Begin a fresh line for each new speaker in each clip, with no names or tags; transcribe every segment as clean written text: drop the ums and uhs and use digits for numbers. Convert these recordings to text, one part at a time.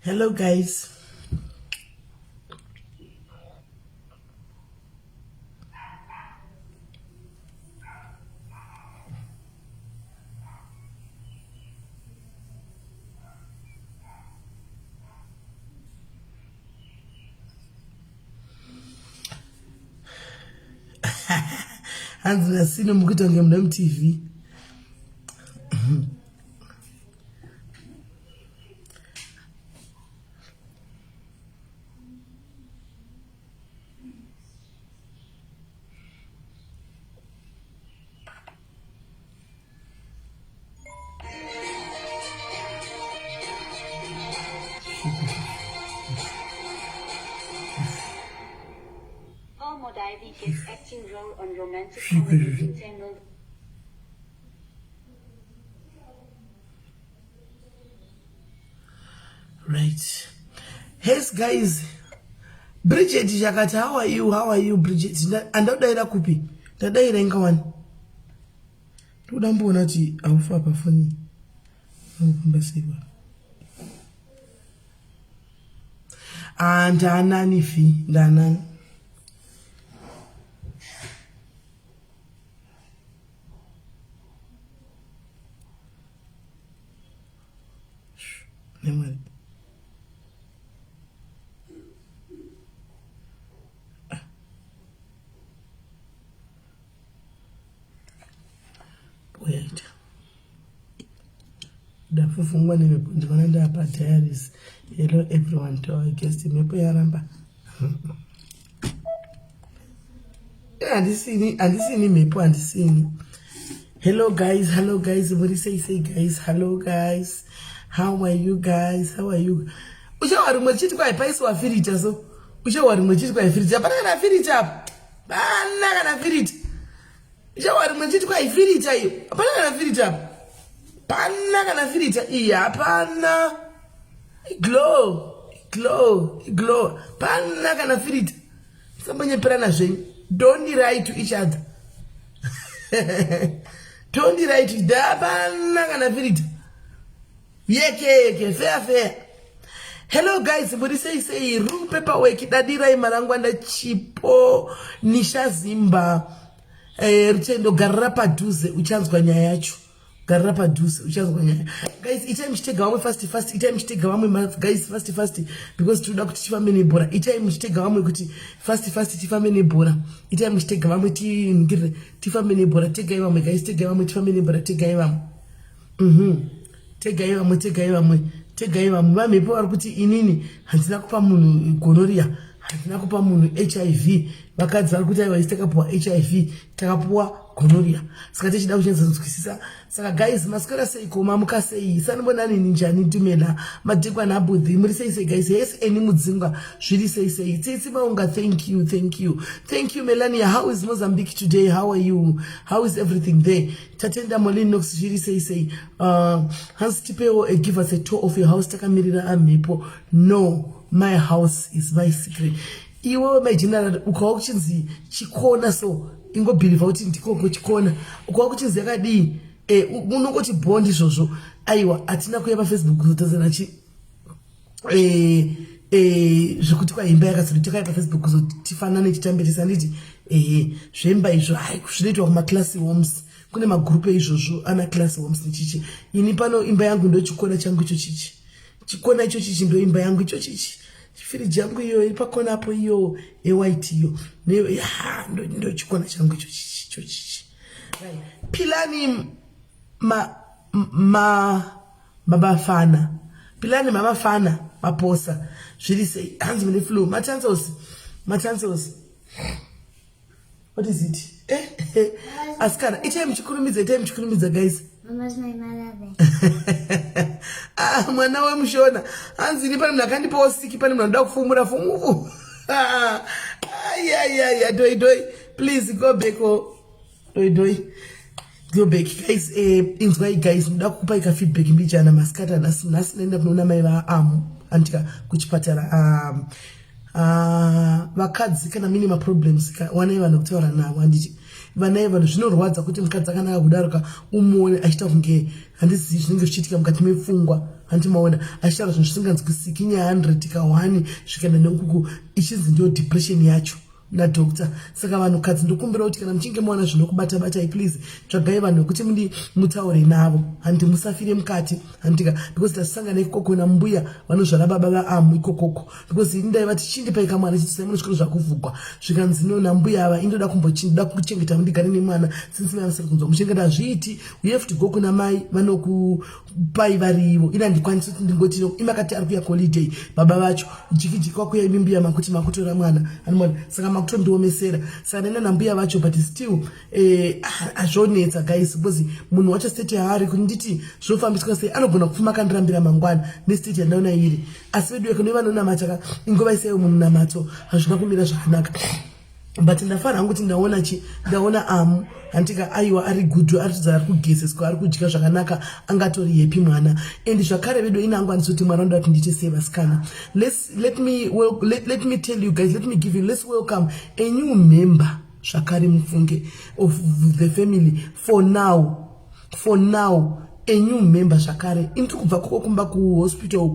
Hello guys. Hanzi nasino mukuita kunge muna mutv.
Paul Modivy gets acting role on romantic comedy Entangled.
Right. Hey guys. Bridget chakati how are you? How are you Bridget? Andadaira kupi? Ndadaira inga wani. Ndoda mboona kuti haufa pafoni. Anofamba sei wa? Ah, ndaanani fi? Ndaanani? Nemwari. Wait. Ndafufungwa nemhepo ndikaona ndapa diaries. Hello everyone to our guest. Mhepo yaramba. Handisini, handisini mhepo handisini. Hello guys, hello guys. Muri sei sei guys? Hello guys. How are you guys? How are you? Uchawa rimwe chiti kwai paisiwa firita so. Uchawa rimwe chiti kwai firita. Hapana kana firita apa. Hapana kana firita. Uchawa rimwe chiti kwai firita iyo. Hapana kana firita apa. Pana kana firita iyi hapana. Glow, glow, glow. Pana kana firita. Sambonyeperana zvenyu. Don't lie to each other. Don't lie to each other. Hapana kana firita. Yeke yeke, fair fair. Hello guys, muri sei sei? Room paperwork dadirai marangwanda chipo Nisha Zimba. Eh, Rutendo garira padhuze uchanzwa nyaya yacho. Garira padhuze uchanzwa nyaya. Guys, itai muchitega vamwe fast fast, itai muchitega vamwe guys fast fast because tinoda kuti tifambe nebhora. Itai muchitega vamwe kuti fast fast tifambe nebhora. Itai muchitega vamwe tingirire tifambe nebhora. Tegai vamwe guys, tegai vamwe tifambe nebhora, tegai vamwe. Tegai vamwe, tegai vamwe, tegai vamwe. Vamhepo vari kuti inini handina kupa munhu gonorrhea, handina kupa munhu HIV. Vakadzi vari kuti aiwa isi takapuwa HIV, takapuwa gonorrhea. Saka tichida kuchinzwisisa. Saka guys, maswera sei ko mamuka sei? Sanibonani ninjani Dumela, madhikwa nabudhi, muri sei sei guys? Yes, eni mudzingwa, zviri sei sei? Tsitsi Maunga, thank you, thank you. Thank you Melania. How is Mozambique today? How are you? How is everything there? Tatenda Molinox zviri sei sei. Hanzi tipewo a give us a tour of your house takamirira amhepo. No, my house is my secret. Iwewe my general ukawa kuchinzi chikona so ingobhilivha kuti ndikoko chikona. Ukawa kuchinzi yakadii eh, unongoti bho ndizvozvo. Aiwa hatina kuya paFacebook kuzotadzana chi eh, eh, zvekuti kwaimba yakazoti takauya pafacebook kuzoti tifanane titambirisa handiti ehe zvemba izvo hai zvinoitwa kumaclass homes kune magrupu eizvozvo ana class homes nechichi ini pano imba yangu ndochikona changu icho chichi chikona icho chichi ndoimba yangu icho chichi firiji yangu iyo iri pakona apo iyo ewhite iyo ndochikona changu icho chichi icho chichi pilani ma ma Mabafana. Pilani mabafana maposa. Zviri sei? Hanzi mune flu. Matansos. Matansos. What is it? Eh, eh. Asikana, itai muchikurumidza, itai muchikurumidza guys. Ah, mwana wemushona. Hanzi ini pane munhu akandipawo siki, pane munhu anoda kufumura fumufu. Ai ai ai, doi doi. Please go back. Oh. Doi doi. Go back guys, eh, inzwai guys, ndoda kukupai ka feedback mbijana masikati anhasi nhasi ndaenda kunoona mai vaamu andika kuchipatara vakadzi kana mine maproblems ka wanai vanhu kutaura navo handiti. Vana vanhu, zvinorwadza kuti mukadzi akanaka kudaro ka umuone achiita kunge handizivi zvinenge zvichiitika mukati mepfungwa. Handimaona achitaura zvinhu zvisinganzwisiki, nyaya 100 ka 1 zvikaenda neukuku, ichinzi ndiyo depression yacho nadoctor. Saka vanhukadzi, ndokumbira kuti kana muchinge maona zvinokubata batai, please tsvagai vanhu vekuti mudi mutaure navo, handi musafire mukati, handika, because tasangana ikoko nambuya vanozvara baba vaamu ikokoko, because ini ndaivati chindipai kamwana chitisai muno zvikoro zvakuvhugwa. Zvikanzi no, nambuya ava indoda kumboda kuchengeta, ndigare nemwana since mai vasiri kunzwa muchengeta. Hazviiti, we have to go kuna mai vanokupai varivo. Ina handikwanisi kuti ndingoti imakati ari kuya holiday baba vacho jikijiki kwakuya, imi mbuya makuti makutora mwana anomona, saka makutondiomesera. Saka ndaenda nambuya vacho, but still hazvonetsa guys, because munhu wacho state yaari kuti nditi zvofambiswa sei, anogona kupfuma akandirambira mangwana nestate yandaona iri. Asi vedu kune vanonamata ka, ingova isaiwo mumunamato, hazvina kumira zvakanaka. But ndafara hangu kuti ndaona chi ndaona amu, handika, aiwa, ari good, ari kutidza, ari kugezeswa, ari kudya zvakanaka, angatori happy mwana. And zvakare vedu, ina angu handisi kuti Mwari anoda kuti ndiite sei. Vasikana, let me, well, let me tell you guys, let me give you, let's welcome a new member zvakare, mufunge, of the family for now. For now, a new member zvakare. Ini tiri kubva koko kumba kuhospital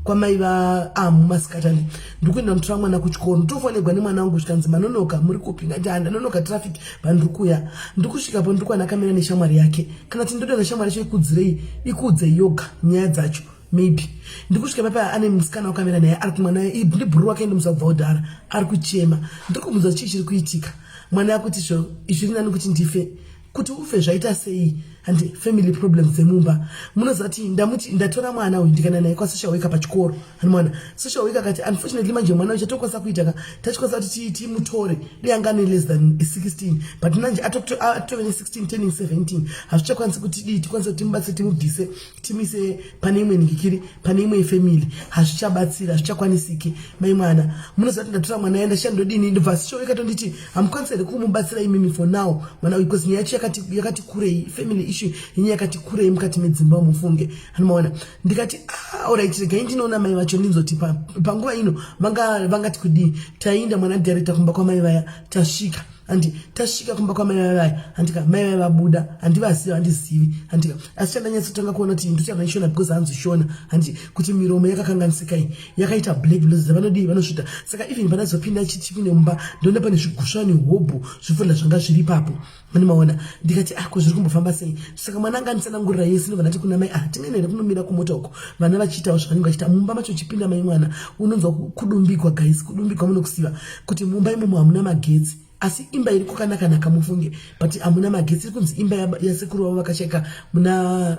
kwamai vaamu masikatani, ndiri kuenda notora mwana kuchikoro. Ndotofonegwa nemwana wangu, zvikanzi, "Manonoka, muri kupi?" Ngati, "Handanonoka, traffic, pandiri kuya." Ndiri kusvikapo, ndiri kuwana akamira neshamwari yake. Kana ti ndoda neshamwari yacho ikudzirei, ikuudzei yoga nyaya dzacho. Maybe ndiri kusvika papa ane musikana wakamira naye, ari kumwana ndibhuru wake, ndimusabva kudhara, ari kuchema. Ndiri kubvunza chii chiri kuitika. Mwana akuti zvo izviri nani kuti ndife. Kuti ufe zvaita sei? Handi family problems dzemumba. Munoziva kuti ndamuti ndatora mwana uyu, ndikaenda naye kwasocial worker pachikoro. Hani mwana, social worker akati, unfortunately manje mwana uyu chatokwanisa kuita ka, tachikwanisa kuti timutore dei anga ane less than 16, but manje atove ne16 turning 17, hazvichakwanisi kuti dii tikwanise kuti timubatsire, timubvise, timise pane imwe nhingikiri, pane imwe family. Hazvichabatsira, hazvichakwanisiki. Mai mwana, munoziva kuti ndatora mwana yaenda chandodini? Ndobva social worker tonditi, "Hamukwanisi here kumubatsira imimi for now mwana uyu?" Because nyaya yacho yakati kurei, family issue yenyaya yakati kurei mukati medzimba, mufunge. Anomaona, ndikati, "Ah, alright, regai ndinoona mai vacho, ndinzoti panguva ino vangati kudii." Tainda mwana director kumba kwamai vaya. Tasvika, handi tasvika kumba kwamai vaya vaya, handika, mai vaya vabuda. Handivazivi, handizivi, handika, asi chandanyatsotanga kuona kuti ndochava ishona, because hanzi shona, handi kuti miromo yakakanganisika iyi, yakaita black because vanodii, vanosvita. Saka even pandazopinda chipinde mumba, ndoona pane zvigusva nehobho, zvifunda zvanga zviri ipapo. Manimaona, ndikati, "Ah, ko zviri kumbofamba sei?" Saka mwana anga anditsanangurira yese. Ndobva ndati kuna mai, "Ah, tingaenda here kunomira kumota uko vana vachiitawo zvavanenge vachiita mumba macho?" Chipinda mai mwana, unonzwa kudumbikwa guys, kudumbikwa. Munokusiva kuti mumba imomo hamuna magetsi, asi imba iri kwakanaka-naka, mufunge, but hamuna magetsi. Iri kunzi imba yasekuru vavo vakasheka muna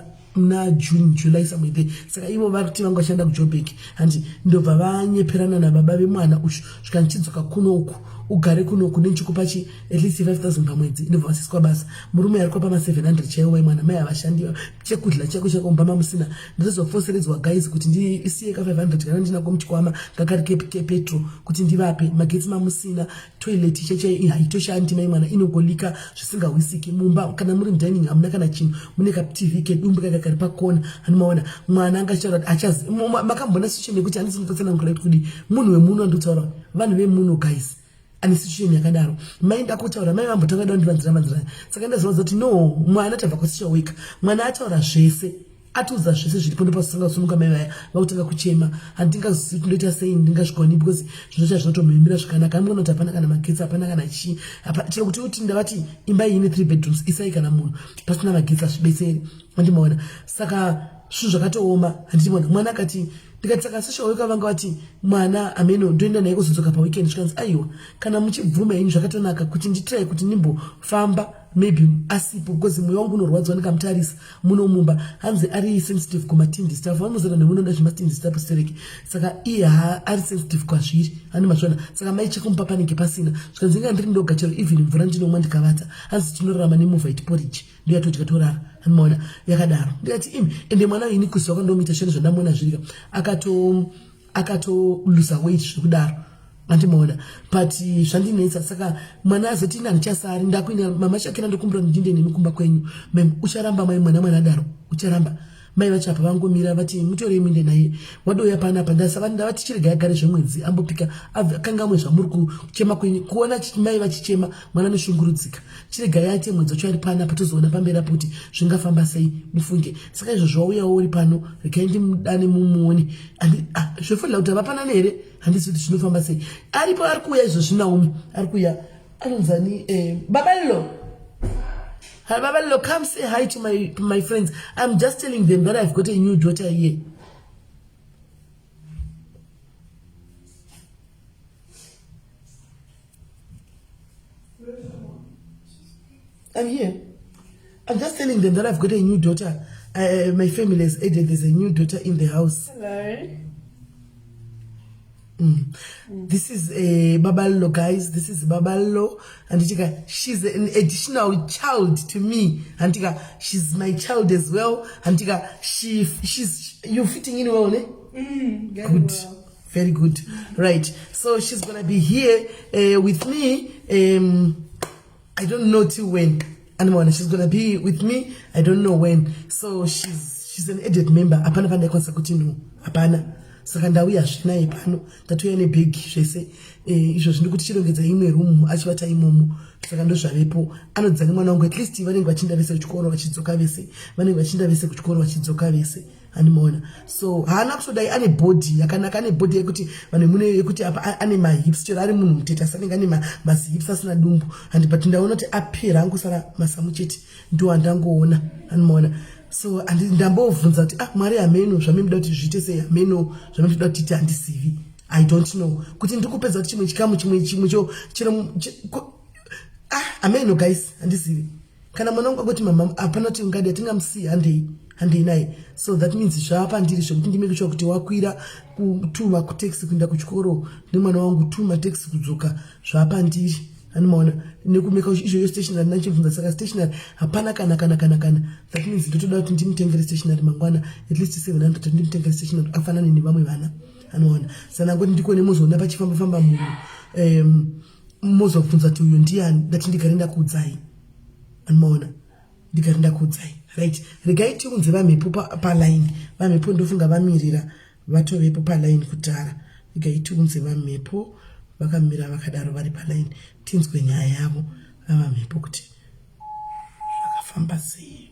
June, July, somewhere there. Saka ivo vari kuti vanga vachishanda kuJobek, handi ndobva vanyeperana nababa vemwana ushu, zvikandichidzoka kuno uku, ugare kunoku, nenchikupa chi at least 5000 pamwedzi. Ndobva vasiswa basa. Murume ari kupa ma700 chaiwo. Vai mwana, mai havashandi, chekudya chako chako mumba mamusina. Ndizofoseredzwa guys kuti ndisiye ka 500 kana ndinako muchikwama kakari kepetro kuti ndivape. Magetsi mamusina, toilet cheche haitoshandi, mai mwana, inongolika zvisingawisiki. Mumba kana muri mudining hamuna kana chinhu, mune kaTV kedumbu kaka kari pakona. Hanomaona mwana angachitaura kuti achazi makambona situation yekuti handisi kutotsanangura kuti kudi munhu wemuno andikutaura, vanhu vemuno guys, ane situation yakadaro. Mai ndakutaura, mai vambotanga da kundivanzira vanzira. Saka ndazovaudza kuti no, mwana tabva kwasocial worker, mwana ataura zvese, atiudza zvese zviripo. Ndopasanga kusimuka mai vaya, vakutanga kuchema. Handingazivi kuti ndoita sei, ndingazvigoni, because zvinhu zvacho zvinotomhimbira zvakanaka. Andikuona kuti hapana kana magetsi, hapana kana chii. Chero kuti uti ndavati imba iyi ine three bedrooms, isai kana munhu, pasina magetsi hazvibetseri. Andimaona, saka zvinhu zvakatooma. Handitimona mwana akati, ndikati, "Saka social worker vanga vati mwana ameno ndoenda naye kuzodzoka paweekend." Zvikanzi, "Aiwa, kana muchibvuma henyu zvakatonaka kuti nditrai kuti ndimbofamba, maybe asipo, because mwoyo wangu unorwadziwa ndikamutarisa muno mumba." Hanzi ari sensitive kumatindi stuff. Vanozana nemunoda zvematindi stuff stereki, saka iye ha ari sensitive kwazviri. Handi mazvona, saka mai chekumupa panenge pasina. Zvikanzi, "Inga ndiri ndoga, chero even mvura ndinomwa ndikavata." Hanzi, "Tinorarama nemovite porridge, ndoyatodya torara." Handimaona yakadaro. Ndikati, "Imi, ende mwana ini kuziva kwandomuita shani zvandamuona zvirika, akatolusa weight zvekudaro." Andimaona, but zvandinetsa. Saka mwana azoti, "Ina handichasari, ndakuina mama Shakira, ndokumbira kuti ndinde nemi kumba kwenyu." Mem ucharamba mai mwana, mwana adaro, ucharamba. Mai vacho apa vangomira vati mutorei muende naye. Wadouya panapa ndasava ndavati chiregai agare zvemwedzi ambopika akangamwe zvamuri kuchema kwenyu kuona mai vachichema mwana anoshungurudzika. Chiregai aite mwedzi wacho ari panapa tozoona pamberi apo kuti zvingafamba sei mufunge. Saka izvozvo wauyawo uri pano regai ndimudane mumuone. Ah, zvofanira kuti havapanane here? Handisi kuti zvinofamba sei. Aripo ari kuuya izvozvi Naomi ari kuuya anonzani eh, Baballo. Hi, Baballo, come say hi to my friends. I'm just telling them that I've got a new daughter here. I'm here. I'm just telling them that I've got a new daughter. My family has added there's a new daughter in the house.
Hello.
This is a Baballo, guys. This is Baballo. And she's an additional child to me. And she's my child as well. And she's you fitting in well, ne?
Very
Good.
well.
Very good. Right. So she's gonna be here with me. I don't know till when. Animwana, she's gonna be with me. I don't know when. So she's an added member. Hapana pandaikwanisa kuti no. Hapana. Saka ndauya zvinaye pano. Tatouya nebhegi zvese. Izvo zviri kuti chirongedza imwe room achivata imomo. Saka ndozvavepo. Anodzidza nemwana wangu at least vanenge vachienda vese kuchikoro vachidzoka vese. Vanenge vachienda vese kuchikoro vachidzoka vese. Animona. So haana kutodai ane body yakanaka, ane body yekuti vanhu mune yekuti apa ane mahips chero ari munhu mutete asi anenge ane mazihips asina dumbu. And but ndaona kuti apera angosara masamu chete ndo andangoona. Animona. So ndambobvunza kuti Mwari hameno zvaminoda kuti zviite sei, hameno zvaminoda kuti tiite handizivi. I don't know. Kuti ndiri kupedza kuti chimwe chikamu chimwe chimwe cho chero hameno guys handizivi. Kana mwana wangu angoti mama hapana kuti ungadi hatingamusiyi handei handei naye. So that means zvava pandiri zvekuti ndimeke sure kuti wakwira kutuma kutaxi kuenda kuchikoro nemwana wangu, tuma taxi kudzoka zvava pandiri. Anomaona nekumeka izvo stationary ndachibvunza saka stationary hapana kana kana kana kana. That means ndotoda kuti ndimutengere stationary mangwana at least 700 ndimutengere stationary afanane nevamwe vana. Anoona sana ngoti ndikone muzoona pachifamba famba munhu mozobvunza kuti uyu ndiani, ndati ndigare ndakuudzai. Anomaona ndigare ndakuudzai. Right, regai tiunze vamhepo paline. Vamhepo ndofunga vamirira vatovepo paline kudhara. Regai tiunze vamhepo vakamira vakadaro vari paline tinzwe nyaya yavo vavamhepo kuti zvakafamba sei.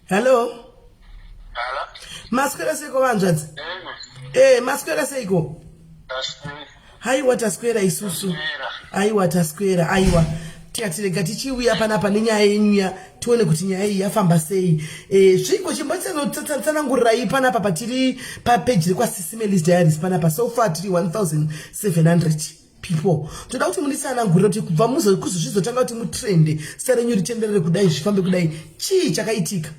Hello.
Hello.
Maswera seiko vanzvadzi? Maswera seiko? Haiwa taswera isusu. Aiwa taswera, aiwa. Tikatirega tichiuya panapa nenyaya yenyu ya tione kuti nyaya iyi yafamba sei. Zviko chimbotsanangurirai panapa patiri papeji rekwaSisi Melly's Diaries panapa. So far tiri 1700 people. Toda kuti munditsanangurire kuti kubva kuzozvizotanga kuti mutrende zita renyu ritenderere kudai zvifambe kudai. Chii chakaitika?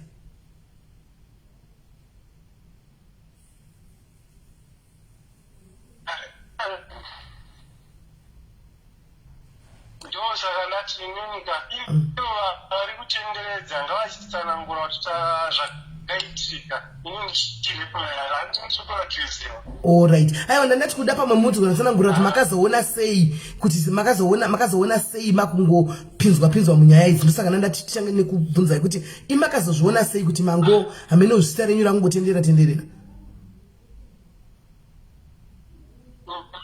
Ndosaka ndati inini ka ivo vari kutenderedza ngavachitsanangura kuti zvakaitika. Inini ndichiriplaya handisi kuratidza.
Alright. Aiwa ndandati kuda pamwe muti kunatsanangura kuti makazoona sei kuti makazoona sei makungopinzwa pinzwa munyaya idzi. Ndosaka ndandati tichange nekubvunzai kuti imakazozviona sei kuti mango hameno zita renyu rangotenderera tenderera.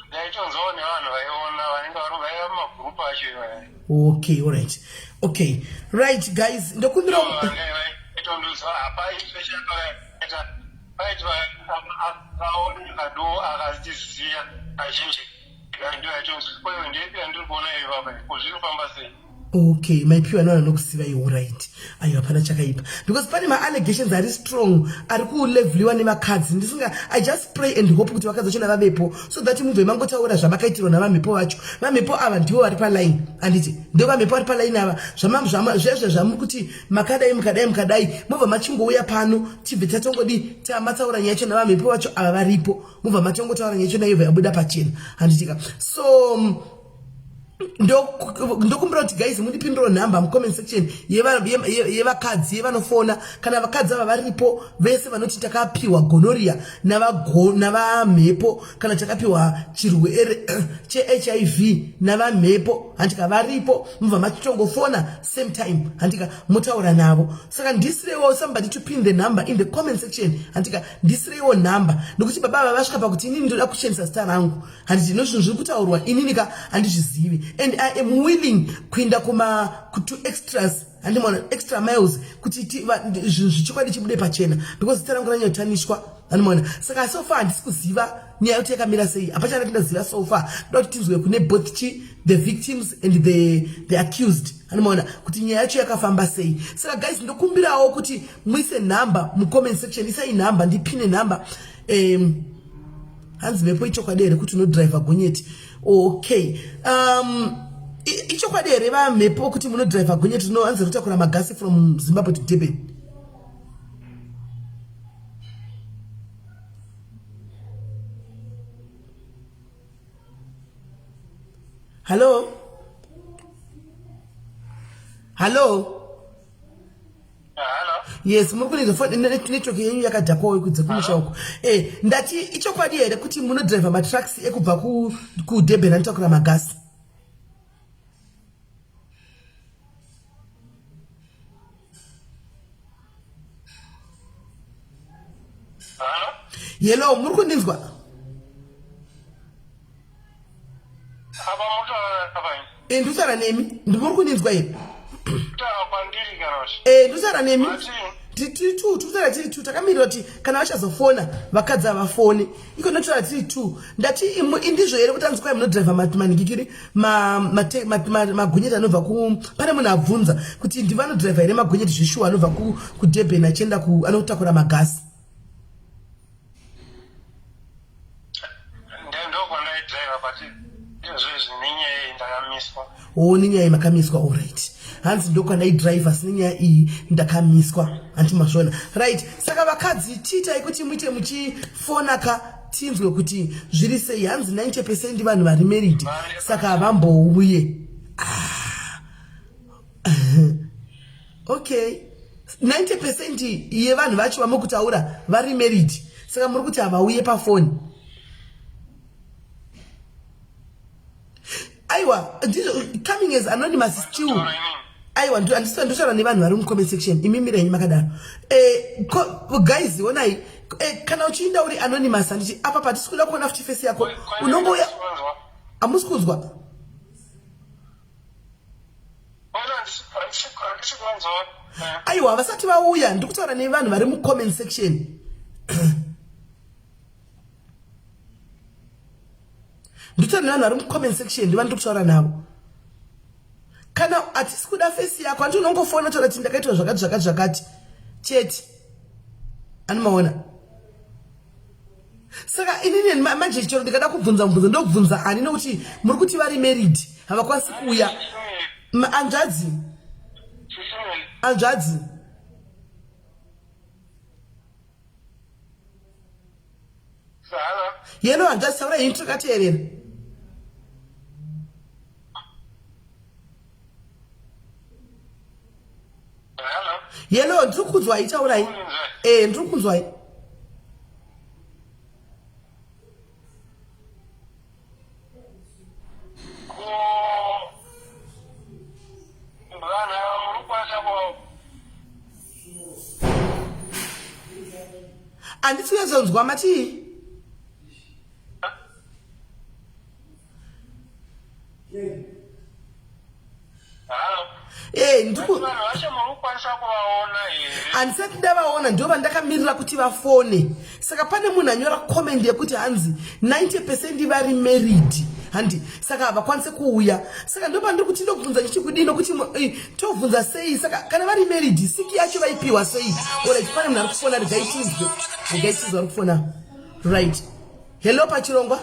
Ndaitonzwawo nevanhu vaiona vanenge vari vaiva mumagrupu acho iwayo.
Okay, all right. Okay. Right guys, ndokumbira
Vaitonzwa hapaitwe chapakaita paitwa akaona ado akaziziya kazhinji ndio yaitonzwa koyo ndeipi yandiri kuona ipapa ko zviri kufamba sei.
Okay, maipiwa nevana nokuziva iwo right. Aiwa hapana chakaipa because pane ma-allegations ari strong ari kuleveliwa nevakadzi. Ndisinga I just pray and hope kuti vakadzi vachona vavepo so that mubve mangotaura zvamakaitirwa navamhepo vacho. Vamhepo ava ndivo vari paline, handiti? Ndo vamhepo vari paline ava zvezve zvamuri kuti makadai mukadai mukadai mobva machingouya pano tibve tatongodi tamataura nyaya yacho navamhepo vacho ava varipo mobva matongotaura nyaya yacho nayo yabuda pachena, handitika? So Ndokumbira kuti guys mundipindiro nhamba mucomment section yevakadzi yevanofona, kana vakadzi ava varipo vese vanoti takapiwa gonoria navamhepo, kana takapiwa chirwere cheHIV navamhepo, handika varipo, mubva matitongofona same time, handika motaura navo. Saka ndisireiwo, somebody to pin the number in the comment section, handika ndisireiwo nhamba, nokuti baba ava vasvika pakuti inini ndoda kuchenesa zita rangu, handiti no zvinhu zviri kutaurwa inini ka handizvizivi, and I am willing kuenda kuma to extras, handimona extra miles, kuti zvinhu zvichokwadi chibude pachena, because zita rangu ranyanyotanishwa, handimona. Saka so far handisi kuziva nyaya yekuti yakamira sei, hapachana tindaziva so far. Ndoda kuti tinzwe kune both chi the victims and the accused, handimaona kuti nyaya yacho yakafamba sei. Saka guys, ndokumbirawo kuti muise nhamba mucomment section, isai nhamba, ndipine nhamba. Hanzi mhepo, ichokwadi here kuti unodhiraivha gonyeti? Okay, ichokwadi here vamhepo kuti munodhiraivha gonyeti no hanzi rinotakura magasi from Zimbabwe to Durban? Hallo, hallo.
Hello.
Yes, muri kunizwa? Network yenyu yakadhakwawo kudze kumusha uko. Ndati ichokwadi here kuti munodhiraivha matrucks ekubva kuDurban anotakura magasi?
Hello.
Yelo, muri kundinzwa?
Apa mutaura apa.
Ndikutaura nemi, muri kundinzwa here?
Kutaura kwandiri kana kuti?
Ndikutaura nemi.
Mati.
Tiri two, tikutaura tiri two, takamirira kuti kana vachazofona vakadzi havafoni iko, ndinotaura tiri two. Ndati indizvo here kuti anzi kwai munodhiraivha manhikikiri magonyeti anobva ku, pane munhu abvunza kuti ndivanodhiraivha here magonyeti zveshuwa anobva kuDurban achienda anotakura magasi?
Ndokwandaidriver, but izvezvi nenyaya iyi ndakamiswa.
O, nenyaya iyi makamiswa. Allright, hanzi ndokwandaidrive, asi nenyaya iyi ndakamiswa, hanti mazvona? Right, saka vakadzi chiitai kuti muite muchifona ka, tinzwe kuti zviri sei. Hanzi 90% vanhu vari married, saka havambouye. Ah. Okay, 90% yevanhu vacho vamukutaura vari married, saka muri kuti havauye pafoni? Aiwa, coming as anonymous still.
Taura inini.
Aiwa, ndotaura nevanhu vari mucomment section, imimi renyu makadaro. Guys, onai, kana uchiinda uri anonymous, handiti apa patisi kuda kuona futi face yako, unongouya. Hamusi kunzwa?
Handisi kunzwa.
Aiwa, vasati vauya, ndiri kutaura nevanhu vari mucomment section. Ndikutaura nevanhu vari mucomment section, ndiva ndiri kutaura navo. Kana hatisi kuda face yako, handiti unongofona taura kuti ndakaitwa zvakati zvakati zvakati chete, anomaona. Saka inini manje chero ndikada kubvunza mubvunzo, ndobvunza ani? Nokuti muri kuti vari married havakwanisi kuuya. Hanzvadzi, hanzvadzi.
Hello.
Yelo, hanzvadzi, taura ini takateerera.
Hello.
Yelo, ndiri kunzwai, taurai.
Kunzwa.
Ndiri kunzwai.
Ko vanhu ava muri kukwanisa ku
Handisi kunyatsokunzwa, matii?
Hello.
Ndiku
Vanhu vacho muri kukwanisa kuvaona here?
Handisati ndavaona, ndo vandakamirira kuti vafone. Saka pane munhu anyora comment yekuti hanzi 90% vari married, handi saka havakwanisi kuuya. Saka ndo pandiri kuti ndobvunza chichikudii, nokuti tobvunza sei? Saka kana vari married, siki yacho vaipiwa sei? Alright, pane munhu ari kufona, regai tinzwe, regai tinzwe ari kufona. Right, hello, pachirongwa.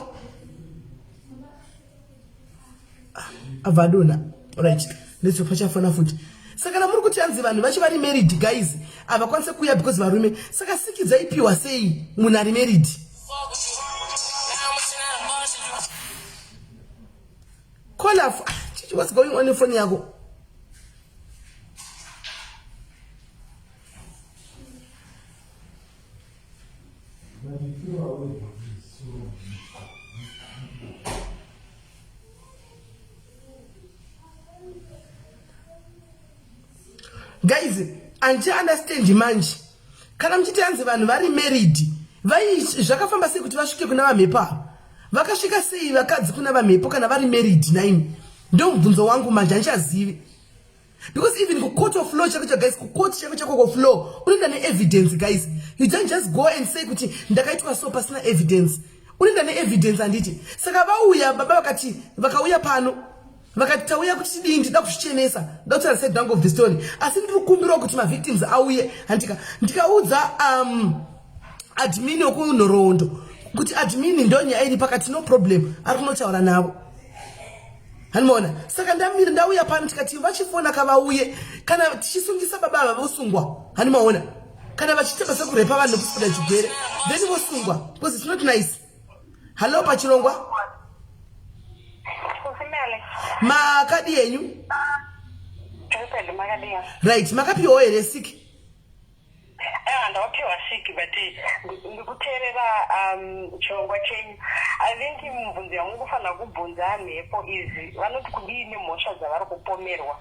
Abva adonha. Right, let's pachafona futi. Saka kana muri kuti hanzi vanhu vacho vari married, guys, havakwanisi kuuya because varume, saka siki dzaipiwa sei munhu ari married? Call. What's going on nefoni yako? Guys, andiunderstand manje. Kana muchiti hanzi vanhu vari married, vai zvakafamba sei kuti vasvike kuna vamhepo ava? Vakasvika sei vakadzi kuna vamhepo kana vari married naimi? Ndo mubvunzo wangu manje, handichazivi. Because even kucourt of law chako guys, kucourt chako chako of law, unoenda neevidence guys. You don't just go and say kuti ndakaitwa so pasina evidence. Unoenda neevidence handiti? Saka vauya baba vakati vakauya pano vakati tauya kuti tidii, ndida kuzvichenesa, ndida kutaura side rangu of the story, asi ndiri kukumbirawo kuti mavictims auye handika. Ndikaudza admin wekunhoroondo kuti admin ndo nyaya iri pakati, no problem, ari kunotaura navo handimaona. Saka ndamira ndauya pano tikati vachifona kavauye, kana tichisungisa baba ava vosungwa handimaona, kana vachiita basa kurepa vanhu nekusipuda chigwere then vosungwa because it's not nice. Hallo, pachirongwa makadi henyu? Right, makapiwawo here siki?
Ndawapiwa siki, but ndikuteerera chirongwa chenyu. I think mubvunzo yangu kufanira kubvunza mhepo izi vanoti kudii nemhosva dzavari kupomerwa,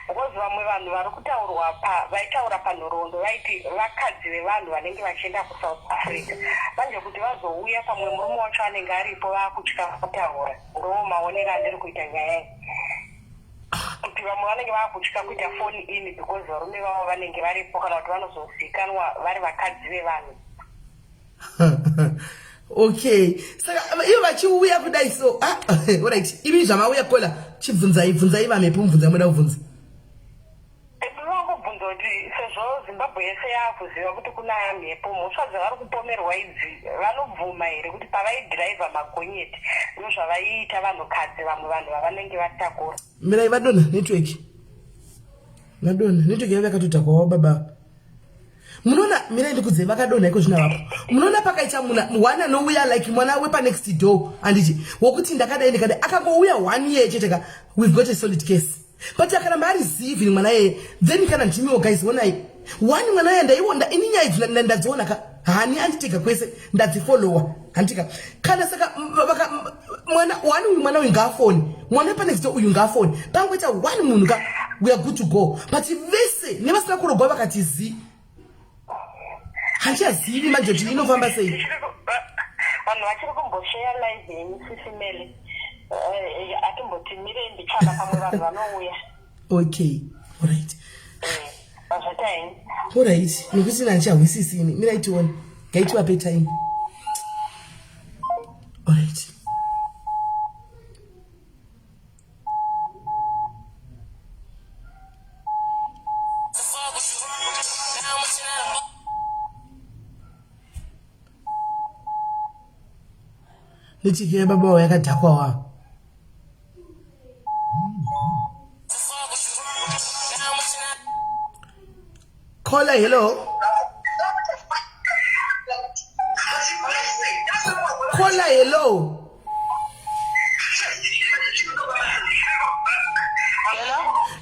because vamwe vanhu vari kutaurwa pa vaitaura panhoroondo vaiti vakadzi vevanhu vanenge vachienda kuSouth Africa manje kuti vazouya, pamwe murume wacho anenge aripo, vaakutya kutaura. Ndo maonero andiri kuita nyaya iyi, kuti vamwe vanenge vaakutya kuita phone in because varume vavo vanenge varipo, kana kuti vanozozikanwa vari vakadzi vevanhu.
Okay, saka ivo vachiuya kudai so, ah, alright, imi zvamauya kola, chibvunzai, bvunzai vamhepo, mubvunzai muda kubvunza.
Ndinongobvunza kuti sezvo Zimbabwe yese yaakuziva kuti kuna mhepo, mhosva dzavari kupomerwa idzi vanobvuma here kuti pavaidhiraivha magonyeti ndozvavaiita vanhukadzi, vamwe vanhu vavanenge vatakura?
Mirai, vadonha network, vadonha network yavo yakatodhakwawo baba. Munoona, mirai ndikudzei, vakadonha iko zvino vapo. Munoona pakaita muna one anouya like mwana wepanext door handiti, wokuti ndakadai ndakadai, akangouya one year chete ka, we've got a solid case. But akaramba ari zivi mwana yeye, then kana ndimiwo guys, onai one mwana yeye ndaiona ini nyaya idzi ndadziona ka, hani anditega kwese ndadzifollowa handika kana. Saka mwana one uyu, mwana uyu ngaafoni, mwana wepanext door uyu ngaafoni, pangoita one munhu ka, we are good to go. But vese nevasina kurogwa vakati zi, handichazivi manje kuti inofamba sei.
Vanhu vachiri kumbosheya live yenyu, sisimele, atimboti mirei ndichana, pamwe vanhu vanouya.
Okay, alright.
Mazvata henyu.
Alright, nekuti handichahwisisi ini, mirai tione, ngaitivape time. Alright, netiki yababa wavo yakadhakwa wavo. Caller, hello. Caller, hello.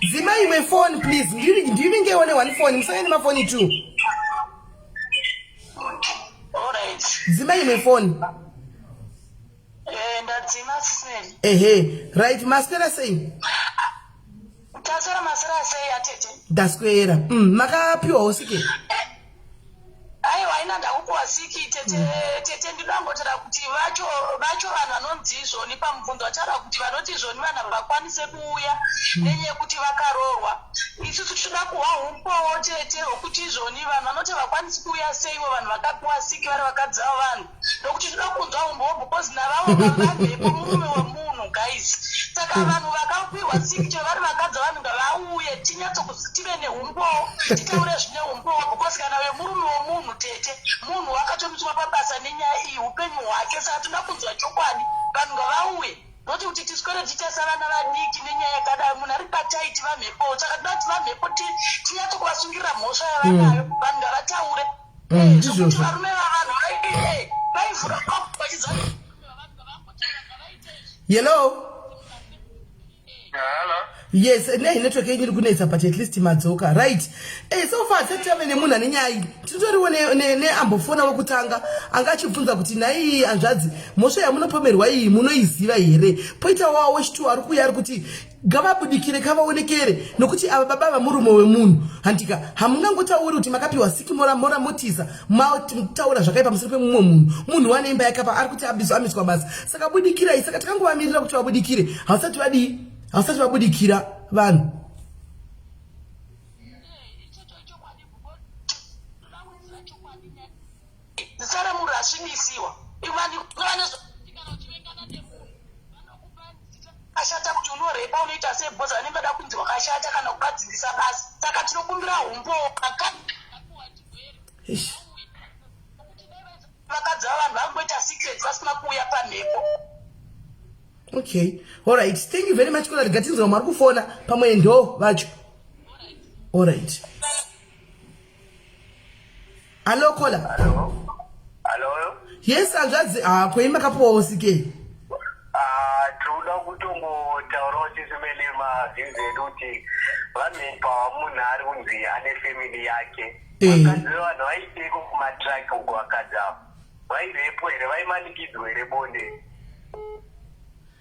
Dzima imwe phone please. Ndivingewo ne one phone, musave nemafoni two. Dzima imwe phone.
Ndadzima, siseri.
Ehe, right, maswera sei?
Taswera, maswera sei atete?
Ndaswera. Makapiwawo sike?
Aiwa, ina ndakupiwa siki tete. Tete, ndinongotera kuti vacho vanhu vanonzi izvoni pamubvunzo vataura kuti vanoti izvoni vanhu havakwanise kuuya nenyaya yekuti vakaroorwa. Isusu tinoda kuhwa umbowo tete hwekuti izvoni vanhu vanoti havakwanisi kuuya seivo vanhu vakapiwa siki vari vakadzi vavo vanhu, nokuti tinoda kunzwa umbowo because navavo vamhepo murume wemunhu guys. Saka vanhu vakapiwa siki chero vari vakadzi vanhu ngavauye tinyatsokuzi tive neumbowo, titaure zvine umbowo, because kana wemurume wemunhu tete, munhu wakatomiswa pabasa nenyaya iyi upenyu hwake. Saka tinoda kunzwa chokwadi, vanhu ngavauye, noti kuti tiswere tichasa vana vadiki nenyaya yakadai, munhu ari pataiti vamhepo. Saka tinoda kuti vamhepo tinyatsokuvasungirira mhosva yavanayo. Vanhu ngavataure.
Ndizvozvo.
Varume vavanhu vaivhura vachiziva.
Hello.
Hello.
Yes, nei network yenyu iri kunetsa, but at least madzoka, right? So far tisati tave nemunhu ane nyaya iyi, titoriwo neambofona wekutanga anga achibvunza kuti, "Nhai hanzvadzi, mhosva yamunopomerwa iyi munoiziva here?" Poita wawo wechitu ari kuuya ari kuti ngavabudikire, kavaonekere, nokuti ava baba vamurume wemunhu, handika? Hamungangotauri kuti makapiwa siki mora mora motiza mataura zvakaipa pamusoro pemumwe munhu. Munhu wane imba yakapa ari kuti amiswa basa, saka budikirai. Saka takangovamirira kuti vabudikire, havasati vadii, havasati vabudikira vanhu.
Ichocho chokwadi, chokwadi, zita remunhu rasvibisiwa. Kana uchivengana nemunhu, vanokupa zita akashata kuti unorepa, unoita sei, because vanenge vada kunzi wakashata kana kuvadzivisa basa. Saka tinokumbira umbowo. Akapuwa chirwere,
Eish.
vakadzi vavanhu vangoita secret vasina kuuya pamhepo.
Okay, alright, thank you very much. Kola rigatinzwa mwari kufona pamwe ndo vacho. Alright, hallo, caller.
Hello.
Yes, hanzvadzi. Ha, kwei makapuwawo sike?
Ah, tinoda kutongotaurawo chisimele maviews edu kuti vamhepa munhu ari kunzi ane family yake. Vakadzi vevanhu vaiteiko kumatraki uko? Vakadzi ava vairepo here? Vaimanikidzwa here bonde?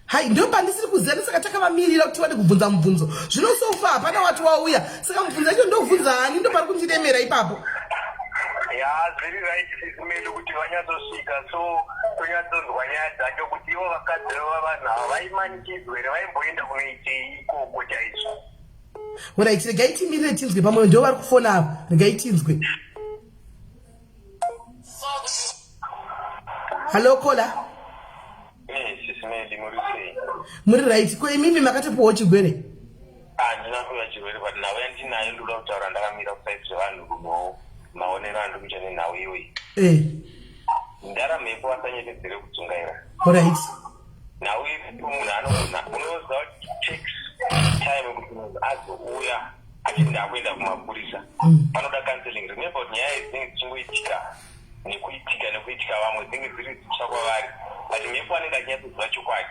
Hai, ndo pandisiri kuziva. Ndosaka takavamirira kuti vade kubvunza mubvunzo. Zvino so far hapana wati wauya, saka mubvunzo yacho ndobvunza hani? Ndo pari kundiremera ipapo.
Ya, zviri right, sisimeli, kuti vanyatsosvika so tonyatsonzwa nyaya dzacho, kuti ivo vakadzi vevanhu ava vaimanikidzwa here? Vaimboenda kunoitei ikoko chaizvo?
Alright, regai timirire tinzwe, pamwe ndo vari kufona ava. Regai tinzwe. Hallo, caller.
Sisimeli, muri sei?
Muri right. Ko imimi makatopiwawo chigwere?
Handina kuva chirwere, but nhau yandinayo ndoda kutaura ndakamira kuside zvevanhu rumewo, maonero andiri kuita nenhau iyoyi. Ndaramo vasanyepedzere kudzungaira. Nhau iripo, munhu anogona, unoziva kuti takes time kuti munhu azouya achiti ndakuenda kumapurisa. Panoda counseling. Remember kuti nyaya idzi dzinenge dzichingoitika nekuitika nekuitika, vamwe dzinenge dziri dzitsva kwavari, but mhepo anenge achinyatsoziva chokwadi.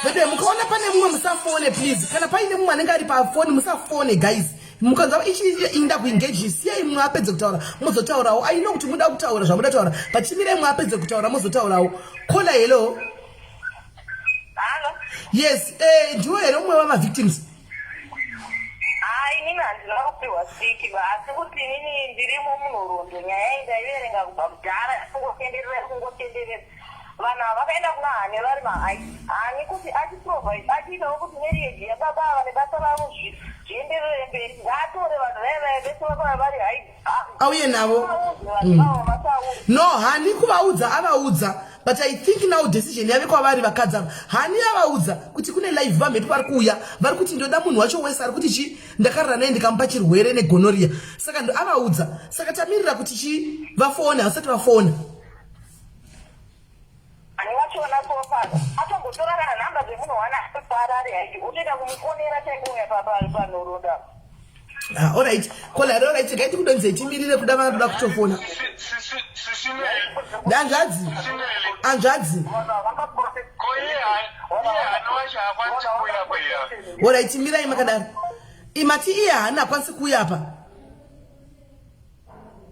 Bebe, mukaona pane mumwe, musafone please. Kana paine mumwe anenge ari pafoni, musafone guys. Mukanzwa ichi inda kuengage, siyai mumwe apedze kutaura, mozotaurawo. Aino kuti muda kutaura zvamuda kutaura, but chimirai mumwe apedze kutaura, mozotaurawo. Caller, hello.
Halo.
Yes, ndiwo here umwe wamavictims?
Hai, inini handina kupiwa siki ba, asi kuti inini ndirimo munhoroondo. Nyaya iyi ndaiverenga kubva kudhara, kungotenderera kungotenderera. Vanhu ava vakaenda kuna Hani vari mahai. Hani kuti achiprovide, achiitawo kuti marriage yababa ava nebasa ravo zvienderere mberi, ngaatore vanhu vaya vaya vese vakauya vari hai.
Auye navo.
Vanhu vavo vasauri.
No, Hani kuvaudza avaudza, but I think now decision yave kwavari vakadzi ava. Hani avaudza kuti kune live, vamhepo vari kuuya, vari kuti ndoda munhu wacho wese ari kuti chi ndakarara naye ndikamupa chirwere negonorrhea. Saka ndo avaudza, saka tamirira kuti chi vafone, havasati vafona.
Hani wachona sofa atombotora kana nhamba dzemunhu wana parare haidi, otoenda kumufonera chaikouya panhoroondo apa.
Ah, alright caller, alright, regai tikudonzei, timirire kuda vanoda kutofona. Ndanzvadzi, hanzvadzi.
Ko iye hani wacho haakwanisi kuuya kweya?
Alright, mirai makadaro. Imati iye haana akwanisi kuuya apa?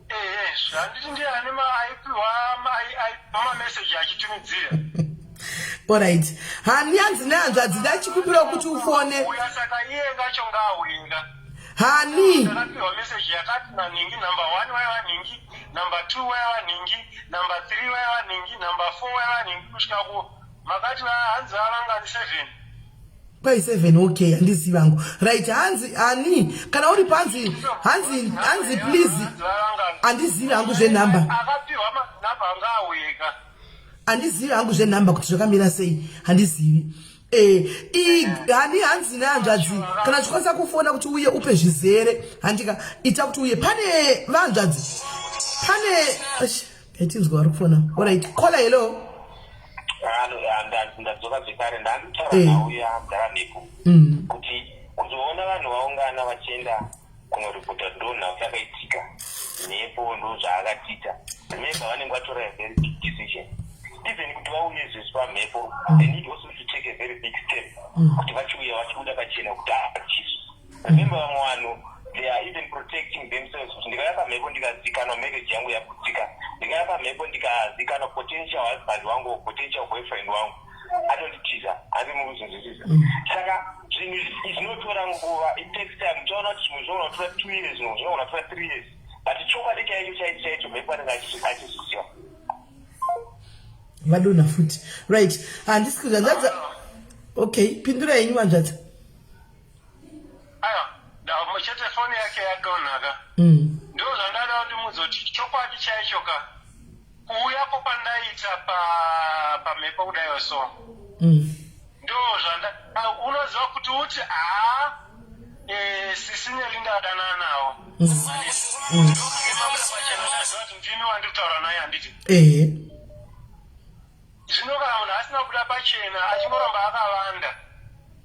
Ehe, handiti ndiye ane aipiwa mameseji achitumidzira?
Alright, hani hanzi nehanzvadzi, ndachikumbirawo kuti ufone.
Uya, saka iye ngacho ngaauyenga.
Hani.
Ndakapiwa meseji yakati naningi number one waiva ningi, number two waiva ningi, number three waiva ningi, number four waiva ningi, kusvika ku makati hanzi vavangani, seven.
Kwai seven, okay, handizivi hangu. Right, hanzi hani kana uri panzi hanzi please, handizivi hangu zvenhamba.
Akapiwa manhamba ngaauyenga.
Handizivi hangu zvenhamba kuti zvakamira sei, handizivi. Hani hanzi nehanzvadzi, kana uchikwanisa kufona kuti uye upe zvizere, handika ita kuti uye pane vanzvadzi pane etinzwa vari kufona. Alright, caller, hello.
Ndadzoka zvekare. Ndanditaura nhau yamudharamhepo kuti kuzoona vanhu vaungana vachienda kunoripota, ndo nhau yakaitika, mhepo ndo zvaakatiita. Remember, vanenge vatora a very big decision even kuti vauye izvezvi pamhepo. They need also to take
Saka zvinhu izvi zvinotora nguva, it takes time. Uchaona kuti zvimwe zvinogona kutora 2 years, zvimwe zvinogona kutora 3 years, but chokwadi chaicho chaicho chaicho mhepo anenge achizviziva.
Vadonha futi. Right, handisi kuzvanzadza. Okay, pindura yenyu, vanzvadza.
Aiwa, chete foni yake yadonha ka. Ndo zvandada kuti muzoti chokwadi chaicho ka, kuuyapo kwandaita pamhepo kudaiwo so, ndo zvanda unoziva kuti uti haa, sisi Neli ndadanana nawo. Pachena ndaziva kuti ndini wandiri kutaura naye, handiti?
Ehe.
Zvino kana munhu asina kubuda pachena, achingoramba akavanda,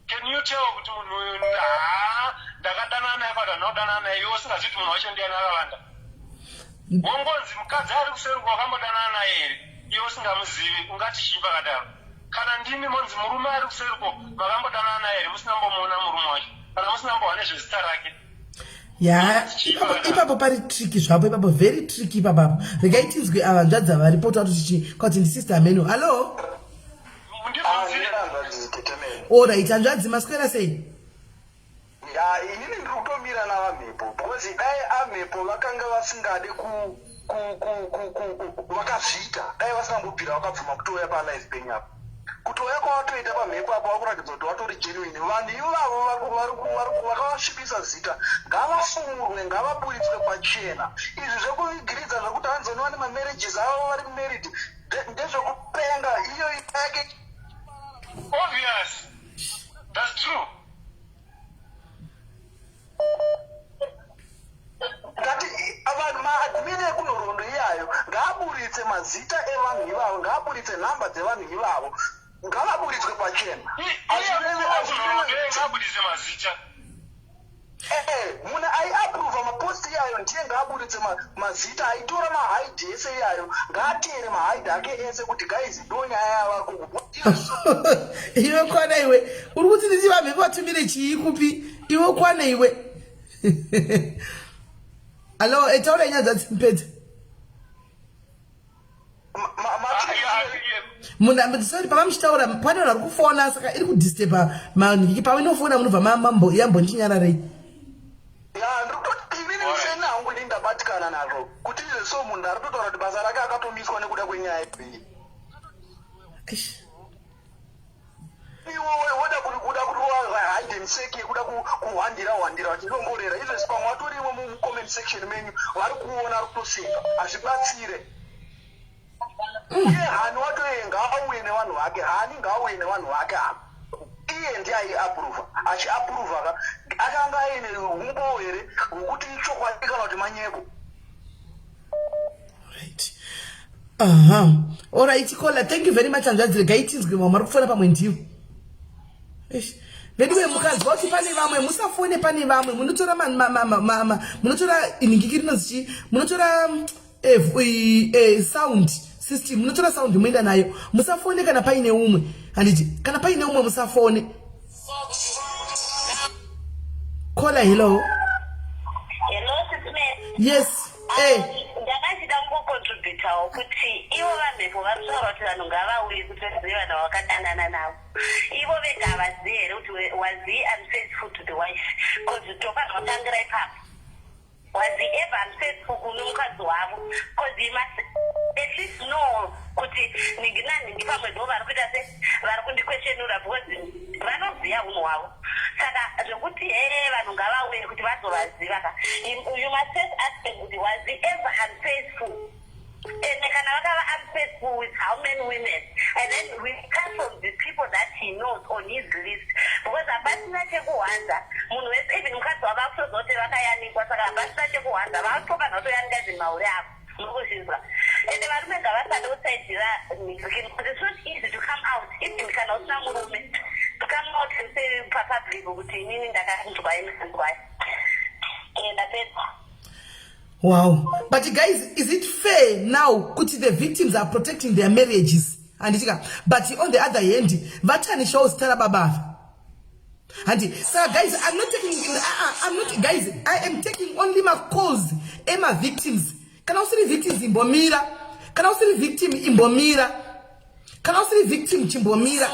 can you tell kuti munhu uyu haa, ndakadanana naye, but handina kudanana naye, iwe usingazivi kuti munhu wacho ndiani akavanda? Wongonzi mukadzi ari kuseri wakambodanana naye here, iwe usingamuzivi, ungati chii pakadaro? Kana ndimi monzi murume ari kuseriko makambodanana naye here, musina mbomuona murume wacho, kana musina mbohwa nezvezita rake?
Ya, ipapo pari tricky zvapo ipapo, very tricky ipapapo. Regai tinzwe ava nzvadza varipo, tati chichi kwati ndisister Meno. Hallo. Alright, hanzvadzi, maswera sei?
Ya, inini ndiri kutomira navamhepo, because dai amhepo vakanga vasingade vakazviita, dai vasingambobvira vakabvuma kutouya palive penyu apa. Kutouya kwavatoita pamhepo apo vakuratidza kuti vatori genuine. Vanhu ivavo vakavasvibisa zita ngavafumurwe, ngavaburitswe pachena. Izvi zvekuvigiridza zvekuti hanzoni vane mamarriages avo, vari married, ndezvekupenga iyo yake.
Obvious, that's true.
Ngati vanhu, maadmin ekunhoroondo iyayo ngaaburitse mazita evanhu ivavo, ngaaburitse nhamba dzevanhu ivavo, ngavaburitswe pachena.
Ngabudise mazita.
Munhu aiapprova mapost iyayo ndiye ngaaburitse mazita. Aitora mahide ese iyayo ngaateere mahide ake ese kuti guys, ndo nyaya yavako.
Iwe kwana iwe, uri kuti nditi vamhepo vatumire chii kupi? Iwe kwana iwe. Alo, etaura nyaya dzimupedza. Munhu, sorry, pava muchitaura pane vanhu vari kufona, saka iri kudisturba manhiki. Painofona munobva yambondinyararei.
Ya, ndiri kutoti inini seni hangu ini ndabatikana nazvo kuti izve so munhu ari kutotaura kuti basa rake akatomiswa nekuda kwenyaya iyi.
Eish.
Iwe woda kuda kurova hide and seek yekuda kuhwandira hwandira vachidongorera izvezvi, pamwe vatorimo mucomment section menyu vari kuona, ari kutoseka. Hazvibatsire. Iye hani watoye ngaauye nevanhu vake, hani ngaauye nevanhu vake apa. Iye ndiye aiapprova, achiapprova ka, akanga aine umbowo here hwekuti ichokwadi kana kuti manyeko?
Right, aha, alright caller, thank you very much, hanzvadzi. Regai tinzwe vamwe vari kufona, pamwe ndivo. Eish. Veduwe, mukanzwa kuti pane vamwe, musafone pane vamwe. Munotora munotora inhingiki rinonzi chii, munotora sound system, munotora sound moenda nayo. Musafone kana paine umwe, handiti? Kana paine umwe musafone. Caller, hello.
Hello, Sis Mary.
Yes.
Ndakachida kungocontributawo kuti ivo vamhepo vari kutaura kuti vanhu ngavauye kuti vazive vanhu vavakadanana navo. Ivo vega havazivi here kuti was he unfaithful to the wife? Because tofanira kutangira ipapo. Was he ever unfaithful kune mukadzi wavo? Because he must at least know kuti nhingi nanhingi pamwe ndo vari kuita se vari kundikweshenura, because vanoziva unhu hwavo. Saka zvekuti hee, vanhu ngavauye kuti vazovaziva ka, you must first ask them kuti was he ever unfaithful, and kana vakava unfaithful with how many women, and then we cut from the people that he knows on his list, because hapasina chekuhwanza. Munhu wese, even mukadzi wavo akutoziva kuti vakayanikwa, saka hapasina chekuhwanza, vakutofanira kutoyanika even mahure avo. Muri kuzvinzwa? Ende varume ngavasade kusaidzira mhizikini, because it's not easy to come out, even kana usina murume, to come out and say papublic kuti inini ndakanzwai, ndakanzwai. Ndapedza.
Wow. But guys, is it fair now kuti the victims are protecting their marriages, handitika? But on the other hand vatanishawo zita rababa ava, handi? Saka guys, I'm not taking, I'm not, guys, I am taking only macalls emavictims. Kana usiri victims, imbomira. Kana usiri victim, imbomira. Kana usiri victim, chimbomira.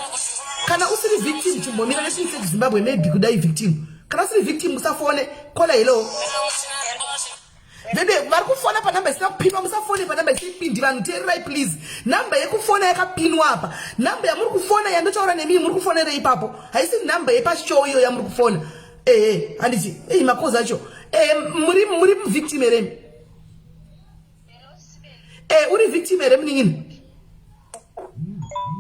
Kana usiri victim chimbomira. Let me take Zimbabwe, maybe kudai victim. Kana usiri victim usafone. Caller, hello. Bebe, vari kufona panhamba isina kupinwa, musafone panhamba isipindi. Vanhu teererai please. Nhamba yekufona yakapinwa apa. Nhamba yamuri kufona yandotaura nemi muri kufonera ipapo haisi nhamba yepashow iyo yamuri kufona. Ehe, handiti ei makozi acho. Ehe, muri victim here? Eh, uri victim here munin'ina?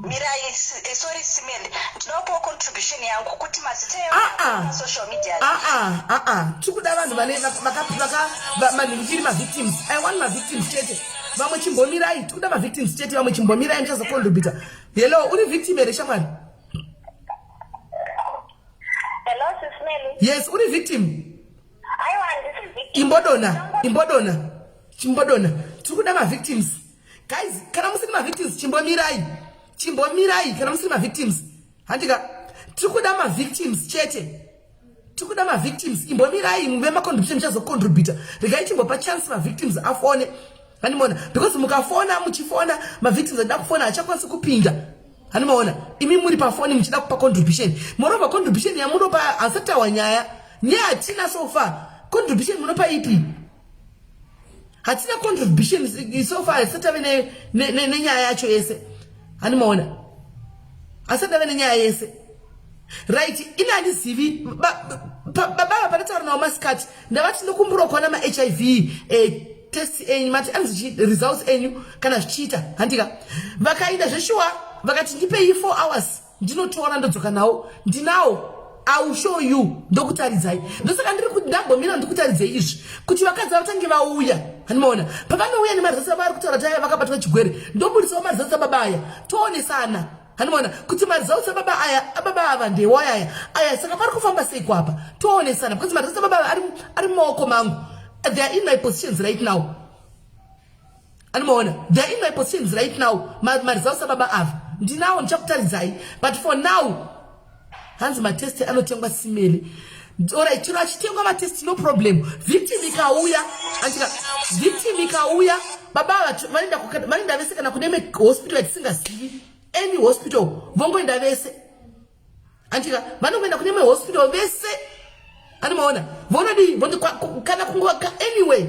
Mirai, sorry Simeli, ndinopawo contribution yangu kuti mazita
Ah, ah.
social media.
Aa, aa, tiri kuda vanhu vane manhingiri, mavictims. I want mavictims chete. Vamwe chimbomirai, tiri kuda mavictims chete. Vamwe chimbomirai, ndichazocontributa. Hello, uri victim here shamwari?
Hello, Sisimeli.
Yes, uri victim?
Aiwa, handisi victim.
Imbodona, imbodona, chimbodona. Tiri kuda mavictims, guys. Kana musiri mavictims chimbomirai, chimbomirai. Kana musiri mavictims, handika, tiri kuda mavictims chete, tiri kuda mavictims. Imbomirai muve macontribution, muchazocontributa. Regai timbopa chance mavictims afone, handimaona? Because mukafona, muchifona, mavictims achida kufona hachakwanisi kupinda, handimaona? Imi muri pafoni muchida kupa contribution, moreover contribution yamunopa hasati nyaya. Nyaya hatina so far. Contribution munopa ipi? Hatina contribution so far, hasati ave nenyaya yacho yese, handimaona? Hasati ave nenyaya yese, right? Ini handizivi baba pandataura nawo masikati, ndavati ndokumbura kuona maHIV test enyu, mati anzi results enyu kana zvichiita, handika? Vakaenda zveshuwa, vakati ndipei 4 hours ndinotora ndodzoka nawo. Ndinawo, I will show you, ndokutaridzai. Ndosaka ndiri ndambomira ndikutaridzei izvi kuti vakadzi vatange vauya, handimaona? Pavanouya nemaresults avari kutaura kuti aya vakabatwa chigwere, ndobudisawo maresults ababa aya, toonesana, handimaona? Kuti maresults ababa aya, ababa ava ndewaya aya aya, saka pari kufamba sei kwapa, toonesana, because maresults ababa ava ari mumaoko mangu. They are in my positions right now, andimaona? They are in my positions right now. Maresults ababa ava ndinawo, ndichakutaridzai. But for now, hanzi matest anotengwa simele. Alright, chero achitengwa matest, no problem. Victim ikauya, andika, victim ikauya, baba ava vanoenda vese kana kune imwe hospital yatisingazivi, any hospital, vongoenda vese, andika? Vanongoenda kune imwe hospital vese, andimaona? Vonodii? Kana kungoka anyway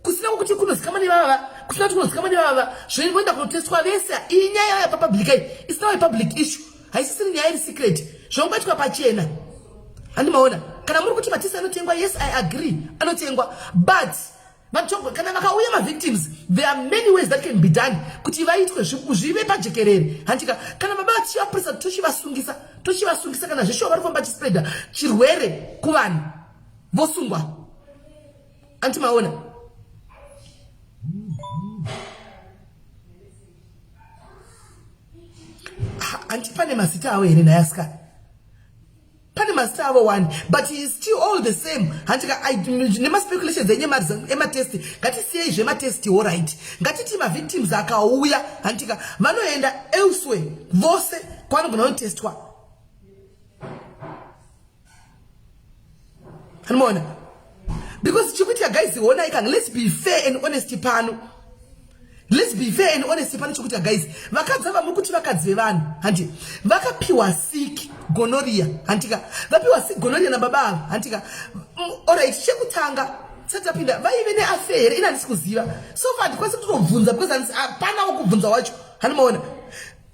kusina kuti kunozikamwa nevava, kusina kuti kunozikamwa nevava, zvoenda kunotestwa vese. Iyi nyaya yapapublic iyi, isina yepublic issue, haisisiri nyaya iri secret, zvongoitwa pachena, handimaona? Kana muri kuti matest anotengwa, yes, I agree, anotengwa. But vachogo, kana vakauya mavictims, there are many ways that can be done kuti vaitwe zvive pajekerere, handika? Kana baba vachivapurisa, tochivasungisa, tochivasungisa. Kana zveshuwa vari kufamba vachispreada chirwere kuvanhu, vosungwa, antimaona? Hanti pane mazita avo here nhai asikana? Pane mazita avo one, but is still all the same, handika? Nemaspeculations enyu ematest, ngatisiyei zvematest. Alright, ngatiti mavictims akauya, handika, vanoenda elsewhere vose kwavanogona kunotestwa, handimaona? Because chikuitika guys, honai kana, let's be fair and honest pano, let's be fair and honest pano. Chikuitika guys, vakadzi ava muri kuti vakadzi vevanhu, handi vakapiwa sick gonorrhea, handika? Vapiwa sick gonorrhea nababa ava, handika? Alright, chekutanga tisati tapinda, vaive neaffair here? Ini handisi kuziva so far, handikwanisi kutotobvunza because hapanawo kubvunza wacho, handimaona?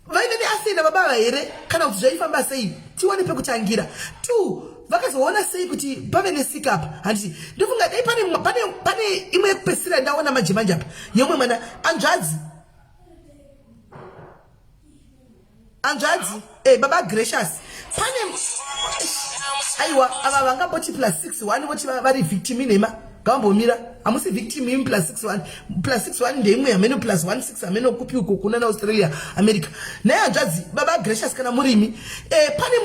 Vaive neaffair nababa ava here kana kuti zvaifamba sei? Tione pekutangira. Two, vakazoona sei kuti pave nesick apa? Handiti ndofunga dai pane imwe yekupedzisira ndaona manje manje apa yemumwe mwana. Anzvadzi, anzvadzi, baba Gracious, pane, aiwa, ava vangamboti +61 voti vari victim inhema. Ngavambomira, hamusi victim imi. +61, +61 ndeimwe hameno, +16 hameno kupi uko kuna naAustralia, America. Naye hanzvadzi, baba Gracious, kana murimi, pane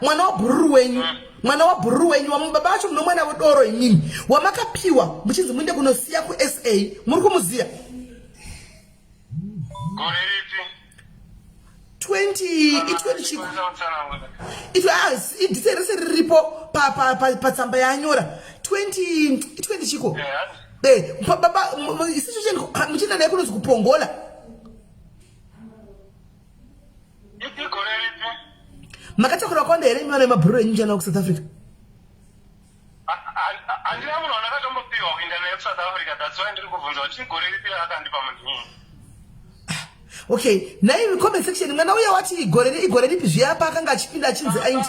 mwana wabhururu wenyu, mwana wabhururu wenyu, wamwe baba vacho muno mwana wedoro imimi, wamakapiwa muchinzi muende kunosiya kuSA, muri kumuziya?
Gore ripi?
20, i20 chiko idhite rese riripo patsamba yaanyora. 20, i20 chiko? Baba, isicho muchienda naye kunonzi kuPongola.
Igore ripi?
Makatakura kwanda here imi vana vemabhururu enyu muchienda kuSouth Africa?
Handina munhu wandakatombopiwa kuenda naye kuSouth Africa, that's why ndiri kubvunza kuti igore ripi raakandipa munhu iyeye.
Okay, nhai comment section mwana uya wati igore igore ripi zviya paakanga achipinda achinzi aindi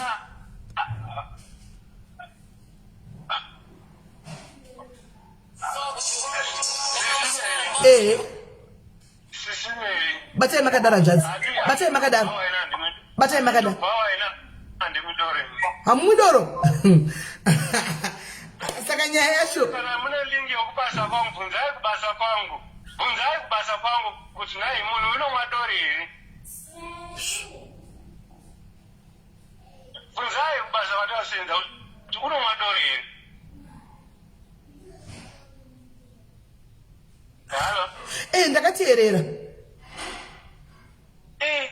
Ehe. Batai makadaro hanzvadzi. Batai makadaro. Batai makadaro. Hamumwi doro. Saka nyaya yacho.
Kana mune link yekubasa kwangu bvunzai kubasa kwangu. Bvunzai kubasa kwangu kuti nhai munhu unomwa doro here? Bvunzai kubasa kwatinosenza kuti unomwa doro here? Halo.
Eh, ndakateerera.
Eh,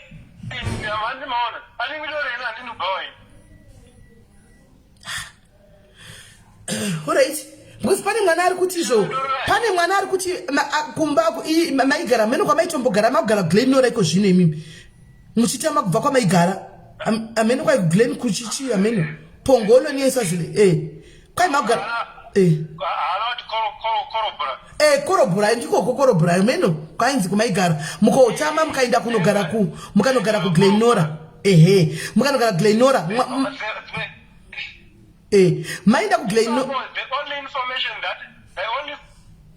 handimaona. Handinwi doro here handinwi bhawa here?
Alright. Because pane mwana ari kuti izvo pane mwana ari kuti kumba maigara mheno kwamaitombogara makugara Glen Norah iko zvino imimi muchitama kubva kwamaigara amheno kwai Glen kuchichi amheno Pongolo niye Swazile eh kwai makugara eh eh Korobora ndikoko Korobora amheno kwainzi kumaigara mukotama mukaenda kunogara ku mukanogara ku Glen Norah ehe mukanogara Glen Norah Eh, maenda kuGlen no.
The only information that the only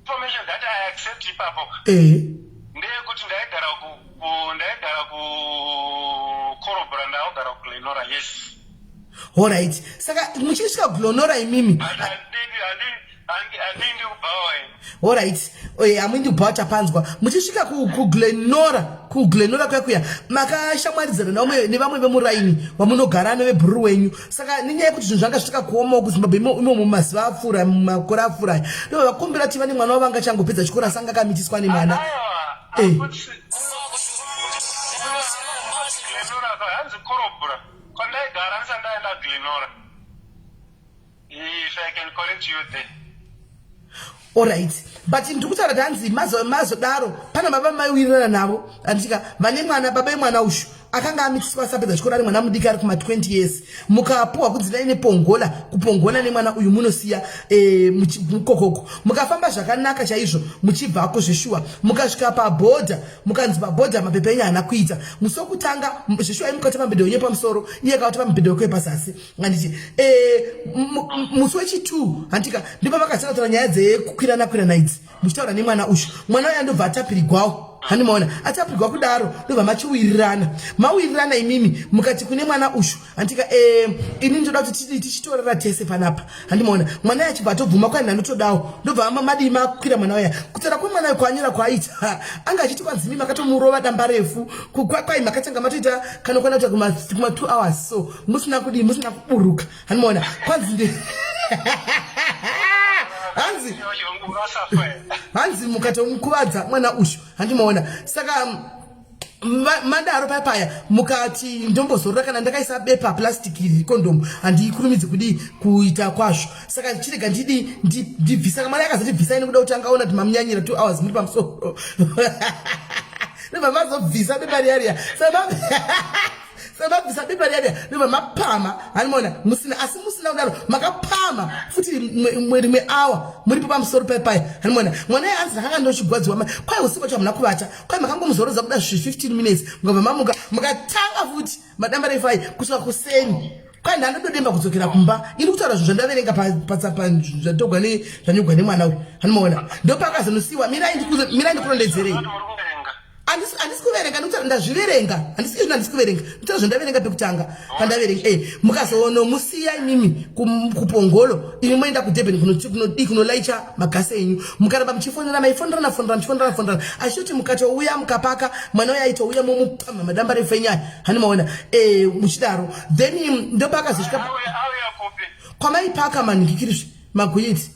information that I accept ipapo.
Eh.
Ndeyekuti ndaigara ku ndaigara ku Korobora ndaogara ku Glenora yes.
All right. Saka muchisvika Glenora imimi.
Handindi kubhawa ini.
Alright. Oye, hamuindi kubhawa tapanzwa. Muchisvika kuGlenora, kuGlenora kuya kuya, makashamwaridzana nevamwe nevamwe vemuraini wamunogara nevebhururu wenyu. Saka nenyaya yekuti zvinhu zvanga zvisvika kuomawo kuZimbabwe imo imomo mumazuva apfuura, mumakore apfuura aya. Ndobva vakumbira kuti vane mwana wavo anga achangopedza chikoro asi anga akamitiswa nemwana.
Aiwa,
Eh.
hakusi Glenora hanzi Korobora. Kwandaigara ndisati ndaenda Glenora. If I can correct you there.
Alright. But ndiri kutaura kuti hanzi mazodaro pana baba maiwirirana navo andika vane mwana baba vemwana ushu akanga amitiswa asapedza chikoro ari mwana mudiki ari kuma 20 years mukapuwa kunzi dai nepongola kupongola nemwana uyu munosiya eh, mukokoko mukafamba zvakanaka chaizvo muchibvako zveshuwa mukasvika pabhodha mukanzi pabhodha mapepa enyu haana kuita musi wekutanga zveshuwa imukati pamubhedha wenyu pamusoro iye akavata pamubhedha weko wepazasi handiti eh, musi wechi2 handika ndipo vakatanga kutaura nyaya dzekukwirana kwirana idzi muchitaura nemwana uyu mwana uyu andobva atapirigwawo handimaona atapirigwa kudaro ndobva machiwirirana mawirirana imimi mukati kune mwana uyu handika eh, ini ndoda kuti tichitorera tese panapa handimaona mwana uyu achibva atobvuma kwai ndandotodawo ndobva madii makwira mwana uya kutaura kwemwana uyu kwaanyora kwaaita anga achiti kwanzi imi makatomurova damba refu kwai makatanga matoita kanokwana kuita kuma 2 hours so musina kudii musina kuburuka handimaona kwanzi ndi hanzi hanzi mukatomukuvadza mwana uyu handimaona saka madaro paya paya mukati ndombozorora kana ndakaisa bepa plastic iri kondomu handikurumidzi kudii kuita kwazvo saka chirega ndidii ndibvisa kamwana akazoti bvisai nekuda kuti angaona kuti mamunyanyira 2 hours muri pamusoro ndobva mazobvisa bepa riya riya samabvisa bepa riya riya ndobva mapama hanimona musina asi musina kudaro makapama futi rimwe awa muripo pamusoro paya paya hanimona mwana iye anzi ndakanga ndochigwadziwa mai kwai usiku wacho hamuna kuvata kwai makangomuzorodza kuda zvi 15 minutes mukabva mamuka mukatanga futi madamba refai kusvika kuseni kwai ndandododemba kudzokera kumba ini kutaura zvinhu zvandaverenga patsapa zvatogwa zvanyogwa nemwana uyu handimaona ndopakazonosiwa mirai ndikurondedzerei handisi kuverenga ndikutaura ndazviverenga handisi izvino handisi kuverenga ndikutaura zvandaverenga pekutanga pandaverenga e mukazonomusiya imimi kupongolo imi moenda kudurban kunodii kunolaicha magasi enyu mukaramba muchifonera maifonerana fonerana muchifonerana fonerana achitoti mukatouya mukapaka mwana uyo aitouya momupamha madamba refu enyu aya hani maona e muchidaro then ndopakazosvika kwamaipaka manhikikirizve magwiti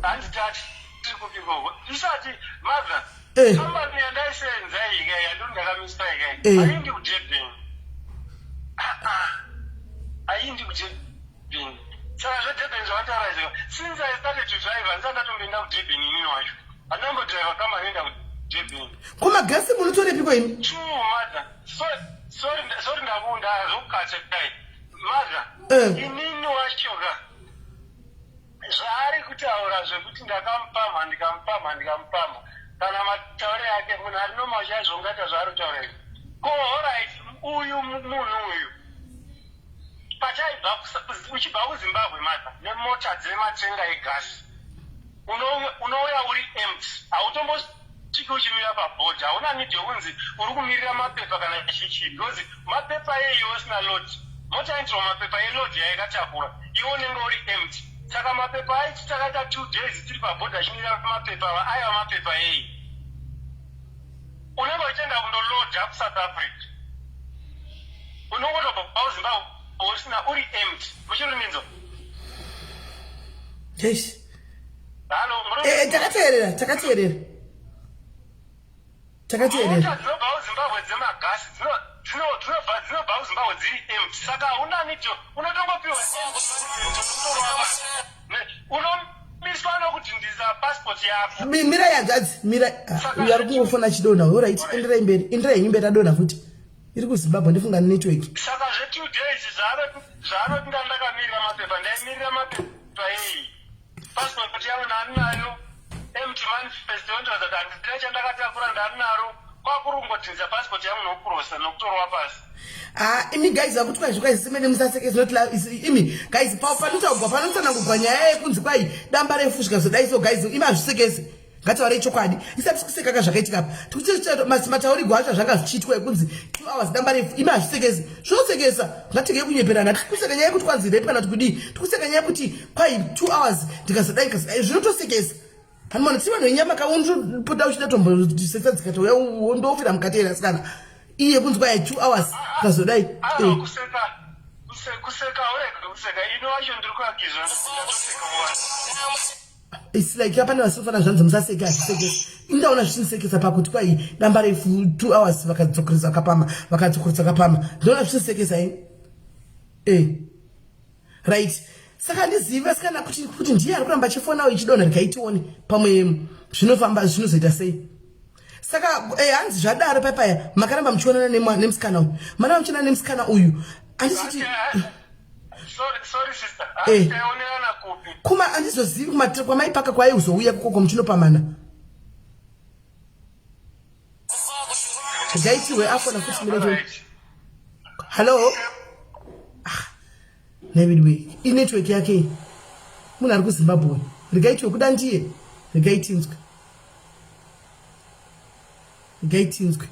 Hanzi tati tiri kupi gogo? Isati mother.
Eh.
Company yandaisenza iyi kai yandiri ndakamiswa iyi kai.
Eh.
Haiendi kuDurban. Ah ah. Haiendi kuDurban. Saka zveDurban zvavataura izvo. Since I started to drive handisati ndatomboenda kuDurban inini wacho. Handina kumbodriver kama anoenda kuDurban.
Ko magasi munotorepiko imi?
True mother. So Sorry, sorry ndakunda zvokukatsekai. Mother,
eh.
Inini wachoka. Zvaari kutaura zvekuti ndakamupamha ndikamupamha ndikamupamha kana mataure ake munhu ari normal chaizvo ungaita zvaari kutaura izvi. Ko horait uyu munhu uyu pataibva uchibva kuZimbabwe mother nemota dzematenga egasi unouya uri empty hautombosviki uchimira pabhodha hauna need yokunzi uri kumirira mapepa kana chichii because mapepa eiyo usina load mota indirwa mapepa eload yayakatakura iwe unenge uri empty saka mapepa aiti takaita two days tiri pabhodha achimirira mapepa ava aiva mapepa ei unenge uchienda kundoloada kusouth africa unongotobva kuzimbabwe usina uri empty muchiri minzo
yes eh, takateerera takateerera takateerera
mota dzinobva kuzimbabwe dzemagasi dzinobva dzinobva kuzimbabwe dziri empty saka hauna nidyo unotongopiwa unomiswa nokudhindisa passport yako
mirai hanzvadzi mirai ah, uyo ari kungofona achidonha orit enderai mberi enderai henyu mberi adonha futi iri kuzimbabwe ndifunga network
saka zvetwo days zvaanoti ndandakamirira mapepa ndaimirira mapepa ei Passport yangu ndandinayo, empty manifest yondiratidza kuti handina chandakatakura ndandinaro, kwakuri kungodhinza passport yangu nokurosa nokutorwa pasi.
Ah, imi guys vakuti kwai zvikwai simene musaseke is not love is imi guys pa panotaugwa panotsanangurwa nyaya yekunzi kwai damba refu zvikazodai so guys imi hazvisekese ngataurei chokwadi isati kuseka ka zvakaitika apa tikuti mataurigwa acho zvanga zvichiitwa ekunzi two hours damba refu imi hazvisekesi zvinosekesa ngatigei kunyeperana tikuseka nyaya yekuti kwanzi repi kana kuti kudii tikuseka nyaya yekuti kwai two hours ndikazodai ndikazodai zvinotosekesa hanimona tiri vanhu venyama kaundopota uchida tombosetsa dzikati uya ndofira mukati here asikana iye kunzi kwai two hours ndikazodai eh.
kuseka urege kuseka ino wacho ndiri kuakizwa ndatoseka
It's like hapana vasofana zvanzi musaseke hazvisekesi indaona zvichindisekesa pakuti kwai damba refu two hours vakadzokoresa vakapama vakadzokoresa vakapama ndinoona zvichindisekesa ini eh right saka handizivi vasikana kuti kuti ndiye ari kuramba achifonawo ichidonha regai tione pamwe zvinofamba zvinozoita sei saka eh, hanzi zvadaro papaya makaramba muchionana nemusikana uyu maramba muchionana nemusikana uyu handisiti
eh.
kuma handizozivi kwamaipaka kwaizouya kukoko muchinopamana regai afona futi mire hallo ah, nevidway inetwork yake munhu ari kuzimbabwe regai tiwe kuda ndiye regai tinzwe regai tinzwe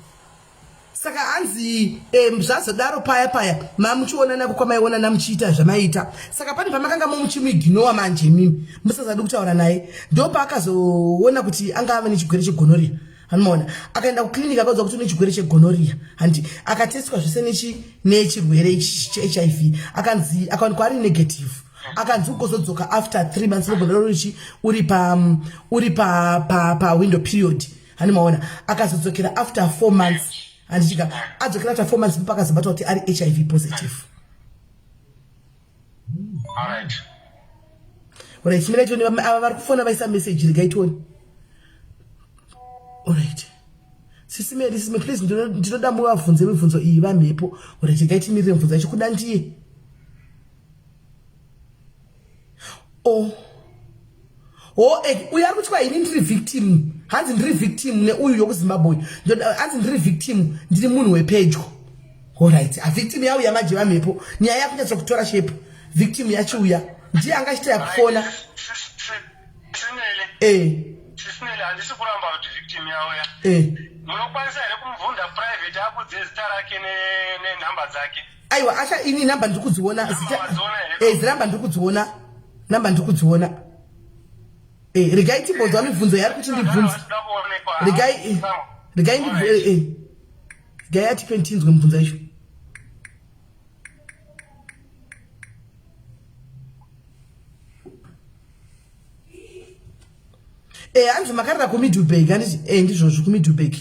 saka hanzi zvazodaro paya paya mamuchionana kwamaionana muchiita zvamaiita saka pane pamakanga momuchimuiginowa manje imimi musazadi kutaura naye ndopaakazoona kuti anga ava nechigwere chegonoria anomaona akaenda kuclinic akaudzwa kuti une chigwere chegonoria handi akatestwa zvese nechi nechirwere chehiv akanzi akawanikwa ari negative akanzi ugozodzoka after three months unogona urichi uri pa uri pa pa pa window period hani maona akazodzokera after four months handichika adzokera after four months ndipo akazobatwa kuti ari hiv positive
Alright.
Alright, mira tione ava vari kufona vaisa message regai tione. Alright. Sisi Mary, sisi Mary, please ndinoda muvabvunze mibvunzo iyi vamhepo. Alright, regai timirire mibvunzo yacho kuda ndiye. Oh. Oh, eh, uyu ari kuti ini ndiri victim. Hanzi ndiri victim neuyu yokuZimbabwe. Hanzi ndiri victim, ndiri munhu wepedyo. Alright, a victim yauya manje vamhepo. Nyaya yakunyatsa kutora shape. Victim yachiuya. Ndiye anga achita yakufona.
Sinele.
Eh.
Sinele handisi kuramba kuti victim yauya.
Eh.
Munokwanisa here kumubvunza private akudze zita rake nenhamba dzake?
Aiwa, acha ini namba ndiri kudziona. Zita eh zinamba ndiri kudziona. Namba ndiri kudziona. Eh, regai timbonzwa mibvunzo yaari kuti ndibvunze. Regai eh, regai ndibvunze eh. eh. Regai atipe tinzwe mibvunzo yacho. Eh, hanzi makarira kuMiddelburg handiti? Eh, ndizvozvo kuMiddelburg.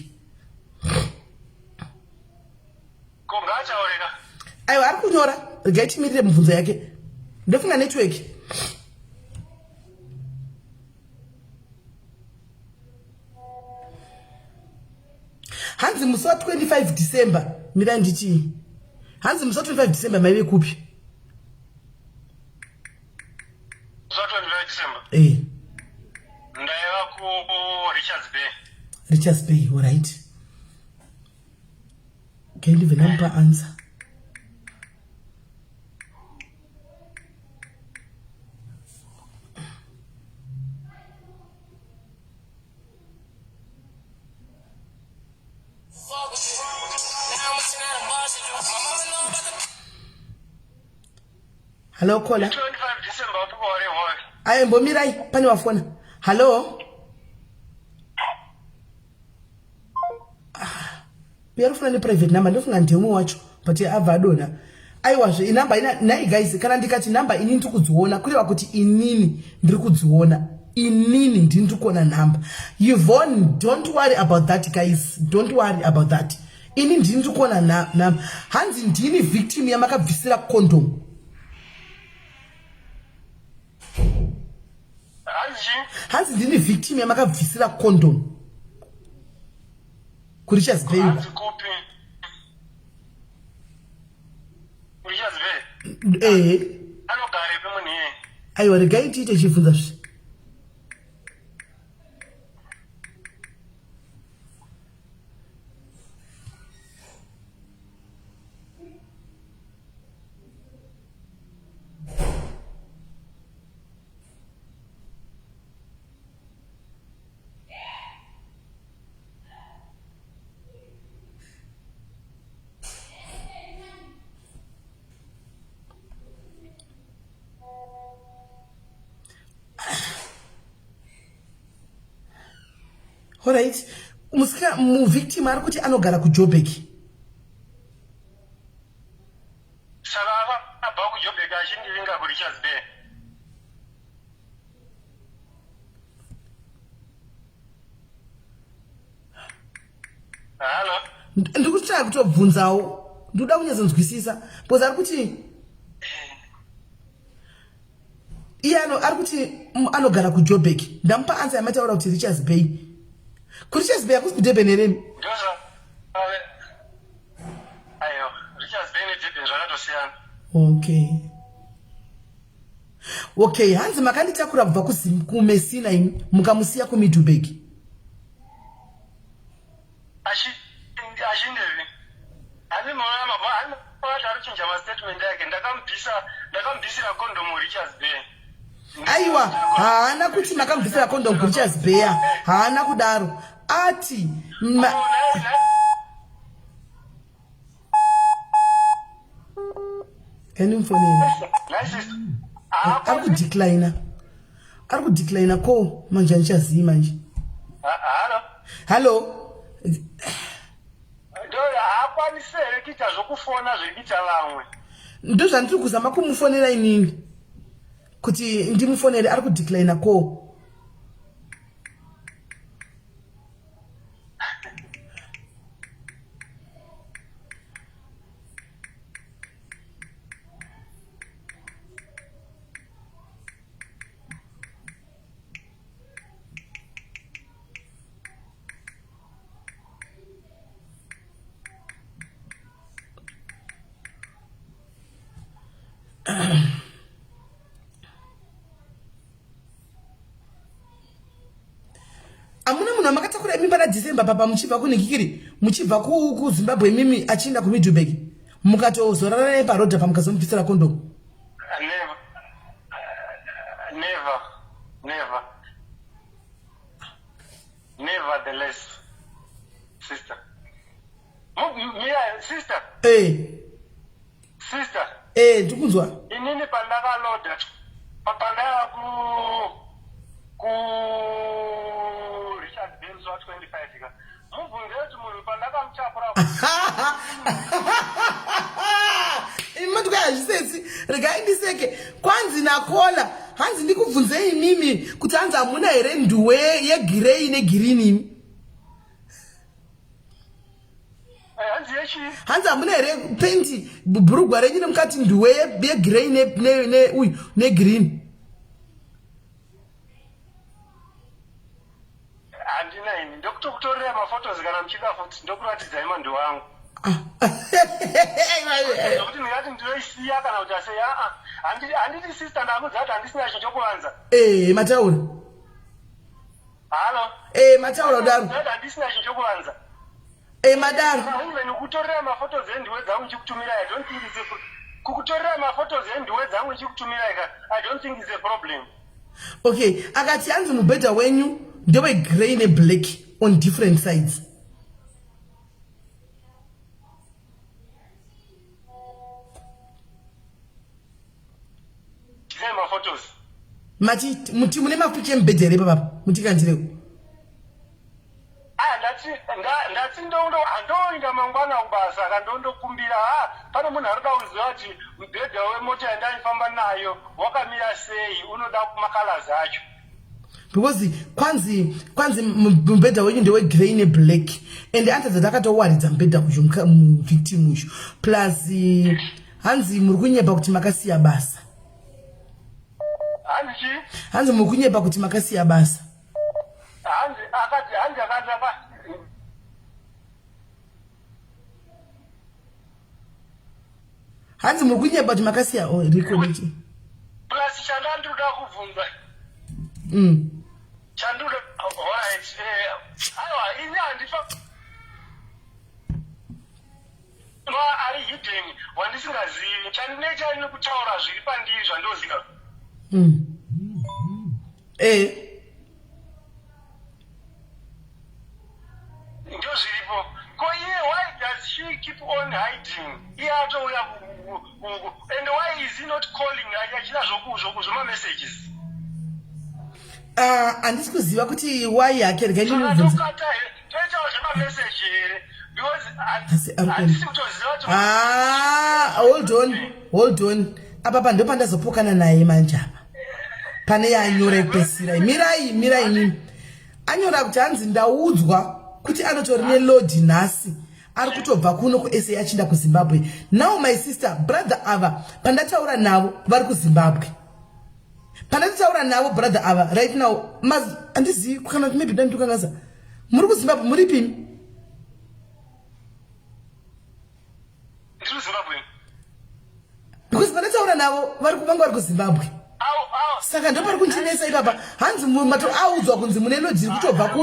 Aiwa ari kunyora. Regai timirire mibvunzo yake. Ndofunga network. Hanzi musi wa 25 25 December mirai nditii hanzi musi wa 25 December maive kupi?
Musi wa 25 December?
Eh.
Ndaiva ku Richards Bay.
Richards Bay, all right. Okay, ndibve ndamupa answer. Hallo caller. Aye mbomirai pane wafona. Hallo. Ah, uyo arikufona neprivate number ndofunga ndiumwe wacho but abva adonha. Aiwazve inumber ina nhai guys kana ndikati number inini ndiri kudziona kureva kuti inini ndiri kudziona inini ndini ndiri kuona number. Yvonne don't worry about that guys don't worry about that. Ini ndini ndiri kuona number. Hanzi ndini victim yamakabvisira condom. Hanzi ndini victim yamakabvisira condom. KuRichards Bay. Ehe.
Anogarepi munhu iyeye?
Aiwa regai tiite chibvunza zve. Alright, musika muvictim ari kuti anogara kuJoburg.
Saka akabva kuJoburg achindivinga kuRichards Bay. Hello.
Ndiri kutsvaka kutobvunzawo. Ndikuda kunyatsonzwisisa because ari kuti iye ano ari kuti anogara kuJoburg. Ndamupa answer yamataura kuti Richards Bay. KuRichards Bay hakusi kuDurban here?
Ndozva. Ayo, Richards Bay neDurban zvakatosiyana.
Okay. Okay, hanzi makanditakura kubva kuMessina imi mukamusiya kuMiddelburg.
Achindevi. Hanzi muona mama hanzi arichinja mastatement ake ndakamubvisa ndakamubvisira condom Richards Bay.
Aiwa, haana kuti makamubvisira condom kuRichards Bay. Haana kudaro. Ati ma... Kandimufonere. Ari kudeclina. Ari kudeclina ko manje andichazii manje.
Hello.
Hello.
Haakwanisi here kuita zvokufona zvekuita vamwe?
Ndozvandiri kuzama kumufonera inini. Kuti ndimufonere ari kudeclina ko. Amuna munhu amakatakura imi pana December papa muchibva kunhikikiri muchibva kuZimbabwe imimi achienda kuMiddelburg mukatozorara naye paroad apa mukazomubvisira condom.
Never. Never. Never. Nevertheless, sister. Mira, sister.
Eh.
Sister.
Eh, ndikunzwa.
Inini pandakaloda pandaiva ku ku Richard Benz wa 25 ka. Mubvunze kuti munhu pandakamutakura.
Imi mati kwai hazvisetsi regai ndiseke kwanzi nakola hanzi ndikubvunzei imimi kuti hanzi hamuna here nduwe yegireyi negirini imi hanzi hamuna here pendi bhurugwa renyu nemukati nduwe yegrey neuyu negreen
handina ini Ndokutokutorera maphotos kana muchida futi ndokuratidzai mando wangu. Zvekuti ndingati ndinoisiya kana kuti asei aa handiti sister ndakudza kuti handisina chinhu chokuvanza.
Eh, mataura.
Halo.
Eh, mataura kudaro.
Handisina chinhu chokuvanza.
Eh, madaro.
Even kutorera maphotos endiwe dzangu ndichikutumira I don't think it's a kukutorera maphotos endiwe dzangu ndichikutumira I don't think it's a problem.
Okay, akati hanzi mubhedha wenyu ndewe grey neblack on different sides. Mati muti mune mapicha emubhedha here ipapapa mutikandirewo.
Ah, ndati ndati ndondo andoinda mangwana kubasa kandondokumbira ha pane munhu arikuda kuziva kuti mubhedha wemota yandaifamba nayo wakamira sei unoda macolors acho
because kwanzi kwanzi mubhedha wenyu ndewegrey neblack and anzadza takatowaridza mubhedha uyu muvictim uyu plus hanzi muri kunyepa kuti makasiya basa hanzi muri kunyepa kuti makasiya basa
hanzi akati hanzi akati apa
hanzi muri kunyepa kuti makasiya oh, rekoditi
plus chandandinoda kubvunza Chandinoda alright eh, aiwa ini handifa ari hidden wandisingazivi chandinoita ini kutaura zviri pandiri zvandoziva
Eh.
Ndozviripo. Ko iye why does she keep on hiding? Iye atouya and why is he not calling achida zvoma messages?
Ah, handisi kuziva kuti why hake regai ndimubvunze.
Toitawo zvema message here because handisi kutoziva kuti
Ah, hold on, hold on. Apa pa ndopandazopokana naye manje apa. Pane yaanyora yekupedzisira. Mirai, mirai imimi. Anyora kuti hanzi ndaudzwa kuti anotori nelodi nhasi ari kutobva kuno kuSA achienda kuZimbabwe. Now my sister, brother ava pandataura navo vari kuZimbabwe. Pandataura navo brother ava right now handizivi kana kuti maybe dandikangasa. Muri kuZimbabwe muripi imi?
Ndiri Zimbabwe.
Because pandataura navo vari vanga vari kuZimbabwe. Saka ndopari kundinetsa ipapa. Hanzi mato audzwa kunzi mune lodge iri kutobva ku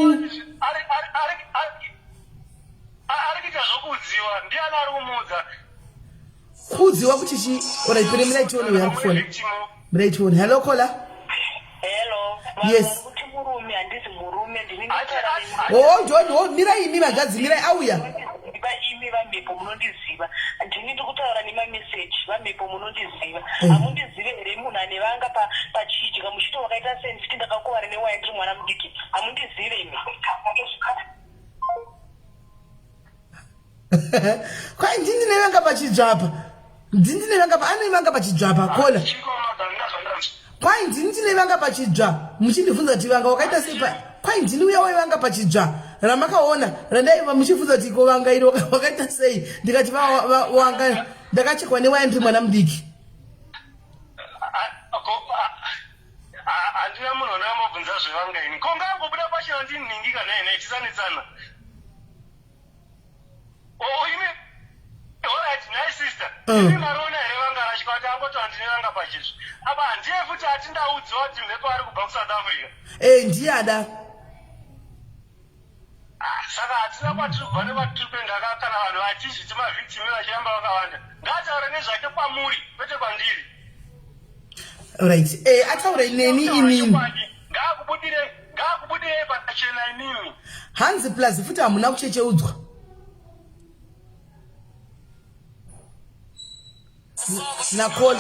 Ari kuita zvokuudziwa. Ndiani ari kumuudza?
Kuudziwa kuti chi Alright, pere mirai tione uyo ari kufona. Mirai tione. Hello caller.
Hello.
Yes.
Kuti murume handisi murume ndini
Oh, John, oh, mirai imi vagadzi mirai auya.
Ndiba imi vamhepo munondiziva. Ndini ndiri kutaura nemameseji vamhepo munondiziva.
Eh.
Hamundizive here munhu ane vanga pa pachidya muchiti wakaita sei ndichiti ndakakuvara newaya ndiri mwana mudiki. Hamundizive imi.
Kwai ndini nevanga pachidzvapa. Ndini nevanga pa ane vanga pachidzvapa kola. Kwai ndini ndine vanga pachidzva muchindibvunza kuti vanga wakaita sei pa kwai ndini uya waivanga pachidzva ramakaona randaiva muchibvunza kuti ko vanga iri wakaita sei ndikati wanga ndakachekwa newaya ndiri mwana mudiki.
Handina munhu anambobvunza zvevanga ini ko ngaangobuda pachena ndinhingi kana ine tisanetsana. Oh, imi alright nice sister. Imi mariona here vanga racho kuti angotaura ndine vanga pachizvi. Apa handiye futi atindaudziwa kuti mhepo ari kubva kuSouth Africa.
Eh, ndiye ada.
Ah, saka hatina kwatiri kubva nekwatiri kuenda kana vanhu vachizviti mavictim vachiramba vakawanda. Ngaataure nezvake kwamuri kwete kwandiri.
Right. Eh, ataure neni inini.
Ngaakubudire Ngaakubudire pachena imimi.
Hanzi plus futi hamuna kuchecheudzwa. Nakoli.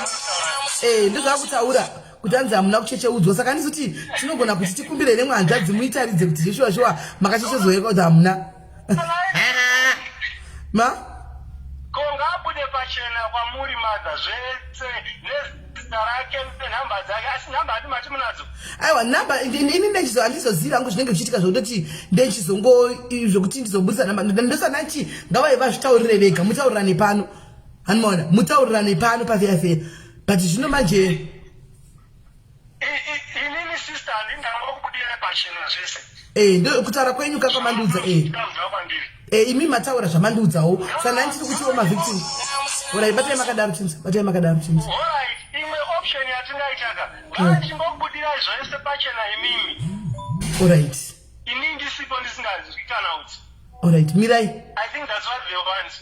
Eh, ndozvakutaura kuti hanzi hamuna kuchecheudzwa saka handisi kuti tinogona kuti tikumbire nemwe hanzvadzi muitaridze kuti zveshuwa shuwa makachecheudzwa here kuti hamuna. Ma?
Ko ngaabude pachena kwamuri mother zvese nezita rake nenhamba dzake asi nhamba hati mati munadzo.
Aiwa nhamba ini ndechizo handizozivi hangu zvinenge zvichiitika zvekutoti ndechizongo zvekuti ndizobudisa nhamba ndosana chi ngavaive vazvitaurire vega mutaurirane pano handimaona mutaurirane pano pafeya feya but zvino manje
Inini sister handindangokubudire pachena. pachena zvese.
Eh, ndo kutaura kwenyu kaka mandiudza eh. Eh, imi mataura zvamandiudzawo. Saka nani tiri kutiwo mavictim. Orai, batai makadaro chinzi, batai makadaro chinzi.
Alright, imwe option yatingaitaka. Ngatichimbokubudirai zvese pachena imimi.
Alright.
Ini ndisipo ndisinganzwi kana kuti.
Alright, mirai.
I think that's what they want.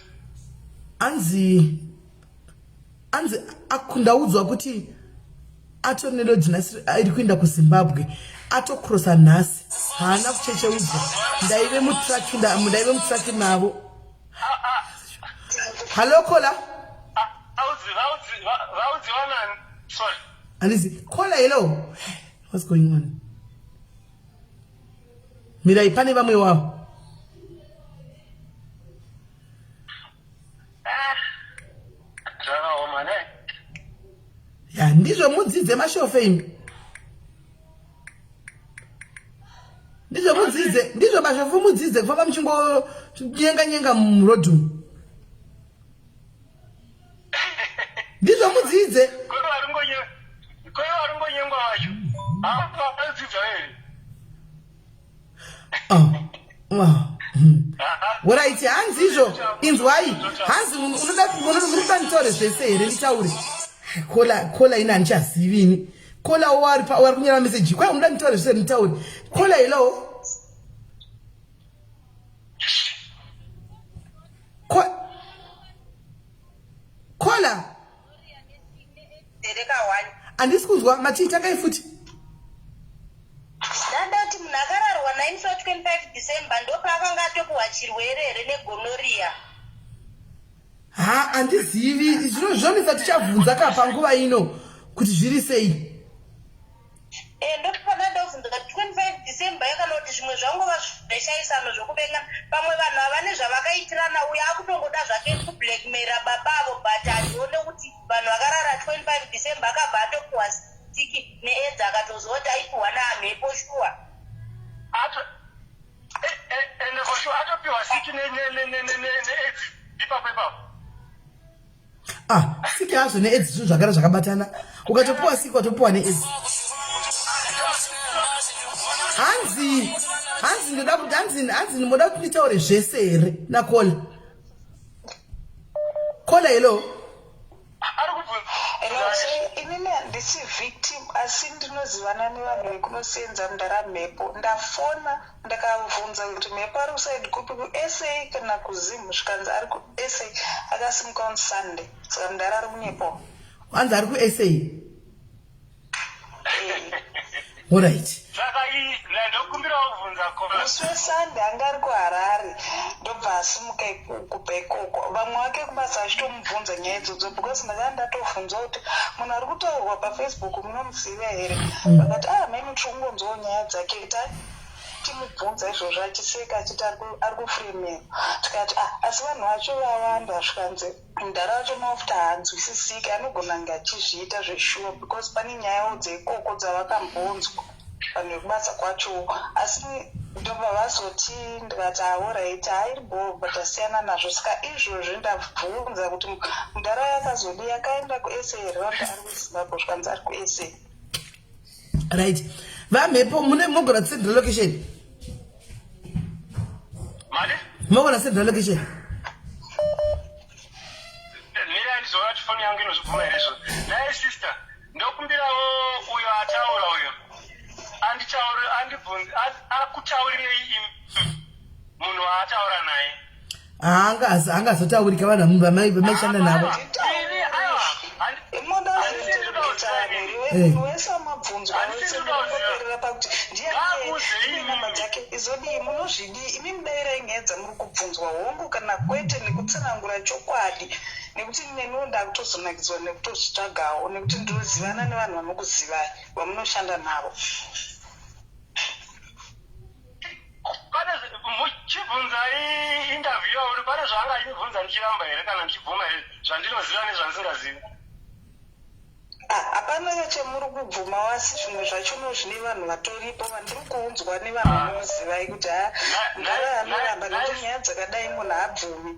Anzi anzi ndaudzwa kuti atori nelodge nhasi iri kuenda kuzimbabwe atokrosa nhasi haana kuchecheudzwa ndaive mutraki ndaive mutraki navo hallo kola handizi kola hello what's going on mirai pane vamwe wavo
Zvakaoma ne?
Ya ndizvo mudzidze mashofe imi. Ndizvo mudzidze, ndizvo mashofe mudzidze kufamba muchingo nyenga nyenga muroad umu. Ndizvo mudzidze.
Kwedu varingonye kwedu varingonyengwa vacho. Havadzidza here?
Oh. Oh. Horaiti hanzi izvo inzwai hanzi unoda nditaure zvese here nditaure kola kola ini handichazivi ini kola wari wari kunyora meseji kwai unoda nditaure zvese nditaure kola hello kola handisi kunzwa matii tangai futi
ndanda kuti munhu akararwa naye musi wa 25 December ndopaakanga atopuhwa chirwere here negonorrhea
ha handizivi zvino zvonetsa tichabvunza ka panguva ino kuti zviri sei
Eh, ndopana ndobvunza kuti 25 December yo kana kuti zvimwe zvangova zveshaisano zvokuvenga pamwe vanhu ava nezvavakaitirana uyo akutongoda zvake kublackmaila baba avo but handione kuti vanhu vakarara 25 December akabva atopuhwa siki neaids akatoziva kuti aipuhwa naamhepo shuwa
ende for sure atopiwa siki neaids ipapo ipapo
ah siki hazvo neaids zvinhu zvagara zvakabatana ukatopiwa siki watopiwa neaids hanzi hanzi ndoda kuti hanzi hanzi ndimoda kuti nditaure zvese here nakola kola hello
inini handisi victim asi ndinozivana nevanhu vekunosenza mudhara mhepo ndafona Ndakabvunza kuti Mhepo ari kuside kupi kuSA kana kuZim zvikanzi ari kuSA akasimuka on Sunday saka mudhara ari kunyepawo.
Hanzi ari kuSA. Alright.
Saka iyi ndokumbirawo kubvunza kona.
Musi weSunday anga ari kuHarare ndobva asimuka kubva ikoko vamwe vake kubasa achitomubvunza nyaya idzodzo because ndakanga ndatovhunzwa kuti munhu ari kutaurwa pafacebook munomuziva here vakati ah mheno tiri kungonzwawo nyaya dzake ta Tichimubvunza izvozvo achiseka achiti ari kufremerwa tikati ah asi vanhu vacho vawanda zvikanzi mudhara wacho mafuta haanzwisisiki anogona kunge achizviita zveshuwa because pane nyayawo dzeikoko dzavakambonzwa vanhu vekubasa kwachowo asi ndobva vazoti ndikati ahoraiti hairi bhoo but tasiyana nazvo saka izvozvi ndabvunza kuti mudhara yakazodii akaenda kusa here vanhu ari kuzimbabwe zvikanzi ari kusa
right vamhepo mune mogona central location mogona central location
mira ndizoona kuti foni yangu inozvibvuma here izvo naye sister ndokumbirawo uyo ataura uyo anditauri andibvunzi akutaurirei imi munhu waataura naye
haangazotaurika vanhu vamaishanda navo
munhu wese amabvunzwa wese pakuti ndiani namba dzake izodii munozvidii imi mudayirai nyaya dzamuri kubvunzwa hongu kana kwete nekutsanangura chokwadi nekuti neniwo ndakutozonakidzwa nekutozvitsvagawo nekuti ndinozivana nevanhu vanokuzivai vamunoshanda navo
Pane muchibvunza interview yauri pane zvaanga achibvunza ndichiramba here kana ndichibvuma here zvandinoziva nezvandisingazivi?
Ah, hapana chamuri kubvuma wasi zvimwe zvacho no zvine vanhu vatoripo vandiri kuunzwa nevanhu ah. vanozivai kuti ha mudhara anoramba nekuti nyaya dzakadai munhu haabvumi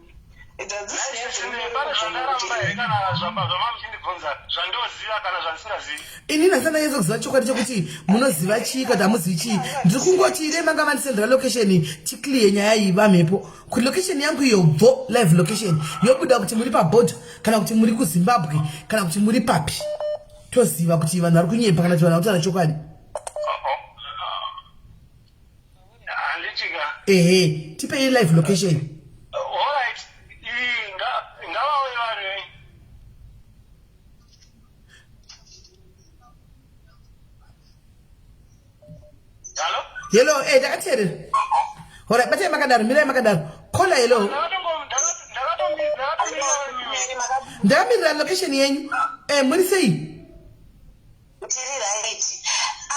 idzi hadzisi nyaya
dzinoerera kubvuma kuti kana zvamamuchindibvunza. kundibvunza zvandoziva kana zvandisingazivi.
Ini nhasi ndanyatsa kuziva chokwadi chekuti munoziva chii kana hamuzivi chii. Ndiri kungoti dai manga mandisendera location ticlear nyaya iyi vamhepo kuti location yangu iyo bvo live location yobuda kuti muri paborder kana kuti muri kuZimbabwe kana kuti muri papi toziva kuti vanhu vari kunyepa kana kuti vanhu vari kutaura chokwadi.
Handitika.
Ehe, tipei live location.
Alright, ngavauye vanhu. Hello?
Hello, eh ndakateerera. Alright, batai makadaro, mirai makadaro. Caller hello. Ndakamirira location yenyu. Eh, muri sei?
Ndiri right.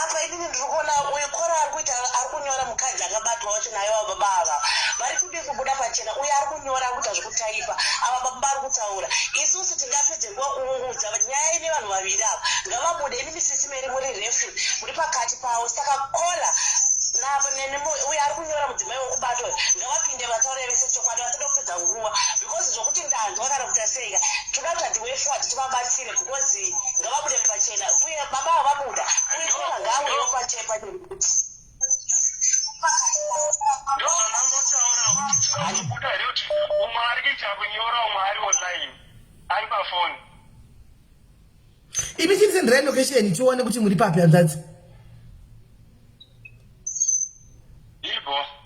Apa inini ndiri kuona uyu Kora ari kuita ari kunyora mukadzi akabatwa wacho naye wa baba ava. Vari kudii kubuda pachena uyu ari kunyora ari kuita zvekutaipa ava baba vari kutaura. Isusu tingapedze nguva kuungudza nyaya ine vanhu vaviri ava. Ngavabude imimi sisi Mary muri referee muri pakati pavo saka Kola navo nene uyu ari kunyora mudzimai wekubatwa uyu ngavapinde vataure vese chokwadi vasada kupedza nguva because zvokuti ndanzwa kana kuita seika toda kuita the way forward tivabatsire because ngavabude pachena uye baba ava vabuda uye kola ngaauyewo pachena pachena kuti
Ndozvandambotaura kuti zvinobuda here kuti umwe ari kuita kunyora umwe ari online ari pafoni.
Imi chitisenderai location tione kuti muri papi hanzvadzi.